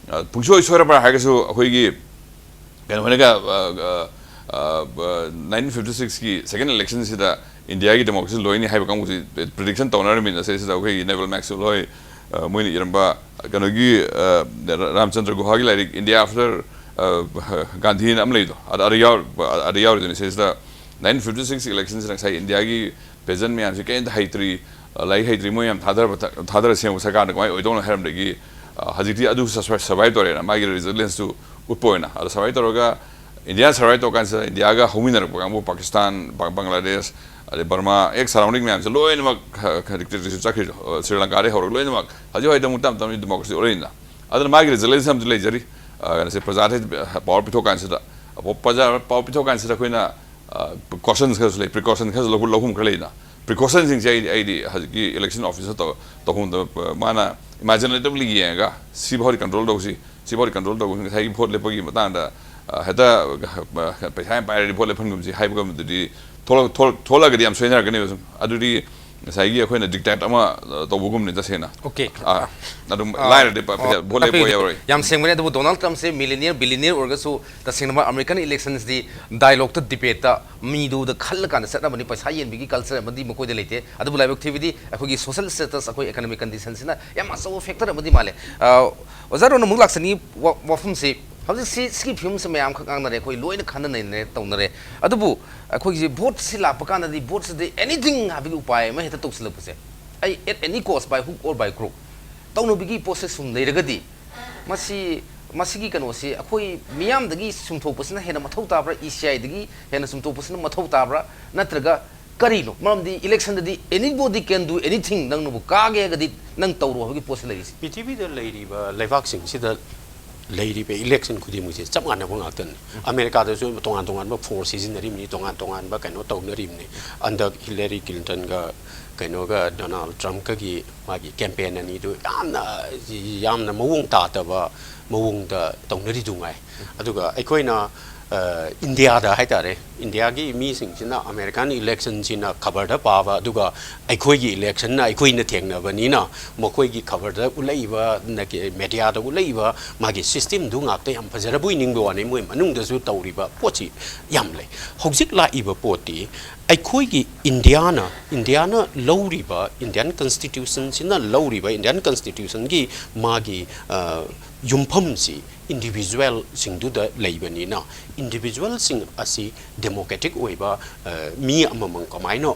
ꯄꯨꯡꯁꯣꯏ ꯁꯣꯏꯔꯕ꯭ꯔꯥ ꯍꯥꯏꯔꯒꯁꯨ ꯑꯩꯈꯣꯏꯒꯤ ꯀꯩꯅꯣ ꯍꯣꯏꯅꯒ, nineteen fifty sixꯀꯤ second electionꯁꯤꯗ ꯏꯟꯗꯤꯌꯥꯒꯤ democracy ꯂꯣꯏꯅꯤ ꯍꯥꯏꯕ ꯀꯥꯡꯕꯨꯁꯤ prediction ꯇꯧꯅꯔꯝꯃꯤꯅ, ꯁꯤꯗꯩꯁꯤꯗ ꯑꯩꯈꯣꯏꯒꯤ Neville Maxwell ꯍꯣꯏ, ꯃꯣꯏꯅ ꯏꯔꯝꯕ ꯀꯩꯅꯣꯒꯤ, ꯔꯥꯝꯆꯟꯗ꯭ꯔ ꯒꯨꯍꯥꯒꯤ ꯂꯥꯏꯔꯤꯛ India after ꯒꯥꯟꯙꯤꯅ ꯑꯃ ꯂꯩꯕꯗꯣ, ꯑꯗ, ꯑꯗ ꯌꯥꯎ-, ꯑꯗ ꯌꯥꯎꯔꯤꯗꯨꯅꯤ꯫ ꯁꯤꯗꯩꯁꯤꯗ nineteen fifty six electionꯁꯤꯗ ꯉꯁꯥꯏ ꯏꯟꯗꯤꯌꯥꯒꯤ peasant ꯃꯌꯥꯝꯁꯤ ꯀꯔꯤꯝꯇ ꯍꯩꯇ꯭ꯔꯤ, ꯂꯥꯏꯔꯤꯛ ꯍꯩꯇ꯭ꯔꯤ, ꯃꯣꯏ ꯌꯥꯝ ꯊꯥꯗꯔꯕ, ꯊꯥꯗꯔ ꯁꯦꯝꯕ ꯁꯔꯀꯥꯔꯅ ꯀꯃꯥꯏꯅ ꯑꯣꯏꯗꯧꯅꯣ ꯍꯥꯏꯔꯝꯗꯒꯤ, ꯍꯧꯖꯤꯛꯇꯤ ꯑꯗꯨ survive ꯇꯧꯔꯦꯅ ꯃꯥꯒꯤ resilienceꯇꯨ ꯎꯠꯄ ꯑꯣꯏꯅ꯫ ꯑꯗꯣ survive ꯇꯧꯔꯒ, ꯏꯟꯗꯤꯌꯥ survive ꯇꯧꯔꯀꯥꯟꯁꯤꯗ ꯏꯟꯗꯤꯌꯥꯒ ꯍꯧꯃꯤꯟꯅꯔꯛꯄ ꯀꯥꯡꯕꯨ ꯄꯥꯀꯤꯁꯇꯥꯟ, ꯕꯪꯒ꯭ꯂꯥꯗꯦꯁ, ꯑꯗꯩ ꯕꯔꯃꯥ, ꯑꯦꯛ surrounding ꯃꯌꯥꯝꯁꯦ ꯂꯣꯏꯅꯃꯛ dictatorship ꯆꯠꯈ꯭ꯔꯤꯗꯣ, ꯁ꯭ꯔꯤ ꯂꯪꯀꯥꯗꯒꯤ ꯍꯧꯔꯒ ꯂꯣꯏꯅꯃꯛ ꯍꯧꯖꯤꯛ ꯍꯧꯖꯤꯛ ꯑꯃꯨꯛ ꯇꯞ ꯇꯞꯅ democracy ꯑꯣꯜꯂꯛꯏꯅ꯫ ꯑꯗꯨꯅ ꯃꯥꯒꯤ resilience ꯑꯃꯁꯨ ꯂꯩꯖꯔꯤ꯫ ꯀꯩꯅꯣꯁꯦ, ꯄ꯭ꯔꯖꯥꯗ power ꯄꯤꯊꯣꯛꯀꯥꯟꯁꯤꯗ, power ꯄꯤꯊꯣꯛꯀꯥꯟꯁꯤꯗ ꯑꯩꯈꯣꯏꯅ precautions ꯈꯔꯁꯨ ꯂꯩ, precaution ꯈꯔꯁꯨ ꯂꯧꯍꯨꯝ ꯈꯔ ꯂꯩꯅ꯫ Precautionsꯁꯤꯡꯁꯦ ꯑꯩꯗꯤ, ꯑꯩꯗꯤ ꯍꯧꯖꯤꯛꯀꯤ election officerꯗ ꯇꯧꯍꯨꯝꯗ ꯃꯥꯅ imaginatively ꯌꯦꯡꯉꯒ ꯁꯤꯐꯥꯎꯗꯤ control ꯇꯧꯁꯤ, ꯁꯤꯐꯥꯎꯗꯤ control ꯇꯧꯁꯤ, ꯉꯁꯥꯏꯒꯤ vote ꯂꯦꯞꯄꯒꯤ ꯃꯇꯥꯡꯗ ꯍꯦꯛꯇ ꯄꯩꯁꯥ ꯌꯥꯝ ꯄꯥꯏꯔꯗꯤ vote ꯂꯦꯞꯍꯟꯒꯨꯝꯁꯤ ꯍꯥꯏꯕꯒꯨꯝꯕꯗꯨꯗꯤ ꯊꯣꯛꯂꯛ-, ꯊꯣꯛ-, ꯊꯣꯛꯂꯛꯑꯒꯗꯤ ꯌꯥꯝ ꯁꯣꯏꯅꯔꯛꯀꯅꯦꯕ꯫ ꯁꯨꯝ ꯑꯗꯨꯗꯤ ꯉꯁꯥꯏꯒꯤ ꯑꯩꯈꯣꯏꯅ ꯗꯤꯛꯇꯦꯠ ꯑꯃ ꯑ, ꯇꯧꯕꯒꯨꯝꯅꯤ ꯇꯁꯦꯡꯅ꯫ Okay. ꯑꯥ, ꯑꯗꯨꯝ ꯑꯥ, ꯂꯥꯏꯔꯗꯤ ꯄ- ꯑꯥ, ꯄꯩꯁꯥ ꯚꯣꯠ ꯂꯦꯞꯄ ꯇꯥꯛꯄꯤꯌꯨ꯫ ꯌꯥꯔꯣꯏ꯫ ꯌꯥꯝ ꯁꯦꯡꯕꯅꯦ꯫ ꯑꯗꯨꯕꯨ ꯗꯣꯅꯥꯜꯗ ꯇ꯭ꯔꯝꯞꯁꯦ ꯃꯤꯂꯤꯅꯤꯌꯔ ꯕꯤꯂꯤꯅꯤꯌꯔ ꯑꯣꯏꯔꯒꯁꯨ ꯇꯁꯦꯡꯅꯃꯛ ꯑꯃꯦꯔꯤꯀꯟ ꯏꯂꯦꯛꯁꯟꯁꯗꯤ ꯗꯥꯏꯂꯣꯛꯇ ꯗꯤꯕꯦꯠꯇ ꯃꯤꯗꯨꯗ ꯈꯜꯂꯀꯥꯟꯗ ꯆꯠꯅꯕꯅꯤ꯫ ꯄꯩꯁꯥ ꯌꯦꯟꯕꯒꯤ ꯀꯜꯆꯔ ꯑꯃꯗꯤ ꯃꯈꯣꯏꯗ ꯂꯩꯇꯦ꯫ ꯑꯗꯨꯕꯨ ꯂꯥꯏꯕꯛ ꯊꯤꯕꯗꯤ ꯑꯩꯈꯣꯏꯒꯤ ꯁꯣꯁꯦꯜ ꯁ꯭ꯇꯦꯇꯁ, ꯑꯩꯈꯣꯏ ꯏꯀꯅꯣꯃꯤꯛ ꯀꯟꯗꯤꯁꯟꯁꯤꯅ ꯌꯥꯝ ꯑꯆꯧꯕ ꯐꯦꯛꯇꯔ ꯑꯃꯗꯤ ꯃꯥꯜꯂꯦ꯫ ꯑ, ꯑꯣꯖꯥ ꯔꯣꯟ ꯑꯃꯨꯛ ꯂꯥꯛꯆꯅꯤ꯫ ꯋꯥ- ꯋꯥꯐꯝꯁꯤ ꯍꯧꯖꯤꯛꯁꯤ ꯁꯤꯒꯤ ꯐꯤꯕꯝꯁꯤ ꯃꯌꯥꯝꯈꯛ ꯉꯥꯡꯅꯔꯦ, ꯑꯩꯈꯣꯏ ꯂꯣꯏꯅ ꯈꯟꯅ ꯅꯩꯅꯔꯦ ꯇꯧꯅꯔꯦ꯫ ꯑꯗꯨꯕꯨ ꯑꯩꯈꯣꯏꯒꯤ ꯚꯣꯠꯁꯤ ꯂꯥꯛꯄ ꯀꯥꯟꯗꯗꯤ ꯚꯣꯠꯁꯤꯗꯤ ꯑꯦꯅꯤꯊꯤꯡ ꯍꯥꯏꯕꯒꯤ ꯎꯄꯥꯏ ꯑꯃ ꯍꯦꯛꯇ ꯇꯧꯁꯤꯜꯂꯛꯄꯁꯦ, ꯑꯩ at any cost, by hook or by crook ꯇꯧꯅꯕꯒꯤ ꯄꯣꯠꯁꯦ ꯁꯨꯝ ꯂꯩꯔꯒꯗꯤ ꯃꯁꯤ, ꯃꯁꯤꯒꯤ ꯀꯩꯅꯣꯁꯤ ꯑꯩꯈꯣꯏ ꯃꯤꯌꯥꯝꯗꯒꯤ ꯆꯨꯝꯊꯣꯛꯄꯁꯤꯅ ꯍꯦꯟꯅ ꯃꯊꯧ ꯇꯥꯕ꯭ꯔꯥ, ꯏ ꯁꯤ ꯑꯥꯏꯗꯒꯤ ꯍꯦꯟꯅ ꯆꯨꯝꯊꯣꯛꯄꯁꯤꯅ ꯃꯊꯧ ꯇꯥꯕ꯭ꯔꯥ, ꯅꯠꯇ꯭ꯔꯒ ꯀꯔꯤꯅꯣ? ꯃꯔꯝꯗꯤ ꯏꯂꯦꯛꯁꯟꯗꯗꯤ anybody can do anything, ꯅꯪꯅꯕꯨ ꯀꯥꯒꯦ ꯍꯥꯏꯔꯒꯗꯤ ꯅꯪ ꯇꯧꯔꯣ ꯍꯥꯏꯕꯒꯤ ꯄꯣꯠꯁꯤ ꯂꯩꯔꯤꯁꯤ꯫ ꯄ꯭ꯔꯤꯊꯤꯕꯤꯗ ꯂꯩꯔꯤꯕ ꯂꯩꯕꯥꯛꯁꯤꯡꯁꯤꯗ ꯂꯩꯔꯤꯕ ꯏꯂꯦꯛꯁꯟ ꯈꯨꯗꯤꯡꯃꯛꯁꯦ ꯆꯞ ꯃꯥꯟꯅꯕ ꯉꯥꯛꯇꯅꯤ꯫ ꯑꯃꯦꯔꯤꯀꯥꯗꯁꯨ ꯇꯣꯉꯥꯟ ꯇꯣꯉꯥꯟꯕ ꯐꯣꯔꯁ ꯁꯤꯖꯤꯟꯅꯔꯤꯕꯅꯤ, ꯇꯣꯉꯥꯟ ꯇꯣꯉꯥꯟꯕ ꯀꯩꯅꯣ ꯇꯧꯅꯔꯤꯕꯅꯤ꯫ ꯍꯟꯗꯛ ꯍꯤꯂꯥꯔꯤ ꯀ꯭ꯂꯤꯟꯇꯟꯒ ꯀꯩꯅꯣꯒ ꯗꯣꯅꯥꯜꯗ ꯇ꯭ꯔꯝꯞꯀꯒꯤ ꯃꯥꯒꯤ ꯀꯦꯝꯄꯦꯟ ꯑꯅꯤꯗꯨ ꯌꯥꯝꯅ, ꯌꯥꯝꯅ ꯃꯑꯣꯡ ꯇꯥꯗꯕ ꯃꯑꯣꯡꯗ ꯇꯧꯅꯔꯤꯗꯨ ꯉꯥꯏ꯫ ꯑꯗꯨꯒ ꯑꯩꯈꯣꯏꯅ ꯏꯟꯗꯤꯌꯥꯗ ꯍꯥꯏꯇꯥꯔꯦ, ꯏꯟꯗꯤꯌꯥꯒꯤ ꯃꯤꯁꯤꯡꯁꯤꯅ ꯑꯃꯦꯔꯤꯀꯥꯟ ꯏꯂꯦꯛꯁꯟꯁꯤꯅ ꯈꯕꯔꯗ ꯄꯥꯕ, ꯑꯗꯨꯒ ꯑꯩꯈꯣꯏꯒꯤ ꯏꯂꯦꯛꯁꯟꯅ ꯑꯩꯈꯣꯏꯅ ꯊꯦꯡꯅꯕꯅꯤꯅ ꯃꯈꯣꯏꯒꯤ ꯈꯕꯔꯗ ꯎꯠꯂꯛꯏꯕ, ꯃꯦꯗꯤꯌꯥꯗ ꯎꯠꯂꯛꯏꯕ ꯃꯥꯒꯤ ꯁꯤꯁꯇꯦꯝꯗꯨ ꯉꯥꯛꯇ ꯌꯥꯝ ꯐꯖꯔꯕꯣꯏ ꯅꯤꯡꯕ ꯋꯥꯅꯤ꯫ ꯃꯣꯏ ꯃꯅꯨꯡꯗꯁꯨ ꯇꯧꯔꯤꯕ ꯄꯣꯠꯁꯤ ꯌꯥꯝ ꯂꯩ꯫ ꯍꯧꯖꯤꯛ ꯂꯥꯛꯏꯕ ꯄꯣꯠꯇꯤ ꯑꯩꯈꯣꯏꯒꯤ ꯏꯟꯗꯤꯌꯥꯅ, ꯏꯟꯗꯤꯌꯥꯅ ꯂꯧꯔꯤꯕ, ꯏꯟꯗꯤꯌꯥꯟ ꯀꯟꯁꯇꯤꯇ꯭ꯌꯨꯁꯟꯁꯤꯅ ꯂꯧꯔꯤꯕ, ꯏꯟꯗꯤꯌꯥꯟ ꯀꯟꯁꯇꯤꯇ꯭ꯌꯨꯁꯟꯒꯤ ꯃꯥꯒꯤ ꯌꯨꯝꯐꯝꯁꯤ ꯏꯟꯗꯤꯕꯤꯖꯨꯋꯦꯜꯁꯤꯡꯗꯨꯗ ꯂꯩꯕꯅꯤꯅ, ꯏꯟꯗꯤꯕꯤꯖꯨꯋꯦꯜꯁꯤꯡ ꯑꯁꯤ ꯗꯦꯃꯣꯀ꯭ꯔꯦꯇꯤꯛ ꯑꯣꯏꯕ ꯃꯤ ꯑꯃꯃꯝ ꯀꯃꯥꯏꯅ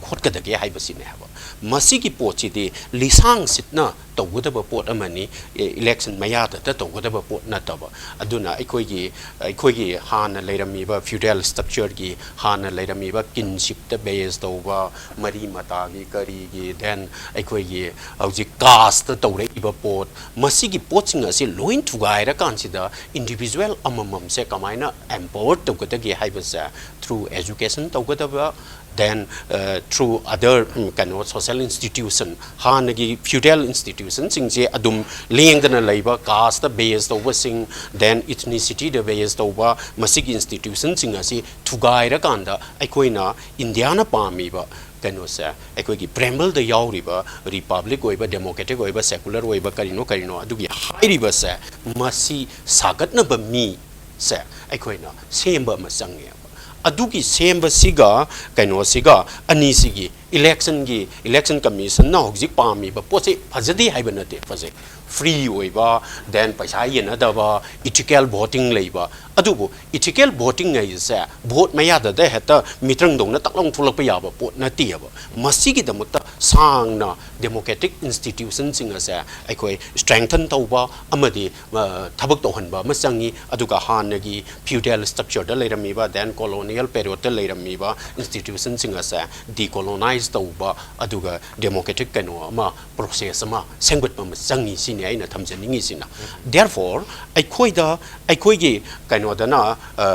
ꯈꯣꯠꯀꯗꯒꯦ ꯍꯥꯏꯕꯁꯤꯅꯦ ꯍꯥꯏꯕ꯫ ꯃꯁꯤꯒꯤ ꯄꯣꯠꯁꯤꯗꯤ ꯂꯤꯁꯥꯡ ꯁꯤꯠꯅ ꯇꯧꯒꯗꯕ ꯄꯣꯠ ꯑꯃꯅꯤ, ꯏꯂꯦꯛꯁꯟ ꯃꯌꯥꯗꯇ ꯇꯧꯒꯗꯕ ꯄꯣꯠ ꯅꯠꯇꯕ꯫ ꯑꯗꯨꯅ ꯑꯩꯈꯣꯏꯒꯤ, ꯑꯩꯈꯣꯏꯒꯤ ꯍꯥꯟꯅ ꯂꯩꯔꯝꯃꯤꯕ ꯐ꯭ꯌꯨꯗꯦꯜ ꯁ꯭ꯇ꯭ꯔꯛꯆꯔꯒꯤ, ꯍꯥꯟꯅ ꯂꯩꯔꯝꯃꯤꯕ ꯀꯤꯟꯁꯤꯞꯇ ꯕꯦꯖ ꯇꯧꯕ, ꯃꯔꯤ ꯃꯇꯥꯒꯤ ꯀꯔꯤꯒꯤ, ꯗꯦꯟ ꯑꯩꯈꯣꯏꯒꯤ ꯍꯧꯖꯤꯛ ꯀꯥꯁꯇ ꯇꯧꯔꯛꯏꯕ ꯄꯣꯠ, ꯃꯁꯤꯒꯤ ꯄꯣꯠꯁꯤꯡ ꯑꯁꯤ ꯂꯣꯏ ꯊꯨꯒꯥꯏꯔꯀꯥꯟꯁꯤꯗ ꯏꯟꯗꯤꯕꯤꯖꯨꯋꯦꯜ ꯑꯃꯃꯝꯁꯦ ꯀꯃꯥꯏꯅ ꯑꯦꯝꯄꯥꯋꯔ ꯇꯧꯒꯗꯒꯦ ꯍꯥꯏꯕꯁꯦ ꯊ꯭ꯔꯨ ꯑꯦꯖꯨꯀꯦꯁꯟ ꯇꯧꯒꯗꯕ, then uh, through other ꯎꯝ, ꯀꯩꯅꯣ social institution, ꯍꯥꯟꯅꯒꯤ feudal institutionꯁꯤꯡꯁꯦ ꯑꯗꯨꯝ ꯂꯦꯡꯗꯅ ꯂꯩꯕ, caste based ꯇꯧꯕꯁꯤꯡ, then ethnicity based ꯇꯧꯕ, ꯃꯁꯤꯒꯤ institutionꯁꯤꯡ ꯑꯁꯤ ꯊꯨꯒꯥꯏꯔꯀꯥꯟꯗ ꯑꯩꯈꯣꯏꯅ ꯏꯟꯗꯤꯌꯥꯅ ꯄꯥꯝꯃꯤꯕ ꯀꯩꯅꯣꯁꯦ, ꯑꯩꯈꯣꯏꯒꯤ preambleꯗ ꯌꯥꯎꯔꯤꯕ republic ꯑꯣꯏꯕ, democratic ꯑꯣꯏꯕ, secular ꯑꯣꯏꯕ, ꯀꯔꯤꯅꯣ ꯀꯔꯤꯅꯣ ꯑꯗꯨꯒꯤ ꯍꯥꯏꯔꯤꯕꯁꯦ, ꯃꯁꯤ ꯁꯥꯒꯠꯅꯕ ꯃꯤꯁꯦ ꯑꯩꯈꯣꯏꯅ ꯁꯦꯝꯕ ꯑꯃ ꯆꯪꯉꯦꯕ꯫ ꯑꯗꯨꯒꯤ ꯁꯦꯝꯕꯁꯤꯒ ꯀꯩꯅꯣꯁꯤꯒ ꯑꯅꯤꯁꯤꯒꯤ electionꯒꯤ, election commissionꯅ ꯍꯧꯖꯤꯛ ꯄꯥꯝꯃꯤꯕ ꯄꯣꯠꯁꯦ ꯐꯖꯗꯦ ꯍꯥꯏꯕ ꯅꯠꯇꯦ, ꯐꯖꯩ꯫ Free ꯑꯣꯏꯕ, then ꯄꯩꯁꯥ ꯌꯦꯟꯅꯗꯕ, ethical voting ꯂꯩꯕ꯫ ꯑꯗꯨꯕꯨ ethical voting ꯍꯥꯏꯁꯦ vote ꯃꯌꯥꯗꯗ ꯍꯦꯛꯇ ꯃꯤꯇ꯭ꯔꯪꯗꯧꯅ ꯇꯛ ꯂꯥꯎ ꯊꯣꯛꯂꯛꯄ ꯌꯥꯕ ꯄꯣꯠ ꯅꯠꯇꯦꯕ꯫ ꯃꯁꯤꯒꯤꯗꯃꯛꯇ ꯁꯥꯡꯅ democratic institutionꯁꯤꯡ ꯑꯁꯦ ꯑꯩꯈꯣꯏ strengthen ꯇꯧꯕ ꯑꯃꯗꯤ ꯑ, ꯊꯕꯛ ꯇꯧꯍꯟꯕ ꯑꯃ ꯆꯪꯉꯤ꯫ ꯑꯗꯨꯒ ꯍꯥꯟꯅꯒꯤ feudal structureꯗ ꯂꯩꯔꯝꯃꯤꯕ, then colonial periodꯇ ꯂꯩꯔꯝꯃꯤꯕ institutionꯁꯤꯡ ꯑꯁꯦ decolonize ꯇꯧꯕ, ꯑꯗꯨꯒ democratic ꯀꯩꯅꯣ ꯑꯃ, process ꯑꯃ ꯁꯦꯝꯒꯠꯄ ꯑꯃ ꯆꯪꯉꯤ, ꯁꯤꯅꯤ ꯑꯩꯅ ꯊꯝꯖꯅꯤꯡꯉꯤꯁꯤꯅ꯫ Therefore, ꯑꯩꯈꯣꯏꯗ, ꯑꯩꯈꯣꯏꯒꯤ ꯀꯩꯅꯣꯗꯅ, ꯑ,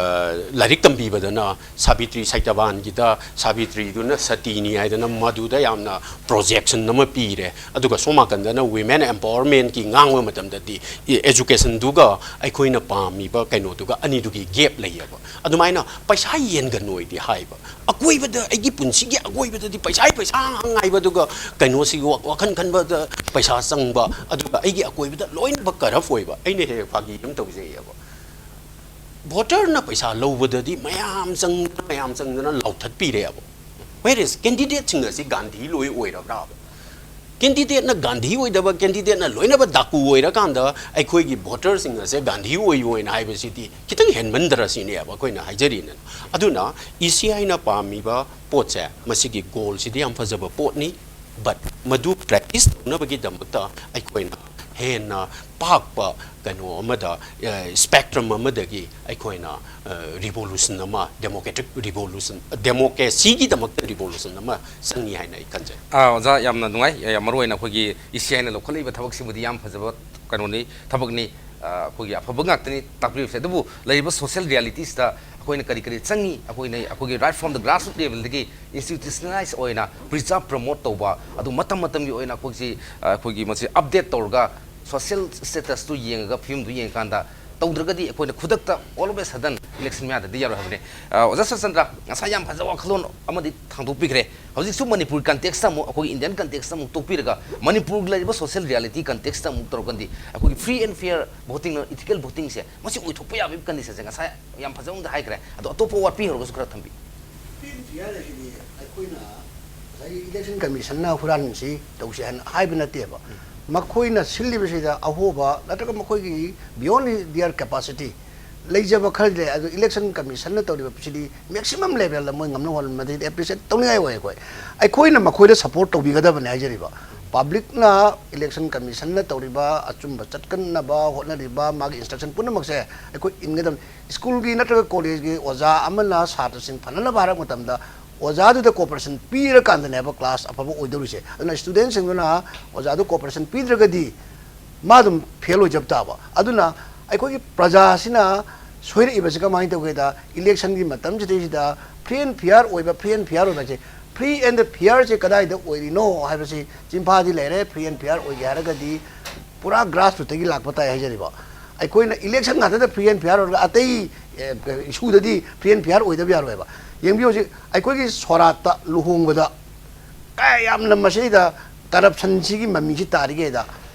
ꯂꯥꯏꯔꯤꯛ ꯇꯝꯕꯤꯕꯗꯅ ꯁꯥꯕꯤꯇ꯭ꯔꯤ ꯁꯩꯇꯕꯥꯟꯒꯤꯗ ꯁꯥꯕꯤꯇ꯭ꯔꯤꯗꯨꯅ ꯁꯇꯤꯅꯤ ꯍꯥꯏꯗꯅ ꯃꯗꯨꯗ ꯌꯥꯝꯅ projection ꯑꯃ ꯄꯤꯔꯦ꯫ ꯑꯗꯨꯒ ꯁꯣꯝ ꯅꯥꯀꯟꯗꯅ women empowermentꯀꯤ ꯉꯥꯡꯕ ꯃꯇꯝꯗꯗꯤ educationꯗꯨꯒ ꯑꯩꯈꯣꯏꯅ ꯄꯥꯝꯃꯤꯕ ꯀꯩꯅꯣꯗꯨꯒ ꯑꯅꯤꯗꯨꯒꯤ gap ꯂꯩꯌꯦꯕ꯫ ꯑꯗꯨꯃꯥꯏꯅ ꯄꯩꯁꯥ ꯌꯦꯟꯒꯅꯣꯏꯗꯤ ꯍꯥꯏꯕ, ꯑꯀꯣꯏꯕꯗ ꯑꯩꯒꯤ ꯄꯨꯟꯁꯤꯒꯤ ꯑꯀꯣꯏꯕꯗꯗꯤ ꯄꯩꯁꯥ ꯄꯩꯁꯥ ꯉꯥꯏꯕ, ꯑꯗꯨꯒ ꯀꯩꯅꯣꯁꯤ ꯋꯥ-, ꯋꯥꯈꯜ ꯈꯟꯕꯗ ꯄꯩꯁꯥ ꯆꯪꯕ, ꯑꯗꯨꯒ ꯑꯩꯒꯤ ꯑꯀꯣꯏꯕꯗ ꯂꯣꯏꯅꯃꯛ corrupt ꯑꯣꯏꯕ꯫ ꯑꯩꯅ ꯍꯦꯛ ꯍꯦꯛ ꯐꯥꯒꯤ ꯑꯃ ꯇꯧꯖꯩꯌꯦꯕ, voterꯅ ꯄꯩꯁꯥ ꯂꯧꯕꯗꯗꯤ ꯃꯌꯥꯝ ꯆꯪꯗꯅ, ꯃꯌꯥꯝ ꯆꯪꯗꯅ ꯂꯥꯎꯊꯠꯄꯤꯔꯦꯕ꯫ Where is candidateꯁꯤꯡ ꯑꯁꯤ ꯒꯥꯟꯙꯤ ꯂꯣꯏ ꯑꯣꯏꯔꯕ꯭ꯔꯥꯕ? Candidateꯅ ꯒꯥꯟꯙꯤ ꯑꯣꯏꯗꯕ, candidateꯅ ꯂꯣꯏꯅꯕ ꯗꯥꯀꯨ ꯑꯣꯏꯔꯀꯥꯟꯗ ꯑꯩꯈꯣꯏꯒꯤ voterꯁꯤꯡ ꯑꯁꯦ ꯒꯥꯟꯙꯤ ꯑꯣꯏꯌꯣꯅ ꯍꯥꯏꯕꯁꯤꯗꯤ ꯈꯤꯇꯪ ꯍꯦꯟꯃꯟꯗ꯭ꯔ ꯁꯤꯅꯦꯕ ꯑꯩꯈꯣꯏꯅ ꯍꯥꯏꯖꯔꯤꯅ꯫ ꯑꯗꯨꯅ ECIꯅ ꯄꯥꯝꯃꯤꯕ ꯄꯣꯠꯁꯦ, ꯃꯁꯤꯒꯤ goalꯁꯤꯗꯤ ꯌꯥꯝ ꯐꯖꯕ ꯄꯣꯠꯅꯤ, but ꯃꯗꯨ practice ꯇꯧꯅꯕꯒꯤꯗꯃꯛꯇ ꯑꯩꯈꯣꯏꯅ ꯍꯦꯟꯅ ꯄꯥꯛꯄ ꯀꯩꯅꯣ ꯑꯃꯗ, ꯑ, spectrum ꯑꯃꯗꯒꯤ ꯑꯩꯈꯣꯏꯅ, ꯑ, revolution ꯑꯃ, democratic revolution, democracyꯒꯤꯗꯃꯛꯇ revolution ꯑꯃ ꯆꯪꯉꯤ ꯍꯥꯏꯅ ꯑꯩ ꯈꯟꯖꯩ꯫ ꯑꯥ, ꯑꯣꯖꯥ, ꯌꯥꯝꯅ ꯅꯨꯡꯉꯥꯏ꯫ ꯌꯥꯝ ꯃꯔꯨ ꯑꯣꯏꯅ ꯑꯩꯈꯣꯏꯒꯤ ECIꯅ ꯂꯧꯈꯠꯂꯛꯏꯕ ꯊꯕꯛꯁꯤꯕꯨꯗꯤ ꯌꯥꯝ ꯐꯖꯕ ꯀꯩꯅꯣꯅꯤ, ꯊꯕꯛꯅꯤ꯫ ꯑ, ꯑꯩꯈꯣꯏꯒꯤ ꯑꯐꯕ ꯉꯥꯛꯇꯅꯤ ꯇꯥꯛꯄꯤꯔꯤꯕꯁꯦ꯫ ꯑꯗꯨꯕꯨ ꯂꯩꯔꯤꯕ social realityꯁꯤꯗ ꯑꯩꯈꯣꯏꯅ ꯀꯔꯤ ꯀꯔꯤ ꯆꯪꯉꯤ, ꯑꯩꯈꯣꯏꯅ ꯑꯩꯈꯣꯏꯒꯤ right from the grassroots levelꯗꯒꯤ institutionalize ꯑꯣꯏꯅ preserve, promote ꯇꯧꯕ, ꯑꯗꯨ ꯃꯇꯝ ꯃꯇꯝꯒꯤ ꯑꯣꯏꯅ ꯑꯩꯈꯣꯏꯁꯤ, ꯑ, ꯑꯩꯈꯣꯏꯒꯤ ꯃꯁꯤ update ꯇꯧꯔꯒ social statusꯇꯨ ꯌꯦꯡꯉꯒ, ꯐꯤꯕꯝꯗꯨ ꯌꯦꯡꯉꯀꯥꯟꯗ ꯇꯧꯗ꯭ꯔꯒꯗꯤ ꯑꯩꯈꯣꯏꯅ ꯈꯨꯗꯛꯇ all of a sudden election ꯃꯌꯥꯗꯗꯤ ꯌꯥꯔꯣꯏ ꯍꯥꯏꯕꯅꯤ꯫ ꯑ, ꯑꯣꯖꯥ ꯁꯔꯆꯟꯗ꯭ꯔ, ꯉꯁꯥꯏ ꯌꯥꯝ ꯐꯖꯕ ꯋꯥꯈꯜꯂꯣꯟ ꯑꯃꯗꯤ ꯊꯥꯡꯗꯣꯛꯄꯤꯈ꯭ꯔꯦ꯫ ꯍꯧꯖꯤꯛꯁꯨ ꯃꯅꯤꯄꯨꯔ contextꯇ ꯑꯃꯨꯛ, ꯑꯩꯈꯣꯏꯒꯤ Indian contextꯇ ꯑꯃꯨꯛ ꯇꯣꯛꯄꯤꯔꯒ, ꯃꯅꯤꯄꯨꯔꯒꯤ ꯂꯩꯔꯤꯕ social reality contextꯇ ꯑꯃꯨꯛ ꯇꯧꯔꯀꯥꯟꯗꯤ, ꯑꯩꯈꯣꯏꯒꯤ free and fair votingꯅ, ethical votingꯁꯦ ꯃꯁꯤ ꯑꯣꯏꯊꯣꯛꯄ ꯌꯥꯕꯒꯤ conditionꯁꯦ ꯉꯁꯥꯏ ꯌꯥꯝ ꯐꯖꯕ ꯑꯃꯗ ꯍꯥꯏꯈ꯭ꯔꯦ꯫ ꯑꯗꯣ ꯑꯇꯣꯞꯄ ꯋꯥꯠꯄꯤꯍꯧꯔꯒꯁꯨ ꯈꯔ ꯊꯝꯕꯤꯌꯨ꯫ Free and fair ꯍꯥꯏꯁꯤꯗꯤ ꯑꯩꯈꯣꯏꯅ ꯉꯁꯥꯏꯒꯤ election commissionꯅ ꯍꯨꯔꯥꯟꯁꯤ ꯇꯧꯁꯤ ꯍꯥꯏꯅ ꯍꯥꯏꯕ ꯅꯠꯇꯦꯕ꯫ ꯃꯈꯣꯏꯅ ꯁꯤꯜꯂꯤꯕꯁꯤꯗ ꯑꯍꯣꯕ ꯅꯠꯇ꯭ꯔꯒ ꯃꯈꯣꯏꯒꯤ beyond their capacity ꯂꯩꯖꯕ ꯈꯔꯗꯤ ꯂꯩ꯫ ꯑꯗꯨ election commissionꯅ ꯇꯧꯔꯤꯕꯁꯤꯗꯤ maximum levelꯗ ꯃꯣꯏ ꯉꯝꯅ ꯍꯣꯠꯅꯕꯗꯤ appreciate ꯇꯧꯅꯤꯡꯉꯥꯏ ꯑꯣꯏ꯫ ꯑꯩꯈꯣꯏ, ꯑꯩꯈꯣꯏꯅ ꯃꯈꯣꯏꯗ support ꯇꯧꯕꯤꯒꯗꯕꯅꯤ ꯍꯥꯏꯖꯔꯤꯕ꯫ Publicꯅ election commissionꯅ ꯇꯧꯔꯤꯕ ꯑꯆꯨꯝꯕ ꯆꯠꯀꯟꯅꯕ ꯍꯣꯠꯅꯔꯤꯕ ꯃꯥꯒꯤ instruction ꯄꯨꯝꯅꯃꯛꯁꯦ ꯑꯩꯈꯣꯏ ꯏꯟꯒꯗꯕꯅꯤ꯫ Schoolꯒꯤ ꯅꯠꯇ꯭ꯔꯒ collegeꯀꯤ ꯑꯣꯖꯥ ꯑꯃꯅ ꯁꯥꯇ꯭ꯔꯁꯤꯡ ꯐꯅꯅꯕ ꯍꯥꯏꯔꯛꯄ ꯃꯇꯝꯗ, ꯑꯣꯖꯥꯗꯨꯗ cooperation ꯄꯤꯔꯀꯥꯟꯗꯅꯦꯕ class ꯑꯐꯕ ꯑꯣꯏꯗꯧꯔꯤꯁꯦ꯫ ꯑꯗꯨꯅ studentꯁꯤꯡꯗꯨꯅ ꯑꯣꯖꯥꯗꯨ cooperation ꯄꯤꯗ꯭ꯔꯒꯗꯤ ꯃꯥ ꯑꯗꯨꯝ fail ꯑꯣꯏꯖꯕ ꯇꯥꯕ꯫ ꯑꯗꯨꯅ ꯑꯩꯈꯣꯏꯒꯤ ꯄ꯭ꯔꯖꯥꯁꯤꯅ ꯁꯣꯏꯔꯛꯏꯕꯁꯤ ꯀꯃꯥꯏꯅ ꯇꯧꯒꯦꯗ, electionꯒꯤ ꯃꯇꯝꯁꯤꯗꯩꯁꯤꯗ free and fair ꯑꯣꯏꯕ, free and fair ꯑꯣꯏꯕ ꯍꯥꯏꯁꯦ, free and fairꯁꯦ ꯀꯗꯥꯏꯗ ꯑꯣꯏꯔꯤꯅꯣ ꯍꯥꯏꯕꯁꯤ ꯆꯤꯟꯐꯥꯗꯤ ꯂꯩꯔꯦ꯫ Free and fair ꯑꯣꯏꯒꯦ ꯍꯥꯏꯔꯒꯗꯤ ꯄꯨꯔꯥ grassrootꯇꯒꯤ ꯂꯥꯛꯄ ꯇꯥꯏ ꯍꯥꯏꯖꯔꯤꯕ꯫ ꯑꯩꯈꯣꯏꯅ election ꯉꯥꯛꯇꯗ free and fair ꯑꯣꯏꯔꯒ ꯑꯇꯩ, ꯑꯦ, issueꯗꯗꯤ free and fair ꯑꯣꯏꯗꯕ ꯌꯥꯔꯣꯏꯕ꯫ ꯌꯦꯡꯕꯤꯌꯨ, ꯍꯧꯖꯤꯛ ꯑꯩꯈꯣꯏꯒꯤ ꯁꯣꯔꯥꯠꯇ, ꯂꯨꯍꯣꯡꯕꯗ ꯀꯌꯥ ꯌꯥꯝꯅ ꯃꯁꯤꯗ corruptionꯁꯤꯒꯤ ꯃꯃꯤꯁꯤ ꯇꯥꯔꯤꯉꯩꯗ,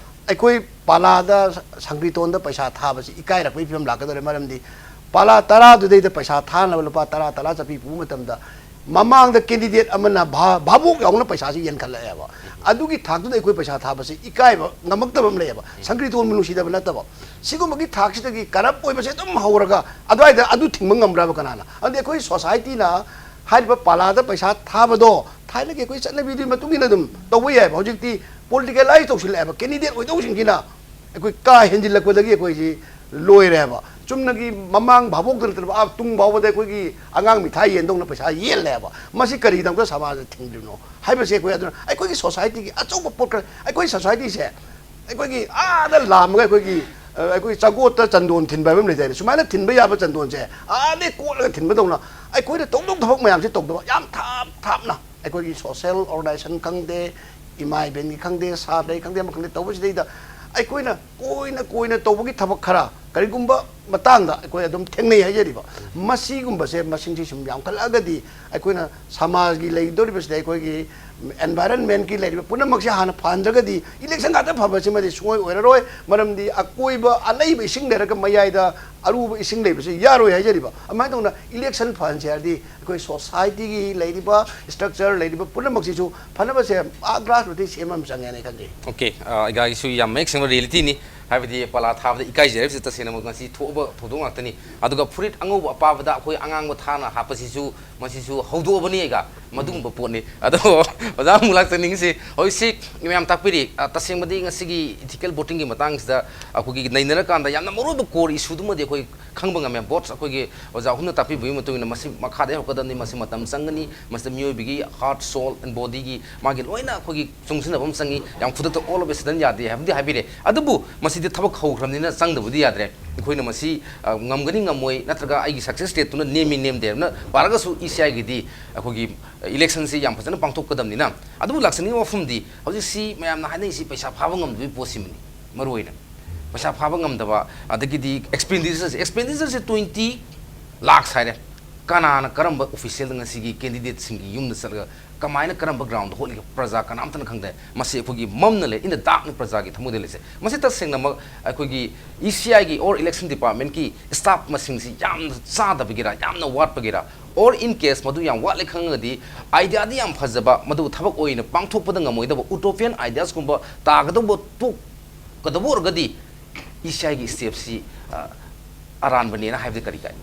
ꯑꯩꯈꯣꯏ ꯄꯥꯂꯥꯗ, ꯁꯪꯀ꯭ꯔꯤꯇꯣꯟꯗ ꯄꯩꯁꯥ ꯊꯥꯕꯁꯤ ꯏꯀꯥꯏꯔꯛꯄꯒꯤ ꯐꯤꯕꯝ ꯂꯥꯛꯀꯗꯧꯔꯦ꯫ ꯃꯔꯝꯗꯤ ꯄꯥꯂꯥ ꯇꯔꯥꯗꯨꯗꯩꯗ ꯄꯩꯁꯥ ꯊꯥꯅꯕ ꯂꯨꯄꯥ ꯇꯔꯥ, ꯇꯔꯥ ꯆꯠꯄꯤ ꯄꯨꯕ ꯃꯇꯝꯗ, ꯃꯃꯥꯡꯗ candidate ꯑꯃꯅ ꯚꯥ-, ꯚꯥꯕꯣꯛ ꯌꯥꯎꯅ ꯄꯩꯁꯥꯁꯤ ꯌꯦꯟꯈꯠꯂꯛꯑꯦꯕ꯫ ꯑꯗꯨꯒꯤ ꯊꯥꯛꯇꯨꯗ ꯑꯩꯈꯣꯏ ꯄꯩꯁꯥ ꯊꯥꯕꯁꯤ ꯏꯀꯥꯏꯕ ꯉꯝꯃꯛꯇꯕ ꯑꯃ ꯂꯩꯌꯦꯕ꯫ ꯁꯪꯀ꯭ꯔꯤꯇꯣꯟꯕꯨ ꯅꯨꯡꯁꯤꯗꯕ ꯅꯠꯇꯕ, ꯁꯤꯒꯨꯝꯕꯒꯤ ꯊꯥꯛꯁꯤꯗꯒꯤ corrupt ꯑꯣꯏꯕꯁꯦ ꯑꯗꯨꯝ ꯍꯧꯔꯒ, ꯑꯗꯨꯋꯥꯏꯗ ꯑꯗꯨ ꯊꯤꯡꯕ ꯉꯝꯕ꯭ꯔꯕ ꯀꯅꯥꯅ? ꯑꯗꯨꯗꯤ ꯑꯩꯈꯣꯏ societyꯅ ꯍꯥꯏꯔꯤꯕ ꯄꯥꯂꯥꯗ ꯄꯩꯁꯥ ꯊꯥꯕꯗꯣ ꯊꯥꯏꯅꯒꯤ ꯑꯩꯈꯣꯏ ꯆꯠꯅꯕꯤꯗꯨꯒꯤ ꯃꯇꯨꯡ ꯏꯟꯅ ꯑꯗꯨꯝ ꯇꯧꯕ ꯌꯥꯏꯕ꯫ ꯍꯧꯖꯤꯛꯇꯤ politicalize ꯇꯧꯁꯤꯜꯂꯛꯑꯦꯕ꯫ Candidate ꯑꯣꯏꯗꯧꯁꯤꯡꯁꯤꯅ ꯑꯩꯈꯣꯏ ꯀꯥ ꯍꯦꯟꯖꯤꯜꯂꯛꯄꯗꯒꯤ ꯑꯩꯈꯣꯏꯁꯤ ꯂꯣꯏꯔꯦꯕ꯫ ꯆꯨꯝꯅꯒꯤ ꯃꯃꯥꯡ ꯚꯥꯕꯣꯛꯇ ꯅꯠꯇꯅ ꯑꯥ ꯇꯨꯡ ꯐꯥꯎꯕꯗ ꯑꯩꯈꯣꯏꯒꯤ ꯑꯉꯥꯡ ꯃꯤꯊꯥꯏ ꯌꯦꯟꯗꯧꯅ ꯄꯩꯁꯥ ꯌꯦꯜꯂꯦꯕ꯫ ꯃꯁꯤ ꯀꯔꯤꯒꯤꯗꯃꯛꯇ ꯁꯃꯥꯖꯗ ꯊꯤꯡꯗ꯭ꯔꯤꯕꯅꯣ ꯍꯥꯏꯕꯁꯦ ꯑꯩꯈꯣꯏ, ꯑꯗꯨꯅ ꯑꯩꯈꯣꯏꯒꯤ societyꯒꯤ ꯑꯆꯧꯕ ꯄꯣꯠ ꯈꯔ, ꯑꯩꯈꯣꯏ societyꯁꯦ ꯑꯩꯈꯣꯏꯒꯤ ꯑꯥꯗ ꯂꯥꯝꯃꯒ ꯑꯩꯈꯣꯏꯒꯤ ꯑ, ꯑꯩꯈꯣꯏ ꯆꯒꯣꯠꯇ ꯆꯟꯗꯣꯟ ꯊꯤꯟꯕ ꯍꯥꯏꯕ ꯑꯃ ꯂꯩꯗꯥꯏꯅꯦ? ꯁꯨꯃꯥꯏꯅ ꯊꯤꯟꯕ ꯌꯥꯕ ꯆꯟꯗꯣꯟꯁꯦ ꯑꯥꯗꯩ ꯀꯣꯠꯂꯒ ꯊꯤꯟꯕꯗꯧꯅ ꯑꯩꯈꯣꯏꯅ ꯇꯧꯗꯧ ꯊꯕꯛ ꯃꯌꯥꯝꯁꯦ ꯇꯧꯗꯕ, ꯌꯥꯝ ꯊꯥꯞ ꯊꯥꯞꯅ ꯑꯩꯈꯣꯏꯒꯤ ꯁꯣꯁꯦꯜ ꯑꯣꯔꯒꯅꯥꯏꯖꯦꯁꯟ ꯈꯪꯗꯦ, ꯏꯃꯥ ꯏꯕꯦꯟꯒꯤ ꯈꯪꯗꯦ, ꯁꯥꯇ꯭ꯔꯒꯤ ꯈꯪꯗꯦ, ꯑꯃ ꯈꯪꯗꯦ, ꯇꯧꯕꯁꯤꯗꯩꯗ ꯑꯩꯈꯣꯏꯅ ꯀꯣꯏꯅ ꯀꯣꯏꯅ ꯇꯧꯕꯒꯤ ꯊꯕꯛ ꯈꯔ ꯀꯔꯤꯒꯨꯝꯕ ꯃꯇꯥꯡꯗ ꯑꯩꯈꯣꯏ ꯑꯗꯨꯝ ꯊꯦꯡꯅꯩ ꯍꯥꯏꯖꯔꯤꯕ꯫ ꯃꯁꯤꯒꯨꯝꯕꯁꯦ ꯃꯁꯤꯡꯁꯤ ꯁꯨꯝ ꯌꯥꯝꯈꯠꯂꯛꯑꯒꯗꯤ ꯑꯩꯈꯣꯏꯅ ꯁꯃꯥꯖꯒꯤ ꯂꯩꯗꯧꯔꯤꯕꯁꯤꯗ ꯑꯩꯈꯣꯏꯒꯤ ꯑꯦꯟꯚꯥꯏꯔꯟꯃꯦꯟꯀꯤ ꯂꯩꯔꯤꯕ ꯄꯨꯝꯅꯃꯛꯁꯦ ꯍꯥꯟꯅ ꯐꯍꯟꯗ꯭ꯔꯒꯗꯤ ꯏꯂꯦꯛꯁꯟ ꯉꯥꯛꯇ ꯐꯕꯁꯤꯃꯗꯤ ꯁꯨꯡꯑꯣꯏ ꯑꯣꯏꯔꯔꯣꯏ꯫ ꯃꯔꯝꯗꯤ ꯑꯀꯣꯏꯕ ꯑꯅꯩꯕ ꯏꯁꯤꯡ ꯂꯩꯔꯒ ꯃꯌꯥꯏꯗ ꯑꯔꯨꯕ ꯏꯁꯤꯡ ꯂꯩꯕꯁꯤ ꯌꯥꯔꯣꯏ ꯍꯥꯏꯖꯔꯤꯕ꯫ ꯑꯗꯨꯃꯥꯏꯅ ꯇꯧꯅ ꯏꯂꯦꯛꯁꯟ ꯐꯍꯟꯁꯦ ꯍꯥꯏꯔꯗꯤ ꯑꯩꯈꯣꯏ ꯁꯣꯁꯥꯏꯇꯤꯒꯤ ꯂꯩꯔꯤꯕ ꯏꯁꯇ꯭ꯔꯛꯆꯔ ꯂꯩꯔꯤꯕ ꯄꯨꯝꯅꯃꯛꯁꯤꯁꯨ ꯐꯅꯕꯁꯦ ꯑꯥ ꯒ꯭ꯔꯥꯁ ꯔꯨꯠꯇꯒꯤ ꯁꯦꯝꯕ ꯑꯃ ꯆꯪꯉꯦꯅ ꯈꯟꯖꯩ꯫ ꯑꯣꯀꯦ, ꯑꯩꯒꯤꯁꯨ ꯌꯥꯝ ꯃꯌꯦꯛ ꯁꯦꯡꯕ ꯔꯤꯌꯦꯂꯤꯇꯤꯅꯤ꯫ ꯍꯥꯏꯕꯗꯤ ꯄꯂꯥ ꯊꯥꯕꯗ ꯏꯀꯥꯏꯖꯩ ꯍꯥꯏꯕꯁꯤ ꯇꯁꯦꯡꯅꯃꯛ ꯉꯁꯤ ꯊꯣꯛꯑꯕ ꯊꯧꯗꯣꯛ ꯉꯥꯛꯇꯅꯤ꯫ ꯑꯗꯨꯒ ꯐꯨꯔꯤꯠ ꯑꯉꯧꯕ ꯑꯄꯥꯕꯗ ꯑꯩꯈꯣꯏ ꯑꯉꯥꯡꯕ ꯊꯥꯅ ꯍꯥꯞꯄꯁꯤꯁꯨ ꯃꯁꯤꯁꯨ ꯍꯧꯗꯣꯛꯑꯕꯅꯤ ꯑꯩꯒ ꯃꯗꯨꯒꯨꯝꯕ ꯄꯣꯠꯅꯤ꯫ ꯑꯗꯣ ꯑꯣꯖꯥ ꯑꯃꯨꯛ ꯂꯥꯛꯆꯅꯤꯡꯉꯤꯁꯤ ꯍꯧꯖꯤꯛꯁꯤ ꯃꯌꯥꯝ ꯇꯥꯛꯄꯤꯔꯤ꯫ ꯑ, ꯇꯁꯦꯡꯕꯗꯤ ꯉꯁꯤꯒꯤ ꯏꯊꯤꯀꯦꯜ ꯚꯣꯇꯤꯡꯒꯤ ꯃꯇꯥꯡꯁꯤꯗ ꯑꯩꯈꯣꯏꯒꯤ ꯅꯩꯅꯔꯀꯥꯟꯗ ꯌꯥꯝꯅ ꯃꯔꯨꯑꯣꯏꯕ ꯀꯣꯔ ꯏꯁꯨꯗꯨꯃꯗꯤ ꯑꯩꯈꯣꯏ ꯈꯪꯕ ꯉꯝꯃꯦ꯫ ꯚꯣꯠꯁ ꯑꯩꯈꯣꯏꯒꯤ ꯑꯣꯖꯥ ꯑꯍꯨꯝꯅ ꯇꯥꯛꯄꯤꯕꯒꯤ ꯃꯇꯨꯡ ꯏꯟꯅ ꯃꯁꯤ ꯃꯈꯥꯗꯒꯤ ꯍꯧꯔꯛꯀꯗꯕꯅꯤ, ꯃꯁꯤ ꯃꯇꯝ ꯆꯪꯒꯅꯤ, ꯃꯁꯤꯗ ꯃꯤꯑꯣꯏꯕꯒꯤ ꯍꯥꯔꯠ, ꯁꯣꯜ ꯑꯦꯟ ꯕꯣꯗꯤꯒꯤ ꯃꯥꯒꯤ ꯂꯣꯏꯅ ꯑꯩꯈꯣꯏꯒꯤ ꯆꯨꯡꯁꯤꯟꯅꯕ ꯑꯃ ꯆꯪꯉꯤ꯫ ꯌꯥꯝ ꯈꯨꯗꯛꯇ all of a sudden ꯌꯥꯗꯦ ꯍꯥꯏꯕꯗꯤ ꯍꯥꯏꯕꯤꯔꯦ꯫ ꯑꯗꯨꯕꯨ ꯃꯁꯤꯗꯤ ꯊꯕꯛ ꯍꯧꯈ꯭ꯔꯕꯅꯤꯅ ꯆꯪꯗꯕꯗꯤ ꯌꯥꯗ꯭ꯔꯦ꯫ ꯑꯩꯈꯣꯏꯅ ꯃꯁꯤ, ꯑ, ꯉꯝꯒꯅꯤ ꯉꯝꯃꯣꯏ ꯅꯠꯇ꯭ꯔꯒ ꯑꯩꯒꯤ ꯁꯛꯁꯦꯁ ꯔꯦꯠꯇꯨꯅ ꯅꯦꯝꯃꯤ ꯅꯦꯝꯗꯦ ꯍꯥꯏꯕꯅ ꯄꯥꯔꯒꯁꯨ ꯏ ꯁꯤ ꯑꯥꯏꯒꯤꯗꯤ ꯑꯩꯈꯣꯏꯒꯤ ꯏꯂꯦꯛꯁꯟꯁꯤ ꯌꯥꯝ ꯐꯖꯅ ꯄꯥꯡꯊꯣꯛꯀꯗꯕꯅꯤꯅ꯫ ꯑꯗꯨꯕꯨ ꯂꯥꯛꯆꯅꯤꯡꯕ ꯋꯥꯐꯝꯗꯤ ꯍꯧꯖꯤꯛꯁꯤ ꯃꯌꯥꯝꯅ ꯍꯥꯏꯅꯔꯤꯁꯤ ꯄꯩꯁꯥ ꯐꯥꯕ ꯉꯝꯗꯕꯒꯤ ꯄꯣꯠꯁꯤꯃꯅꯤ꯫ ꯃꯔꯨꯑꯣꯏꯅ ꯄꯩꯁꯥ ꯐꯥꯕ ꯉꯝꯗꯕ, ꯑꯗꯒꯤꯗꯤ ꯑꯦꯛꯁꯄꯦꯟꯗꯤꯆꯔꯁꯦ, ꯑꯦꯛꯁꯄꯦꯟꯗꯤꯆꯔꯁꯦ ꯇ꯭ꯋꯦꯟꯇꯤ ꯂꯥꯛꯁ ꯍꯥꯏꯔꯦ꯫ ꯀꯅꯥꯅ ꯀꯔꯝꯕ ꯑꯣꯐꯤꯁꯤꯌꯦꯜꯗ ꯉꯁꯤꯒꯤ ꯀꯦꯟꯗꯤꯗꯦꯠꯁꯤꯡꯒꯤ ꯌꯨꯝꯗ ꯆꯠꯂꯒ ꯀꯃꯥꯏꯅ ꯀꯔꯝꯕ ꯒ꯭ꯔꯥꯎꯟꯗ ꯍꯣꯠꯂꯤꯒꯦ? ꯄ꯭ꯔꯖꯥ ꯀꯅꯥꯝꯇꯅ ꯈꯪꯗꯦ꯫ ꯃꯁꯤ ꯑꯩꯈꯣꯏꯒꯤ ꯃꯝꯅ ꯂꯩ, in the darkꯅꯤ ꯄ꯭ꯔꯖꯥꯒꯤ ꯊꯃꯣꯏꯗ ꯂꯩꯁꯦ꯫ ꯃꯁꯤ ꯇꯁꯦꯡꯅꯃꯛ ꯑꯩꯈꯣꯏꯒꯤ ꯏ ꯁꯤ ꯑꯥꯏꯒꯤ ꯑꯣꯔ ꯏꯂꯦꯛꯁꯟ ꯗꯤꯄꯥꯔꯠꯃꯦꯟꯀꯤ ꯁ꯭ꯇꯥꯐ ꯃꯁꯤꯡꯁꯤ ꯌꯥꯝꯅ ꯆꯥꯗꯕꯒꯤꯔ, ꯌꯥꯝꯅ ꯋꯥꯠꯄꯒꯤꯔ, ꯑꯣꯔ ꯏꯟ ꯀꯦꯁ ꯃꯗꯨ ꯌꯥꯝ ꯋꯥꯠꯂꯦ ꯈꯪꯉꯒꯗꯤ ꯑꯥꯏꯗꯤꯌꯥꯗꯤ ꯌꯥꯝ ꯐꯖꯕ, ꯃꯗꯨꯕꯨ ꯊꯕꯛ ꯑꯣꯏꯅ ꯄꯥꯡꯊꯣꯛꯄꯗ ꯉꯝꯃꯣꯏꯗꯕ ꯎꯇꯣꯄꯤꯌꯟ ꯑꯥꯏꯗꯤꯌꯥꯁꯀꯨꯝꯕ ꯇꯥꯒꯗꯧꯕ ꯇꯣꯛꯀꯗꯕ ꯑꯣꯏꯔꯒꯗꯤ ꯏ ꯁꯤ ꯑꯥꯏꯒꯤ ꯁ꯭ꯇꯦꯞꯁꯤ, ꯑ, ꯑꯔꯥꯟꯕꯅꯦꯅ ꯍꯥꯏꯕꯗꯤ ꯀꯔꯤ ꯀꯥꯏ?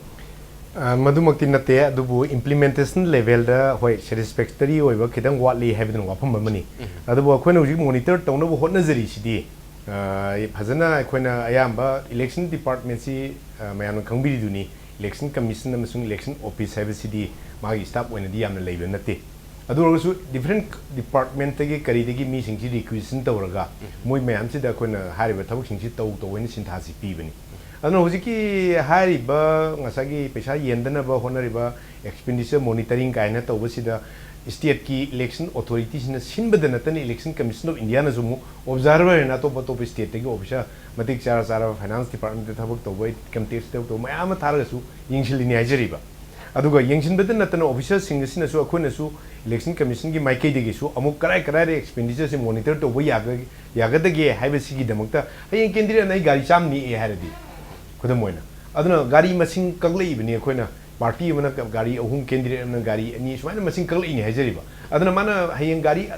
ꯑ, ꯃꯗꯨꯃꯛꯇꯤ ꯅꯠꯇꯦ, ꯑꯗꯨꯕꯨ ꯏꯝꯄ꯭ꯂꯤꯃꯦꯟꯇꯦꯁꯟ ꯂꯦꯚꯦꯜꯗ ꯍꯣꯏ ꯁꯦꯇꯤꯁꯐꯦꯛꯇꯔꯤ ꯑꯣꯏꯕ ꯈꯤꯇꯪ ꯋꯥꯠꯂꯤ ꯍꯥꯏꯕꯗꯨꯅ ꯋꯥꯐꯝ ꯑꯃꯅꯤ꯫ ꯑꯗꯨꯕꯨ ꯑꯩꯈꯣꯏꯅ ꯍꯧꯖꯤꯛ ꯃꯣꯅꯤꯇꯔ ꯇꯧꯅꯕ ꯍꯣꯠꯅꯖꯔꯤꯁꯤꯗꯤ, ꯑ, ꯐꯖꯅ ꯑꯩꯈꯣꯏꯅ ꯑꯌꯥꯝꯕ ꯏꯂꯦꯛꯁꯟ ꯗꯤꯄꯥꯔꯠꯃꯦꯟꯁꯤ, ꯑ, ꯃꯌꯥꯝꯅ ꯈꯪꯕꯤꯔꯤꯗꯨꯅꯤ, ꯏꯂꯦꯛꯁꯟ ꯀꯃꯤꯁꯟ ꯑꯃꯁꯨꯡ ꯏꯂꯦꯛꯁꯟ ꯑꯣꯐꯤꯁ ꯍꯥꯏꯕꯁꯤꯗꯤ ꯃꯥꯒꯤ ꯁ꯭ꯇꯥꯐ ꯑꯣꯏꯅꯗꯤ ꯌꯥꯝꯅ ꯂꯩꯕ ꯅꯠꯇꯦ꯫ ꯑꯗꯨ ꯑꯣꯏꯔꯒꯁꯨ different department ꯇꯒꯤ ꯀꯔꯤꯗꯒꯤ ꯃꯤꯁꯤꯡꯁꯤ requisition ꯇꯧꯔꯒ ꯃꯣꯏ ꯃꯌꯥꯝꯁꯤꯗ ꯑꯩꯈꯣꯏꯅ ꯍꯥꯏꯔꯤꯕ ꯊꯕꯛꯁꯤꯡꯁꯤ ꯇꯧ ꯇꯧ ꯍꯥꯏꯅ ꯁꯤꯟꯊꯥꯁꯤ ꯄꯤꯕꯅꯤ꯫ ꯑꯗꯨꯅ ꯍꯧꯖꯤꯛꯀꯤ ꯍꯥꯏꯔꯤꯕ ꯉꯁꯥꯏꯒꯤ ꯄꯩꯁꯥ ꯌꯦꯟꯗꯅꯕ ꯍꯣꯠꯅꯔꯤꯕ expenditure monitoring ꯀꯥꯏꯅ ꯇꯧꯕꯁꯤꯗ state ꯀꯤ election authority ꯁꯤꯅ ꯁꯤꯟꯕꯗ ꯅꯠꯇꯅ Election Commission of India ꯅꯁꯨ ꯑꯃꯨꯛ observer ꯍꯥꯏꯅ ꯑꯇꯣꯞ ꯑꯇꯣꯞꯄ state ꯇꯒꯤ officer ꯃꯇꯤꯛ ꯆꯥꯔ ꯆꯥꯔꯕ finance department ꯇ ꯊꯕꯛ ꯇꯧꯕ, income tax ꯇ ꯊꯕꯛ ꯇꯧꯕ ꯃꯌꯥꯝ ꯑꯃ ꯊꯥꯔꯒꯁꯨ ꯌꯦꯡꯁꯤꯜꯂꯤꯅꯤ ꯍꯥꯏꯖꯔꯤꯕ꯫ ꯑꯗꯨꯒ ꯌꯦꯡꯁꯤꯟꯕꯗ ꯅꯠꯇꯅ officer ꯁꯤꯡ ꯑꯁꯤꯅꯁꯨ ꯑꯩꯈꯣꯏꯅꯁꯨ Election Commission ꯒꯤ ꯃꯥꯏꯀꯩꯗꯒꯤꯁꯨ ꯑꯃꯨꯛ ꯀꯔꯥꯏ ꯀꯔꯥꯏꯗ expenditure ꯁꯤ monitor ꯇꯧꯕ ꯌꯥꯒ-, ꯌꯥꯒꯗꯒꯦ ꯍꯥꯏꯕꯁꯤꯒꯤꯗꯃꯛꯇ ꯍꯌꯦꯡ candidate ꯅ ꯑꯩ ꯒꯥꯔꯤ ꯆꯥꯝ ꯅꯦꯛꯑꯦ ꯍꯥꯏꯔꯗꯤ, ꯈꯨꯗꯝ ꯑꯣꯏꯅ, ꯑꯗꯨꯅ ꯒꯥꯔꯤ ꯃꯁꯤꯡ ꯀꯛꯂꯛꯏꯕꯅꯤ ꯑꯩꯈꯣꯏꯅ꯫ Party ꯑꯃꯅ ꯒꯥꯔꯤ ꯑꯍꯨꯝ, candidate ꯑꯃꯅ ꯒꯥꯔꯤ ꯑꯅꯤ, ꯁꯨꯃꯥꯏꯅ ꯃꯁꯤꯡ ꯀꯛꯂꯛꯏꯅꯤ ꯍꯥꯏꯖꯔꯤꯕ꯫ ꯑꯗꯨꯅ ꯃꯥꯅ ꯍꯌꯦꯡ ꯒꯥꯔꯤ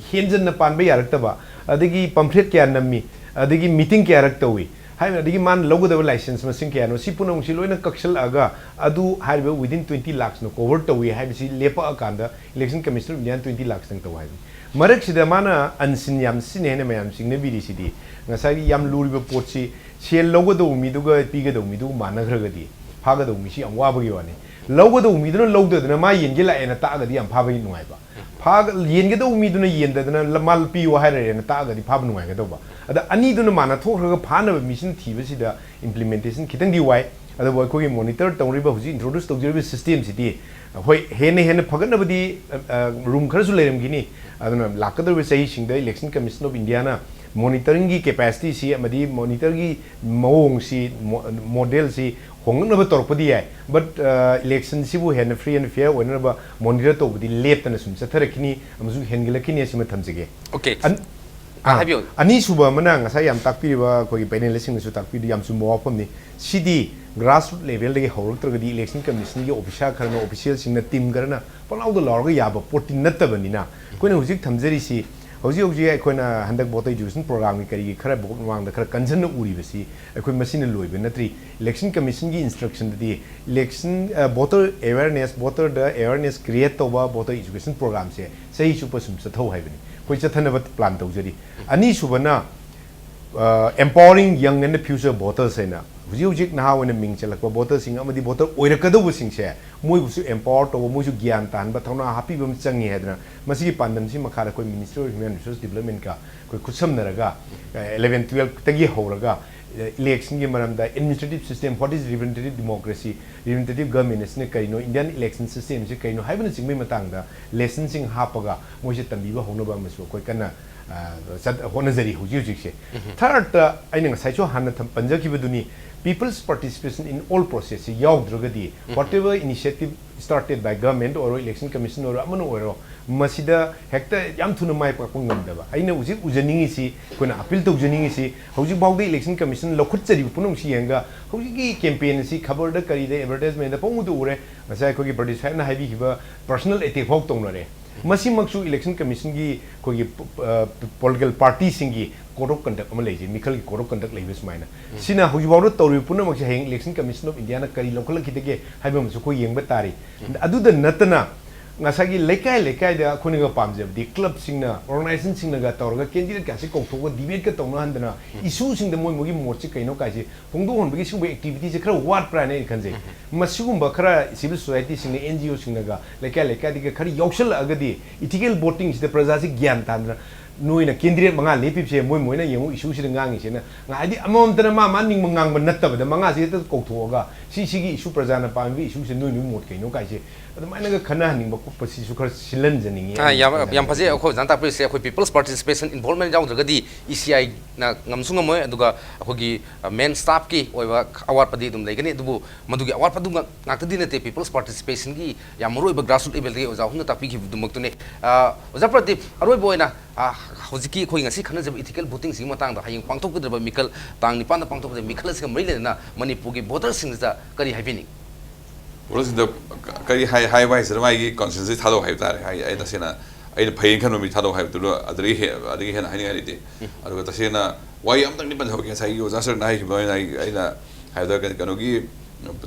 ꯍꯦꯟꯖꯟꯅ ꯄꯥꯟꯕ ꯌꯥꯔꯛꯇꯕ, ꯑꯗꯒꯤ pamphlet ꯀꯌꯥ ꯅꯝꯃꯤ, ꯑꯗꯒꯤ meeting ꯀꯌꯥꯔꯛ ꯇꯧꯏ ꯍꯥꯏꯕ, ꯑꯗꯒꯤ ꯃꯥꯅ ꯂꯧꯒꯗꯕ license ꯃꯁꯤꯡ ꯀꯌꯥꯅꯣ, ꯁꯤ ꯄꯨꯝꯅꯃꯛꯁꯤ ꯂꯣꯏꯅ ꯀꯛꯁꯜꯂꯛꯑꯒ ꯑꯗꯨ ꯍꯥꯏꯔꯤꯕ within twenty lakhs ꯅ cover ꯇꯧꯏ ꯍꯥꯏꯕꯁꯤ ꯂꯦꯞꯄꯛꯑꯀꯥꯟꯗ Election Commission of India ꯅ twenty lakhs ꯇꯪ ꯇꯧ ꯍꯥꯏꯕꯅꯤ꯫ ꯃꯔꯛꯁꯤꯗ ꯃꯥꯅ unseen ꯌꯥꯝ ꯁꯤꯖꯤꯟꯅꯩ ꯍꯥꯏꯅ ꯃꯌꯥꯝ ꯆꯤꯡꯅꯕꯤꯔꯤꯁꯤꯗꯤ, ꯉꯁꯥꯏꯒꯤ ꯌꯥꯝ ꯂꯨꯔꯤꯕ ꯄꯣꯠꯁꯤ ꯁꯦꯜ ꯂꯧꯒꯗꯧꯕ ꯃꯤꯗꯨꯒ ꯄꯤꯒꯗꯧꯕ ꯃꯤꯗꯨꯒ ꯃꯥꯟꯅꯈ꯭ꯔꯒꯗꯤ ꯐꯥꯒꯗꯧꯕ ꯃꯤꯁꯤ ꯌꯥꯝ ꯋꯥꯕꯒꯤ ꯋꯥꯅꯤ꯫ ꯂꯧꯒꯗꯧꯕ ꯃꯤꯗꯨꯅ ꯂꯧꯗꯗꯅ ꯃꯥ ꯌꯦꯟꯒꯦ ꯂꯥꯛꯑꯦꯅ ꯇꯥꯛꯑꯒꯗꯤ ꯌꯥꯝ ꯐꯥꯕꯒꯤ ꯅꯨꯡꯉꯥꯏꯕ꯫ ꯐꯥꯒ-, ꯌꯦꯟꯒꯗꯧꯕ ꯃꯤꯗꯨꯅ ꯌꯦꯟꯗꯗꯅ ꯂ-, ꯃꯥ ꯄꯤꯌꯨ ꯍꯥꯏꯔꯦꯅ ꯇꯥꯛꯑꯒꯗꯤ ꯐꯥꯕ ꯅꯨꯡꯉꯥꯏꯒꯗꯧꯕ꯫ ꯑꯗ ꯑꯅꯤꯗꯨꯅ ꯃꯥꯟꯅ ꯊꯣꯛꯈ꯭ꯔꯒ ꯐꯥꯅꯕ ꯃꯤꯁꯤꯅ ꯊꯤꯕꯁꯤꯗ implementation ꯈꯤꯇꯪꯗꯤ ꯋꯥꯏ꯫ ꯑꯗꯨꯕꯨ ꯑꯩꯈꯣꯏꯒꯤ monitor ꯇꯧꯔꯤꯕ, ꯍꯧꯖꯤꯛ introduce ꯇꯧꯖꯔꯤꯕ system ꯁꯤꯗꯤ, ꯍꯣꯏ, ꯍꯦꯟꯅ ꯍꯦꯟꯅ ꯐꯒꯠꯅꯕꯗꯤ, ꯑ, ꯑ, room ꯈꯔꯁꯨ ꯂꯩꯔꯝꯈꯤꯅꯤ꯫ ꯑꯗꯨꯅ ꯂꯥꯛꯀꯗꯧꯔꯤꯕ ꯆꯍꯤꯁꯤꯡꯗ Election Commission of India ꯅ monitoring ꯒꯤ capacity ꯁꯤ ꯑꯃꯗꯤ monitor ꯒꯤ ꯃꯑꯣꯡꯁꯤ, ꯃꯣ-, model ꯁꯤ ꯍꯣꯡꯂꯛꯅꯕ ꯇꯧꯔꯛꯄꯗꯤ ꯌꯥꯏ, but, ꯑ, election ꯁꯤꯕꯨ ꯍꯦꯟꯅ free and fair ꯑꯣꯏꯅꯅꯕ monitor ꯇꯧꯕꯗꯤ ꯂꯦꯞꯇꯅ ꯁꯨꯝ ꯆꯠꯊꯔꯛꯈꯤꯅꯤ ꯑꯃꯁꯨꯡ ꯍꯦꯟꯒꯠꯂꯛꯈꯤꯅꯤ ꯑꯁꯤꯃ ꯊꯝꯖꯒꯦ꯫ Okay. ꯑꯟ-, ꯑꯥ, ꯑꯥ, ꯍꯥꯏꯕꯤꯌꯨ꯫ ꯑꯅꯤꯁꯨꯕ ꯑꯃꯅ ꯉꯁꯥꯏ ꯌꯥꯝ ꯇꯥꯛꯄꯤꯔꯤꯕ ꯑꯩꯈꯣꯏꯒꯤ panelist ꯁꯤꯡꯅꯁꯨ ꯇꯥꯛꯄꯤꯔꯤꯗꯨ ꯌꯥꯝ ꯆꯨꯝꯕ ꯋꯥꯐꯝꯅꯤ꯫ ꯁꯤꯗꯤ grassroot level ꯗꯒꯤ ꯍꯧꯔꯛꯇ꯭ꯔꯒꯗꯤ Election Commission ꯒꯤ officer ꯈꯔꯅ, official ꯁꯤꯡꯅ, team ꯈꯔꯅ ꯄꯪꯂꯥꯎꯗ ꯂꯥꯎꯔꯒ ꯌꯥꯕ ꯄꯣꯠꯇꯤ ꯅꯠꯇꯕꯅꯤꯅ, ꯑꯩꯈꯣꯏꯅ ꯍꯧꯖꯤꯛ ꯊꯝꯖꯔꯤꯁꯤ, ꯍꯧꯖꯤꯛ ꯍꯧꯖꯤꯛ ꯑꯩꯈꯣꯏꯅ ꯍꯟꯗꯛ voter education program ꯒꯤ ꯀꯔꯤꯒꯤ ꯈꯔ vote ꯃꯃꯥꯡꯗ ꯈꯔ ꯀꯟꯖꯟꯅ ꯎꯔꯤꯕꯁꯤ, ꯑꯩꯈꯣꯏ ꯃꯁꯤꯅ ꯂꯣꯏꯕ ꯅꯠꯇ꯭ꯔꯤ꯫ Election Commission ꯒꯤ instruction ꯗꯗꯤ election, ꯑ, voter awareness, voter ꯗ awareness create ꯇꯧꯕ, voter education program ꯁꯦ ꯆꯍꯤ ꯆꯨꯞꯄ ꯁꯨꯝ ꯆꯠꯊꯧ ꯍꯥꯏꯕꯅꯤ꯫ ꯑꯩꯈꯣꯏ ꯆꯠꯊꯅꯕ plan ꯇꯧꯖꯔꯤ꯫ ꯑꯅꯤꯁꯨꯕꯅ, ꯑ, empowering young and future voters ꯍꯥꯏꯅ ꯍꯧꯖꯤꯛ ꯍꯧꯖꯤꯛ ꯅꯍꯥ ꯑꯣꯏꯅ ꯃꯤꯡ ꯆꯜꯂꯛꯄ ꯚꯣꯇꯔꯁꯤꯡ ꯑꯃꯗꯤ ꯚꯣꯇꯔ ꯑꯣꯏꯔꯛꯀꯗꯧꯕꯁꯤꯡꯁꯦ ꯃꯣꯏꯕꯨꯁꯨ ꯑꯦꯝꯄꯥꯋꯔ ꯇꯧꯕ, ꯃꯣꯏꯁꯨ ꯒ꯭ꯌꯥꯟ ꯇꯥꯍꯟꯕ, ꯊꯧꯅꯥ ꯍꯥꯞꯄꯤꯕ ꯑꯃ ꯆꯪꯉꯤ ꯍꯥꯏꯗꯅ ꯃꯁꯤꯒꯤ ꯄꯥꯟꯗꯝꯁꯤ ꯃꯈꯥꯗ ꯑꯩꯈꯣꯏ Ministry of Human Resource Developmentꯀ ꯑꯩꯈꯣꯏ ꯈꯨꯠꯁꯝꯅꯔꯒ eleven twelveꯇꯒꯤ ꯍꯧꯔꯒ electionꯒꯤ ꯃꯔꯝꯗ administrative system, what is representative democracy, representative government ꯑꯁꯤꯅ ꯀꯔꯤꯅꯣ, Indian election systemꯁꯤ ꯀꯔꯤꯅꯣ ꯍꯥꯏꯕꯅꯆꯤꯡꯕꯒꯤ ꯃꯇꯥꯡꯗ lessonꯁꯤꯡ ꯍꯥꯞꯄꯒ ꯃꯣꯏꯁꯦ ꯇꯝꯕꯤꯕ ꯍꯧꯅꯕ ꯑꯃꯁꯨ ꯑꯩꯈꯣꯏ ꯀꯟꯅ ꯆꯠ ꯍꯣꯠꯅꯖꯔꯤ ꯍꯧꯖꯤꯛ ꯍꯧꯖꯤꯛꯁꯦ꯫ Thirdꯇ ꯑꯩꯅ ꯉꯁꯥꯏꯁꯨ ꯍꯥꯟꯅ ꯊꯝ ꯄꯟꯖꯈꯤꯕꯗꯨꯅꯤ, people's participation in all processꯁꯤ ꯌꯥꯎꯗ꯭ꯔꯒꯗꯤ whatever initiative started by government ꯑꯣꯏꯔꯣ, election commission ꯑꯣꯏꯔꯣ, ꯑꯃꯅ ꯑꯣꯏꯔꯣ, ꯃꯁꯤꯗ ꯍꯦꯛꯇ ꯌꯥꯝ ꯊꯨꯅ ꯃꯥꯏ ꯄꯥꯛꯄ ꯉꯝꯗꯕ꯫ ꯑꯩꯅ ꯍꯧꯖꯤꯛ ꯎꯖꯅꯤꯡꯉꯤꯁꯤ, ꯑꯩꯈꯣꯏꯅ appeal ꯇꯧꯖꯅꯤꯡꯉꯤꯁꯤ, ꯍꯧꯖꯤꯛ ꯐꯥꯎꯗ election commission ꯂꯧꯈꯠꯆꯔꯤꯕ ꯄꯨꯝꯅꯃꯛꯁꯤ ꯌꯦꯡꯉꯒ ꯍꯧꯖꯤꯛꯀꯤ campaign ꯑꯁꯤ ꯈꯕꯔꯗ ꯀꯔꯤꯗ advertisementꯗ ꯄꯪꯎꯗ ꯎꯔꯦ꯫ ꯉꯁꯥꯏ ꯑꯩꯈꯣꯏꯒꯤ ꯕ꯭ꯔꯗꯤꯁ ꯁꯥꯍꯦꯕꯅ ꯍꯥꯏꯕꯤꯈꯤꯕ personal attack ꯐꯥꯎ ꯇꯧꯅꯔꯦ꯫ ꯃꯁꯤꯃꯛꯁꯨ election commissionꯒꯤ ꯑꯩꯈꯣꯏꯒꯤ political partyꯁꯤꯡꯒꯤ code of conduct ꯑꯃ ꯂꯩꯖꯩ, ꯃꯤꯈꯜꯒꯤ code of conduct ꯂꯩꯕ ꯁꯨꯃꯥꯏꯅ꯫ ꯁꯤꯅ ꯍꯧꯖꯤꯛꯐꯥꯎꯗ ꯇꯧꯔꯤꯕ ꯄꯨꯝꯅꯃꯛꯁꯦ ꯍꯌꯦꯡ election commission of Indiaꯅ ꯀꯔꯤ ꯂꯧꯈꯠꯂꯛꯈꯤꯗꯒꯦ ꯍꯥꯏꯕ ꯑꯃꯁꯨ ꯑꯩꯈꯣꯏ ꯌꯦꯡꯕ ꯇꯥꯔꯤ꯫ ꯑꯗꯨꯗ ꯅꯠꯇꯅ ꯉꯁꯥꯏꯒꯤ ꯂꯩꯀꯥꯏ ꯂꯩꯀꯥꯏꯗ ꯑꯩꯈꯣꯏꯅꯒ ꯄꯥꯝꯖꯕꯗꯤ clubꯁꯤꯡꯅ, organizationꯁꯤꯡꯅꯒ ꯇꯧꯔꯒ candidateꯀꯥꯁꯦ ꯀꯧꯊꯣꯛꯑꯒ debateꯀ ꯇꯧꯅꯍꯟꯗꯅ issueꯁꯤꯡꯗ ꯃꯣꯏ ꯃꯣꯏꯒꯤ ꯃꯣꯠꯁꯦ ꯀꯩꯅꯣ ꯀꯥꯏꯁꯦ ꯐꯣꯡꯗꯣꯛꯍꯟꯕꯒꯤ ꯁꯤꯒꯨꯝꯕ activityꯁꯦ ꯈꯔ ꯋꯥꯠꯄ꯭ꯔꯥ ꯍꯥꯏꯅ ꯑꯩꯅ ꯈꯟꯖꯩ꯫ ꯃꯁꯤꯒꯨꯝꯕ ꯈꯔ civil societyꯁꯤꯡꯅ, NGOꯁꯤꯡꯅꯒ ꯂꯩꯀꯥꯏ ꯂꯩꯀꯥꯏꯗꯒꯤ ꯈꯔ ꯌꯥꯎꯁꯜꯂꯛꯑꯒꯗꯤ ethical votingꯁꯤꯗ ꯄ꯭ꯔꯖꯥꯁꯤ ꯒ꯭ꯌꯥꯟ ꯇꯥꯗꯅ ꯅꯣꯏꯅ candidate ꯃꯉꯥ ꯂꯦꯞꯄꯤꯕꯁꯦ ꯃꯣꯏ ꯃꯣꯏꯅ ꯌꯦꯡꯉꯨ issueꯁꯤꯗ ꯉꯥꯡꯉꯤꯁꯦꯅ ꯉꯥꯏꯗꯤ ꯑꯃꯃꯝꯇꯅ ꯃꯥ ꯃꯥ ꯅꯤꯡꯕ ꯉꯥꯡꯕ ꯅꯠꯇꯕꯗ ꯃꯉꯥꯁꯤ ꯍꯦꯛꯇ ꯀꯧꯊꯣꯛꯑꯒ ꯁꯤ ꯁꯤꯒꯤ issue ꯄ꯭ꯔꯖꯥꯅ ꯄꯥꯝꯃꯤꯕ issueꯁꯦ ꯅꯣꯏ ꯅꯣꯏ ꯃꯣꯠ ꯀꯩꯅꯣ ꯀꯥꯏꯁꯦ ꯑꯗꯨꯃꯥꯏꯅꯒ ꯈꯟꯅꯍꯟꯅꯤꯡꯕ ꯈꯣꯠꯄꯁꯤꯁꯨ ꯈꯔ ꯁꯤꯜꯍꯟꯖꯅꯤꯡꯉꯤ ꯑꯥ, ꯌꯥꯝ, ꯌꯥꯝ ꯐꯖꯩ꯫ ꯑꯩꯈꯣꯏ ꯑꯣꯖꯥꯅ ꯇꯥꯛꯄꯤꯔꯤꯁꯦ ꯑꯩꯈꯣꯏ people's participation involvement ꯌꯥꯎꯗ꯭ꯔꯒꯗꯤ ECIꯅ ꯉꯝꯁꯨ ꯉꯝꯃꯣꯏ, ꯑꯗꯨꯒ ꯑꯩꯈꯣꯏꯒꯤ main staffꯀꯤ ꯑꯣꯏꯕ ꯑꯋꯥꯠꯄꯗꯤ ꯑꯗꯨꯝ ꯂꯩꯒꯅꯤ꯫ ꯑꯗꯨꯕꯨ ꯃꯗꯨꯒꯤ ꯑꯋꯥꯠꯄꯗꯨ ꯉꯥꯛ-, ꯉꯥꯛꯇꯗꯤ ꯅꯠꯇꯦ, people's participation ꯌꯥꯝ ꯃꯔꯨ ꯑꯣꯏꯕ grassroot levelꯗꯒꯤ ꯑꯣꯖꯥ ꯑꯍꯨꯝꯅ ꯇꯥꯛꯄꯤꯈꯤꯕꯗꯨꯃꯛꯇꯨꯅꯤ꯫ ꯑ, ꯑꯣꯖꯥ ꯄ꯭ꯔꯗꯤꯞ, ꯑꯔꯣꯏꯕ ꯑꯣꯏꯅ, ꯑ, ꯍꯧꯖꯤꯛꯀꯤ ꯑꯩꯈꯣꯏ ꯉꯁꯤ ꯈꯟꯅꯖꯕ ethical votingꯁꯤꯒꯤ ꯃꯇꯥꯡꯗ, ꯍꯌꯦꯡ ꯄꯥꯡꯊꯣꯛꯀꯗꯧꯔꯤꯕ ꯃꯤꯈꯜ, ꯇꯥꯡ ꯅꯤꯄꯥꯟꯗ ꯄꯥꯡꯊꯣꯛꯀꯗꯧꯔꯤꯕ ꯃꯤꯈꯜ ꯑꯁꯤꯒ ꯃꯔꯤ ꯂꯩꯅꯅ ꯃꯅꯤꯄꯨꯔꯒꯤ voterꯁꯤꯡꯗ ꯀꯔꯤ ꯍꯥꯏꯕꯤꯅꯤꯡ? Voterꯁꯤꯡꯗ ꯀꯔꯤ ꯍꯥꯏ-, ꯍꯥꯏꯕ ꯍꯥꯏꯁꯤꯅ ꯃꯥꯒꯤ conscienceꯁꯤ ꯊꯥꯗꯧ ꯍꯥꯏꯕ ꯇꯥꯔꯦ꯫ ꯑꯩ, ꯑꯩ ꯇꯁꯦꯡꯅ ꯑꯩꯅ ꯐꯩꯌꯦꯅ ꯈꯟꯕ ꯃꯤ ꯊꯥꯗꯧ ꯍꯥꯏꯕꯗꯨꯗ ꯑꯗꯨꯗꯒꯤ ꯍꯦ-, ꯑꯗꯨꯗꯒꯤ ꯍꯦꯟꯅ ꯍꯥꯏꯅꯤꯡꯉꯥꯏ ꯂꯩꯇꯦ꯫ ꯑꯗꯨꯒ ꯇꯁꯦꯡꯅ ꯋꯥꯍꯩ ꯑꯃꯇꯪꯗꯤ ꯄꯟꯖꯍꯧꯒꯦ꯫ ꯉꯁꯥꯏꯒꯤ ꯑꯣꯖꯥ ꯁꯔꯅ ꯍꯥꯏꯈꯤꯕ ꯑꯗꯨꯃꯥꯏꯅ ꯑꯩ, ꯑꯩꯅ ꯍꯥꯏꯕꯗ ꯀꯩꯅꯣ-, ꯀꯩꯅꯣꯒꯤ,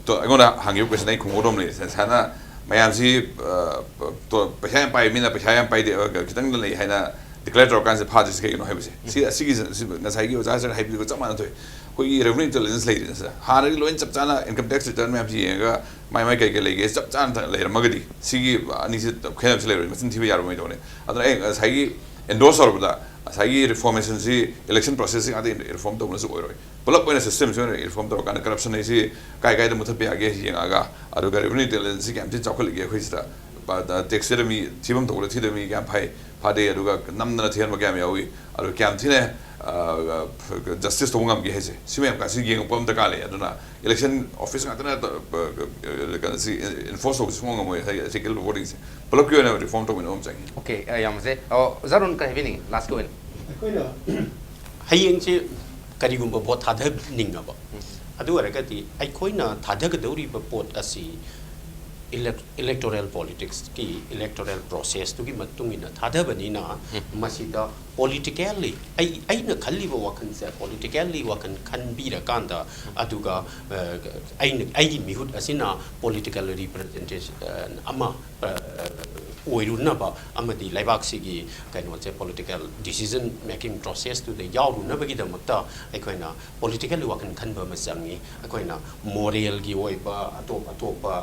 ꯇꯣ-, ꯑꯩꯉꯣꯟꯗ ꯍꯪꯈꯤꯕ question ꯑꯩ ꯈꯨꯝꯍꯧꯗꯕ ꯂꯩꯔꯦ꯫ ꯁ-, ꯁꯥꯔꯅ ꯃꯌꯥꯝꯁꯤ, ꯑ, ꯇꯣ-, ꯄꯩꯁꯥ ꯌꯥꯝ ꯄꯥꯏ, ꯃꯤꯅ ꯄꯩꯁꯥ ꯌꯥꯝ ꯄꯥꯏꯗꯦ, ꯑ, ꯈꯤꯇꯪꯗ ꯂꯩ ꯍꯥꯏꯅ ꯗꯤꯀ꯭ꯂꯦꯌꯔ ꯇꯧꯔꯀꯥꯟꯁꯤꯗ ꯐꯥꯗ꯭ꯔꯤꯁꯦ ꯀꯩꯒꯤꯅꯣ ꯍꯥꯏꯕꯁꯦ, ꯁꯤ ꯑꯁꯤꯒꯤ ꯁꯤ ꯉꯁꯥꯏꯒꯤ ꯑꯣꯖꯥ ꯁꯥꯔꯅ ꯍꯥꯏꯕꯤꯕꯒ ꯆꯞ ꯃꯥꯟꯅ ꯊꯣꯛꯑꯦ꯫ ꯑꯩꯈꯣꯏꯒꯤ ꯔꯦꯚꯤꯅ꯭ꯌꯨ ꯏꯟꯇꯦꯂꯤꯖꯦꯟꯁ ꯂꯩꯔꯤꯅꯦ ꯁꯤꯗ, ꯍꯥꯟꯅꯗꯤ ꯂꯣꯏꯅ ꯆꯞ ꯆꯥꯅ ꯏꯟꯀꯝ ꯇꯦꯛꯁ ꯔꯤꯇꯔꯟ ꯃꯌꯥꯝꯁꯤ ꯌꯦꯡꯉꯒ ꯃꯥꯏ ꯃꯥꯏ ꯀꯩ ꯀꯩ ꯂꯩꯒꯦ ꯆꯞ ꯆꯥꯅ ꯂꯩꯔꯝꯃꯒꯗꯤ ꯁꯤꯒꯤ ꯑꯅꯤꯁꯤ ꯈꯦꯠꯅꯕꯁꯤ ꯂꯩꯔꯣꯏ, ꯃꯆꯤꯟ ꯊꯤꯕ ꯌꯥꯔꯣꯏꯗꯧꯅꯦ꯫ ꯑꯗꯨꯅ ꯑꯩ ꯉꯁꯥꯏꯒꯤ ꯑꯦꯟꯗꯣꯔꯁ ꯇꯧꯔꯕꯗ ꯉꯁꯥꯏꯒꯤ ꯔꯤꯐꯣꯔꯃꯦꯁꯟꯁꯤ ꯏꯂꯦꯛꯁꯟ ꯄ꯭ꯔꯣꯁꯦꯁꯁꯤ ꯉꯥꯛꯇ ꯔꯤꯐꯣꯔꯝ ꯇꯧꯕꯅꯁꯨ ꯑꯣꯏꯔꯣꯏ꯫ ꯄꯨꯂꯞ ꯑꯣꯏꯅ ꯁꯤꯁꯇꯦꯝꯁꯤ ꯑꯣꯏꯅ ꯔꯤꯐꯣꯔꯝ ꯇꯧꯔꯀꯥꯟꯗ ꯀꯔꯞꯁꯟ ꯍꯥꯏꯁꯤ ꯀꯥꯏ ꯀꯥꯏꯗ ꯃꯨꯊꯠꯄ ꯌꯥꯒꯦ ꯍꯥꯏꯁꯤ ꯌꯦꯡꯉꯛꯑꯒ, ꯑꯗꯨꯒ ꯔꯦꯚꯤꯅ꯭ꯌꯨ ꯏꯟꯇꯦꯂꯤꯖꯦꯟꯁꯁꯤ ꯀꯌꯥꯝ ꯊꯤꯅ ꯆꯥꯎꯈꯠꯂꯤꯒꯦ ꯑꯩꯈꯣꯏ ꯁꯤꯗ, ꯇꯦꯛꯁ ꯊꯤꯗ ꯃꯤ, ꯊꯤꯐꯝ ꯊꯣꯛꯄꯗ ꯊꯤꯗ ꯃꯤ ꯀꯌꯥꯝ ꯐꯩ ꯐꯥꯗꯦ, ꯑꯗꯨꯒ ꯅꯝꯗꯅ ꯊꯤꯍꯟꯕ ꯀꯌꯥꯝ ꯌꯥꯎꯏ, ꯑꯗꯨꯒ ꯀꯌꯥꯝ ꯊꯤꯅ ꯖꯁꯇꯤꯁ ꯇꯧꯕ ꯉꯝꯒꯦ ꯍꯥꯏꯁꯦ, ꯁꯤ ꯃꯌꯥꯝ ꯀꯥꯁꯤ ꯌꯦꯡꯉꯛꯄ ꯑꯃ ꯗꯔꯀꯥꯔ ꯂꯩ꯫ ꯑꯗꯨꯅ ꯏꯂꯦꯛꯁꯟ ꯑꯣꯐꯤꯁ ꯉꯥꯛꯇꯅ ꯀꯩꯅꯣꯁꯤ ꯏꯟꯐꯣꯔꯁ ꯇꯧꯕꯁꯤ ꯁꯨꯡꯉꯝ ꯉꯝꯃꯣꯏ꯫ ꯉꯁꯥꯏꯒꯤ ꯑꯥꯔꯇꯤꯀꯜ ꯚꯣꯇꯤꯡꯁꯦ ꯄꯨꯂꯞꯀꯤ ꯑꯣꯏꯅ ꯔꯤꯐꯣꯔꯝ ꯇꯧꯃꯤꯟꯅꯕ ꯑꯃ ꯆꯪꯉꯤ꯫ ꯑꯣꯀꯦ, ꯌꯥꯝ ꯐꯖꯩ꯫ ꯑꯣ, ꯑꯣꯖꯥ ꯔꯣꯟ ꯀꯔꯤ ꯍꯥꯏꯕꯤꯅꯤꯡꯉꯤ ꯂꯥꯁꯀꯤ ꯑꯣꯏꯅ? ꯑꯩꯈꯣꯏꯅ ꯍꯌꯦꯡꯁꯦ ꯀꯔꯤꯒꯨꯝꯕ ꯚꯣꯠ ꯊꯥꯗꯅꯤꯡꯉꯕ, ꯑꯗꯨ ꯑꯣꯏꯔꯒꯗꯤ ꯑꯩꯈꯣꯏꯅ ꯊꯥꯗꯒꯗꯧꯔꯤꯕ ꯄꯣꯠ ꯑꯁꯤ ꯏꯂꯦꯛ ꯏꯂꯦꯛꯇꯣꯔꯦꯜ ꯄꯣꯂꯤꯇꯤꯛꯁꯀꯤ ꯏꯂꯦꯛꯇꯣꯔꯦꯜ ꯄ꯭ꯔꯣꯁꯦꯁꯇꯨꯒꯤ ꯃꯇꯨꯡ ꯏꯟꯅ ꯊꯥꯗꯕꯅꯤꯅ, ꯃꯁꯤꯗ ꯄꯣꯂꯤꯇꯤꯀꯦꯜꯂꯤ ꯑꯩ ꯑꯩꯅ ꯈꯜꯂꯤꯕ ꯋꯥꯈꯜꯁꯦ ꯄꯣꯂꯤꯇꯤꯀꯦꯜꯂꯤ ꯋꯥꯈꯜ ꯈꯟꯕꯤꯔꯀꯥꯟꯗ, ꯑꯗꯨꯒ ꯑꯩꯅ ꯑꯩꯒꯤ ꯃꯤꯍꯨꯠ ꯑꯁꯤꯅ ꯄꯣꯂꯤꯇꯤꯀꯦꯜ ꯔꯤꯄ꯭ꯔꯖꯦꯟꯇꯦꯁꯟ ꯑꯃ ꯑꯣꯏꯔꯨꯅꯕ ꯑꯃꯗꯤ ꯂꯩꯕꯥꯛꯁꯤꯒꯤ ꯀꯩꯅꯣꯁꯦ ꯄꯣꯂꯤꯇꯤꯀꯦꯜ ꯗꯤꯁꯤꯖꯟ ꯃꯦꯀꯤꯡ ꯄ꯭ꯔꯣꯁꯦꯁꯇꯨꯗ ꯌꯥꯎꯔꯨꯅꯕꯒꯤꯗꯃꯛꯇ ꯑꯩꯈꯣꯏꯅ ꯄꯣꯂꯤꯇꯤꯀꯦꯜꯂꯤ ꯋꯥꯈꯜ ꯈꯟꯕ ꯑꯃ ꯆꯪꯉꯤ꯫ ꯑꯩꯈꯣꯏꯅ ꯃꯣꯔꯦꯜꯒꯤ ꯑꯣꯏꯕ ꯑꯇꯣꯞ ꯑꯇꯣꯞꯄ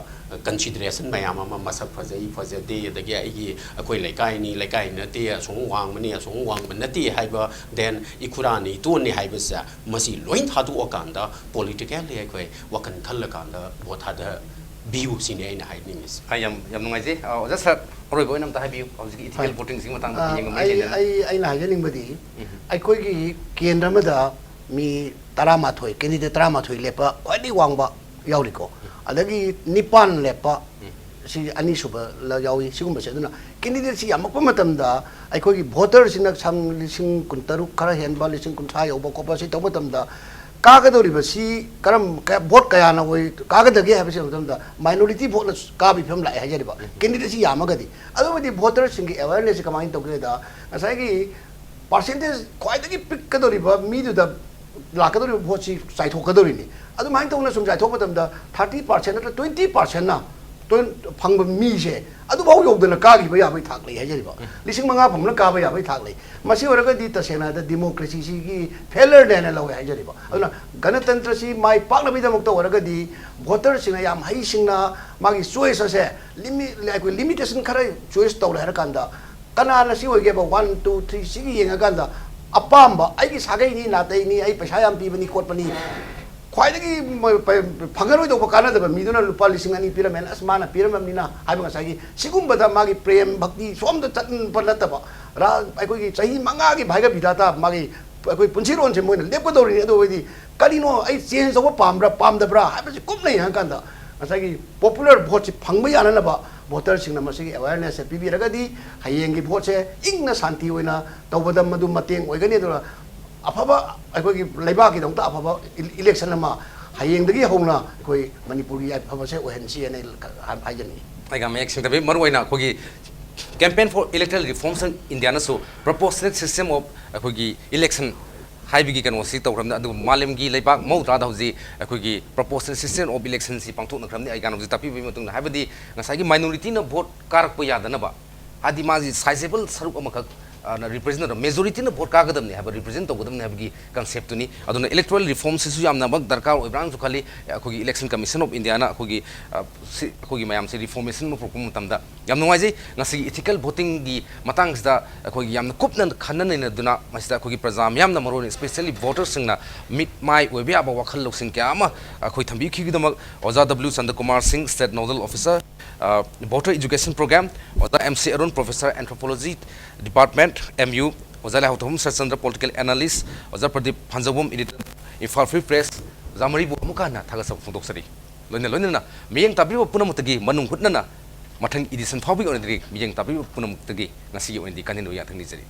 ꯀꯟꯁꯤꯗꯔꯦꯁꯟ ꯃꯌꯥꯝ ꯑꯃ, ꯃꯁꯛ ꯐꯖꯩ ꯐꯖꯗꯦ, ꯑꯗꯒꯤ ꯑꯩꯒꯤ ꯑꯩꯈꯣꯏ ꯂꯩꯀꯥꯏꯅꯤ ꯂꯩꯀꯥꯏ ꯅꯠꯇꯦ, ꯑꯁꯣꯝ ꯋꯥꯡꯃꯅꯤ ꯑꯁꯣꯝ ꯋꯥꯡꯃ ꯅꯠꯇꯦ ꯍꯥꯏꯕ, ꯗꯦꯟ ꯏꯈꯨꯔꯥꯅꯤ ꯏꯇꯣꯟꯅꯤ ꯍꯥꯏꯕꯁꯦ, ꯃꯁꯤ ꯂꯣꯏ ꯊꯥꯗꯣꯛꯑꯀꯥꯟꯗ ꯄꯣꯂꯤꯇꯤꯀꯦꯜꯂꯤ ꯑꯩꯈꯣꯏ ꯋꯥꯈꯜ ꯈꯜꯂꯀꯥꯟꯗ ꯚꯣꯠ ꯊꯥꯗꯕꯤꯌꯨ ꯁꯤꯅꯤ ꯑꯩꯅ ꯍꯥꯏꯅꯤꯡꯉꯤꯁꯦ꯫ ꯑ, ꯌꯥꯝ ꯌꯥꯝ ꯅꯨꯡꯉꯥꯏꯖꯩ꯫ ꯑ, ꯑꯣꯖꯥ ꯁꯥꯔ, ꯑꯔꯣꯏꯕ ꯑꯣꯏꯅ ꯑꯝꯇ ꯍꯥꯏꯕꯤꯌꯨ, ꯍꯧꯖꯤꯛꯀꯤ ꯏꯊꯤꯀꯦꯜ ꯍꯣꯏ꯫ ꯚꯣꯇꯤꯡꯁꯤꯒꯤ ꯃꯇꯥꯡꯗ ꯑ, ꯌꯦꯡꯉꯝꯃꯦ ꯑꯩ ꯂꯩꯗꯅ꯫ ꯑꯩ ꯑꯩꯅ ꯍꯥꯏꯖꯅꯤꯡꯕꯗꯤ, ꯎꯝ꯫ ꯑꯩꯈꯣꯏꯒꯤ ꯀꯦꯟꯗ꯭ꯔ ꯑꯃꯗ ꯃꯤ ꯇꯔꯥꯃꯥꯊꯣꯏ, ꯀꯦꯟꯗꯤꯗꯦꯠ ꯇꯔꯥꯃꯥꯊꯣꯏ ꯂꯦꯞꯄ ꯈ꯭ꯋꯥꯏꯗꯒꯤ ꯋꯥꯡꯕ ꯌꯥꯎꯔꯤꯀꯣ, ꯑꯗꯒꯤ ꯅꯤꯄꯥꯟ ꯂꯦꯞꯄ, ꯁꯤ ꯑꯅꯤꯁꯨꯕ ꯌꯥꯎꯏ꯫ ꯁꯤꯒꯨꯝꯕꯁꯦ, ꯑꯗꯨꯅ ꯀꯦꯟꯗꯤꯗꯦꯠꯁꯤ ꯌꯥꯝꯃꯛꯄ ꯃꯇꯝꯗ ꯑꯩꯈꯣꯏꯒꯤ ꯚꯣꯇꯔꯁꯤꯅ ꯁꯝ ꯂꯤꯁꯤꯡ ꯀꯨꯟꯇꯔꯨꯛ ꯈꯔ ꯍꯦꯟꯕ, ꯂꯤꯁꯤꯡ ꯀꯨꯟꯊ꯭ꯔꯥ ꯌꯧꯕ ꯈꯣꯠꯄ ꯁꯤ ꯇꯧꯕ ꯃꯇꯝꯗ, ꯀꯥꯒꯗꯧꯔꯤꯕꯁꯤ ꯀꯔꯝ ꯀ- ꯚꯣꯠ ꯀꯌꯥꯅ ꯑꯣꯏ ꯀꯥꯒꯗꯒꯦ ꯍꯥꯏꯕꯁꯤ ꯃꯇꯝꯗ, ꯃꯥꯏꯅꯣꯔꯤꯇꯤ ꯚꯣꯠꯅ ꯀꯥꯕꯒꯤ ꯐꯤꯕꯝ ꯂꯥꯛꯑꯦ ꯍꯥꯏꯖꯔꯤꯕ, ꯀꯦꯟꯗꯤꯗꯦꯠꯁꯤ ꯌꯥꯝꯃꯒꯗꯤ꯫ ꯑꯗꯨꯕꯨꯗꯤ ꯚꯣꯇꯔꯁꯤꯡꯒꯤ ꯑꯦꯋꯦꯔꯅꯦꯁꯁꯤ ꯀꯃꯥꯏꯅ ꯇꯧꯒꯦꯗ, ꯉꯁꯥꯏꯒꯤ ꯄꯥꯔꯁꯦꯟꯇꯦꯖ ꯈ꯭ꯋꯥꯏꯗꯒꯤ ꯄꯤꯛꯀꯗꯧꯔꯤꯕ ꯃꯤꯗꯨꯗ ꯂꯥꯛꯀꯗꯧꯔꯤꯕ ꯚꯣꯠꯁꯤ ꯆꯥꯏꯊꯣꯛꯀꯗꯧꯔꯤꯅꯤ꯫ ꯑꯗꯨꯃꯥꯏꯅ ꯇꯧꯅ ꯁꯨꯝ ꯆꯥꯏꯊꯣꯛꯄ ꯃꯇꯝꯗ, ꯊꯥꯔꯇꯤ ꯄꯥꯔꯁꯦꯟ ꯅꯠꯇ꯭ꯔ ꯇ꯭ꯋꯦꯟꯇꯤ ꯄꯥꯔꯁꯦꯟꯅ ꯇꯣꯏ-, ꯐꯪꯕ ꯃꯤꯁꯦ ꯑꯗꯨꯐꯥꯎ ꯌꯧꯗꯅ ꯀꯥꯈꯤꯕ ꯌꯥꯕꯒꯤ ꯊꯥꯛ ꯂꯩ ꯍꯥꯏꯖꯔꯤꯕ꯫ ꯂꯤꯁꯤꯡ ꯃꯉꯥ ꯐꯪꯕꯅ ꯀꯥꯕ ꯌꯥꯕꯒꯤ ꯊꯥꯛ ꯂꯩ꯫ ꯃꯁꯤ ꯑꯣꯏꯔꯒꯗꯤ ꯇꯁꯦꯡꯅ ꯍꯥꯏꯔꯕꯗ democracy ꯁꯤꯒꯤ failure ꯅꯦꯅ ꯂꯧꯋꯦ ꯍꯥꯏꯖꯔꯤꯕ꯫ ꯑꯗꯨꯅ ꯒꯅꯇꯟꯇ꯭ꯔꯁꯤ ꯃꯥꯏ ꯄꯥꯛꯅꯕꯒꯤꯗꯃꯛꯇ ꯑꯣꯏꯔꯒꯗꯤ voter ꯁꯤꯡꯅ ꯌꯥꯝ ꯍꯩꯁꯤꯡꯅ ꯃꯥꯒꯤ choice ꯑꯁꯦ ꯂꯤꯃꯤ-, ꯑꯩꯈꯣꯏ limitation ꯈꯔ choice ꯇꯧꯔꯦ ꯍꯥꯏꯔꯀꯥꯟꯗ ꯀꯅꯥꯅ ꯁꯤ ꯑꯣꯏꯒꯦꯕ, one, two, three ꯁꯤꯒꯤ ꯌꯦꯡꯉꯀꯥꯟꯗ ꯑꯄꯥꯝꯕ, ꯑꯩꯒꯤ ꯁꯥꯒꯩꯅꯤ, ꯅꯥꯇꯩꯅꯤ, ꯑꯩ ꯄꯩꯁꯥ ꯌꯥꯝ ꯄꯤꯕꯅꯤ ꯈꯣꯠꯄꯅꯤ, ꯈ꯭ꯋꯥꯏꯗꯒꯤ ꯃ-, ꯄ-, ꯐꯪꯉꯔꯣꯏꯗꯧꯕ ꯀꯥꯟꯅꯗꯕ ꯃꯤꯗꯨꯅ ꯂꯨꯄꯥ ꯂꯤꯁꯤꯡ ꯑꯅꯤ ꯄꯤꯔꯝꯃꯦꯅ, "ꯑꯁ, ꯃꯥꯅ ꯄꯤꯔꯝꯃꯕꯅꯤꯅ" ꯍꯥꯏꯕ ꯉꯁꯥꯏꯒꯤ ꯁꯤꯒꯨꯝꯕꯗ ꯃꯥꯒꯤ ꯄ꯭ꯔꯦꯝ ꯚꯛꯇꯤ ꯁꯣꯝꯗ ꯆꯠꯄ ꯅꯠꯇꯕ, ꯔꯥ-, ꯑꯩꯈꯣꯏꯒꯤ ꯆꯍꯤ ꯃꯉꯥꯒꯤ ꯚꯥꯏꯒ ꯚꯤꯗꯥꯇꯥ ꯃꯥꯒꯤ ꯑꯩꯈꯣꯏ ꯄꯨꯟꯁꯤꯔꯣꯟꯁꯦ ꯃꯣꯏꯅ ꯂꯦꯞꯀꯗꯧꯔꯤꯅꯤ꯫ ꯑꯗꯨ ꯑꯣꯏꯗꯤ ꯀꯔꯤꯅꯣ, ꯑꯩ change ꯇꯧꯕ ꯄꯥꯝꯕ꯭ꯔꯥ ꯄꯥꯝꯗꯕ꯭ꯔꯥ ꯍꯥꯏꯕꯁꯤ ꯀꯨꯞꯅ ꯌꯦꯡꯉꯀꯥꯟꯗ ꯉꯁꯥꯏꯒꯤ popular vote ꯁꯤ ꯐꯪꯕ ꯌꯥꯅꯅꯕ voter ꯁꯤꯡꯅ ꯃꯁꯤꯒꯤ awareness ꯁꯦ ꯄꯤꯕꯤꯔꯒꯗꯤ ꯍꯌꯦꯡꯒꯤ vote ꯁꯦ ꯏꯪꯅ ꯁꯥꯟꯇꯤ ꯑꯣꯏꯅ ꯇꯧꯕꯗ ꯃꯗꯨ ꯃꯇꯦꯡ ꯑꯣꯏꯒꯅꯤ꯫ ꯑꯗꯨꯅ ꯑꯐꯕ, ꯑꯩꯈꯣꯏꯒꯤ ꯂꯩꯕꯥꯛꯀꯤꯗꯃꯛꯇ ꯑꯐꯕ ꯏ-, election ꯑꯃ ꯍꯌꯦꯡꯗꯒꯤ ꯍꯧꯅ ꯑꯩꯈꯣꯏ ꯃꯅꯤꯄꯨꯔꯒꯤ ꯌꯥꯏꯐꯕꯁꯦ ꯑꯣꯏꯍꯟꯁꯤ ꯍꯥꯏꯅ ꯑꯩ ꯍꯥꯏꯖꯅꯤꯡꯉꯤ꯫ ꯑꯩꯒ ꯃꯌꯦꯛ ꯁꯦꯡꯗꯕꯤ, ꯃꯔꯨꯑꯣꯏꯅ ꯑꯩꯈꯣꯏꯒꯤ Campaign for Electoral Reforms in India ꯅꯁꯨ proportionate system of ꯑꯩꯈꯣꯏꯒꯤ election ꯍꯥꯏꯕꯒꯤ ꯀꯩꯅꯣꯁꯤ ꯇꯧꯈ꯭ꯔꯕꯅꯤ꯫ ꯑꯗꯨꯕꯨ ꯃꯥꯂꯦꯝꯒꯤ ꯂꯩꯕꯥꯛ ꯃꯧꯗ꯭ꯔꯥꯗ ꯍꯧꯖꯤꯛ ꯑꯩꯈꯣꯏꯒꯤ proportional system of election ꯁꯤ ꯄꯥꯡꯊꯣꯛꯅꯈ꯭ꯔꯕꯅꯤ꯫ ꯑꯩꯒꯥꯅ ꯍꯧꯖꯤꯛ ꯇꯥꯛꯄꯤꯕꯒꯤ ꯃꯇꯨꯡ ꯏꯟꯅ, ꯍꯥꯏꯕꯗꯤ ꯉꯁꯥꯏꯒꯤ minority ꯅ vote ꯀꯥꯔꯛꯄ ꯌꯥꯗꯅꯕ, ꯍꯥꯏꯗꯤ ꯃꯥꯁꯤ sizable ꯁꯔꯨꯛ ꯑꯃꯈꯛ, ꯑ, ꯅ represent ꯇꯧꯔ, majority ꯅ vote ꯀꯥꯒꯗꯕꯅꯤ ꯍꯥꯏꯕ, represent ꯇꯧꯒꯗꯕꯅꯤ ꯍꯥꯏꯕꯒꯤ concept ꯇꯨꯅꯤ꯫ ꯑꯗꯨꯅ electoral reform ꯁꯤꯁꯨ ꯌꯥꯝꯅꯃꯛ ꯗꯔꯀꯥꯔ ꯑꯣꯏꯕ꯭ꯔꯥꯅꯁꯨ ꯈꯜꯂꯤ꯫ ꯑꯩꯈꯣꯏꯒꯤ Election Commission of India ꯅ ꯑꯩꯈꯣꯏꯒꯤ, ꯑ, ꯁꯤ, ꯑꯩꯈꯣꯏꯒꯤ ꯃꯌꯥꯝꯁꯤ reformation ꯑꯃ ꯄꯨꯔꯛꯄ ꯃꯇꯝꯗ ꯌꯥꯝ ꯅꯨꯡꯉꯥꯏꯖꯩ꯫ ꯉꯁꯤꯒꯤ ethical voting ꯒꯤ ꯃꯇꯥꯡꯁꯤꯗ ꯑꯩꯈꯣꯏꯒꯤ ꯌꯥꯝꯅ ꯀꯨꯞꯅ ꯈꯟꯅ ꯅꯩꯅꯗꯨꯅ, ꯃꯁꯤꯗ ꯑꯩꯈꯣꯏꯒꯤ ꯄ꯭ꯔꯖꯥ ꯃꯤꯌꯥꯝꯅ, ꯃꯔꯨꯑꯣꯏꯅ especially voter ꯁꯤꯡꯅ ꯃꯤꯠ ꯃꯥꯏ ꯑꯣꯏꯕ ꯌꯥꯕ ꯋꯥꯈꯜ ꯂꯧꯁꯤꯡ ꯀꯌꯥ ꯑꯃ ꯑꯩꯈꯣꯏ ꯊꯝꯕꯤꯈꯤꯕꯒꯤꯗꯃꯛ ꯑꯣꯖꯥ ꯗꯕ꯭ꯂꯤꯎ ꯆꯟꯗ꯭ꯔꯀꯨꯃꯥꯔ ꯁꯤꯡ, State Nodal Officer, ꯑ, Voter Education Program, ꯑꯣꯖꯥ M C Arun, Professor, Anthropology Department, M U, ꯑꯣꯖꯥ ꯂꯥꯏꯍꯧꯊꯣꯡꯕꯝ ꯁꯔꯠꯆꯟꯗ꯭ꯔ, Political Analyst, ꯑꯣꯖꯥ Pradeep ꯐꯟꯖꯧꯕꯝ, Editor, Imphal Free Press, ꯑꯣꯖꯥ ꯃꯔꯤꯕꯨ ꯑꯃꯨꯛꯀ ꯍꯟꯅ ꯊꯥꯒꯠꯆꯕ ꯐꯣꯡꯗꯣꯛꯆꯔꯤ꯫ ꯂꯣꯏꯅ ꯂꯣꯏꯅꯅ ꯃꯤꯠꯌꯦꯡ ꯇꯥꯕꯤꯕ ꯄꯨꯝꯅꯃꯛꯇꯒꯤ ꯃꯅꯨꯡ ꯍꯨꯠꯅꯅ ꯃꯊꯪ edition ꯐꯥꯎꯕꯒꯤ ꯑꯣꯏꯅꯗꯤ ꯃꯤꯠꯌꯦꯡ ꯇꯥꯕꯤꯕ ꯄꯨꯝꯅꯃꯛꯇꯒꯤ ꯉꯁꯤꯒꯤ ꯑꯣꯏꯅꯗꯤ ꯀꯥꯏꯅꯅꯕ ꯌꯥꯊꯪ ꯅꯤꯖꯔꯤ꯫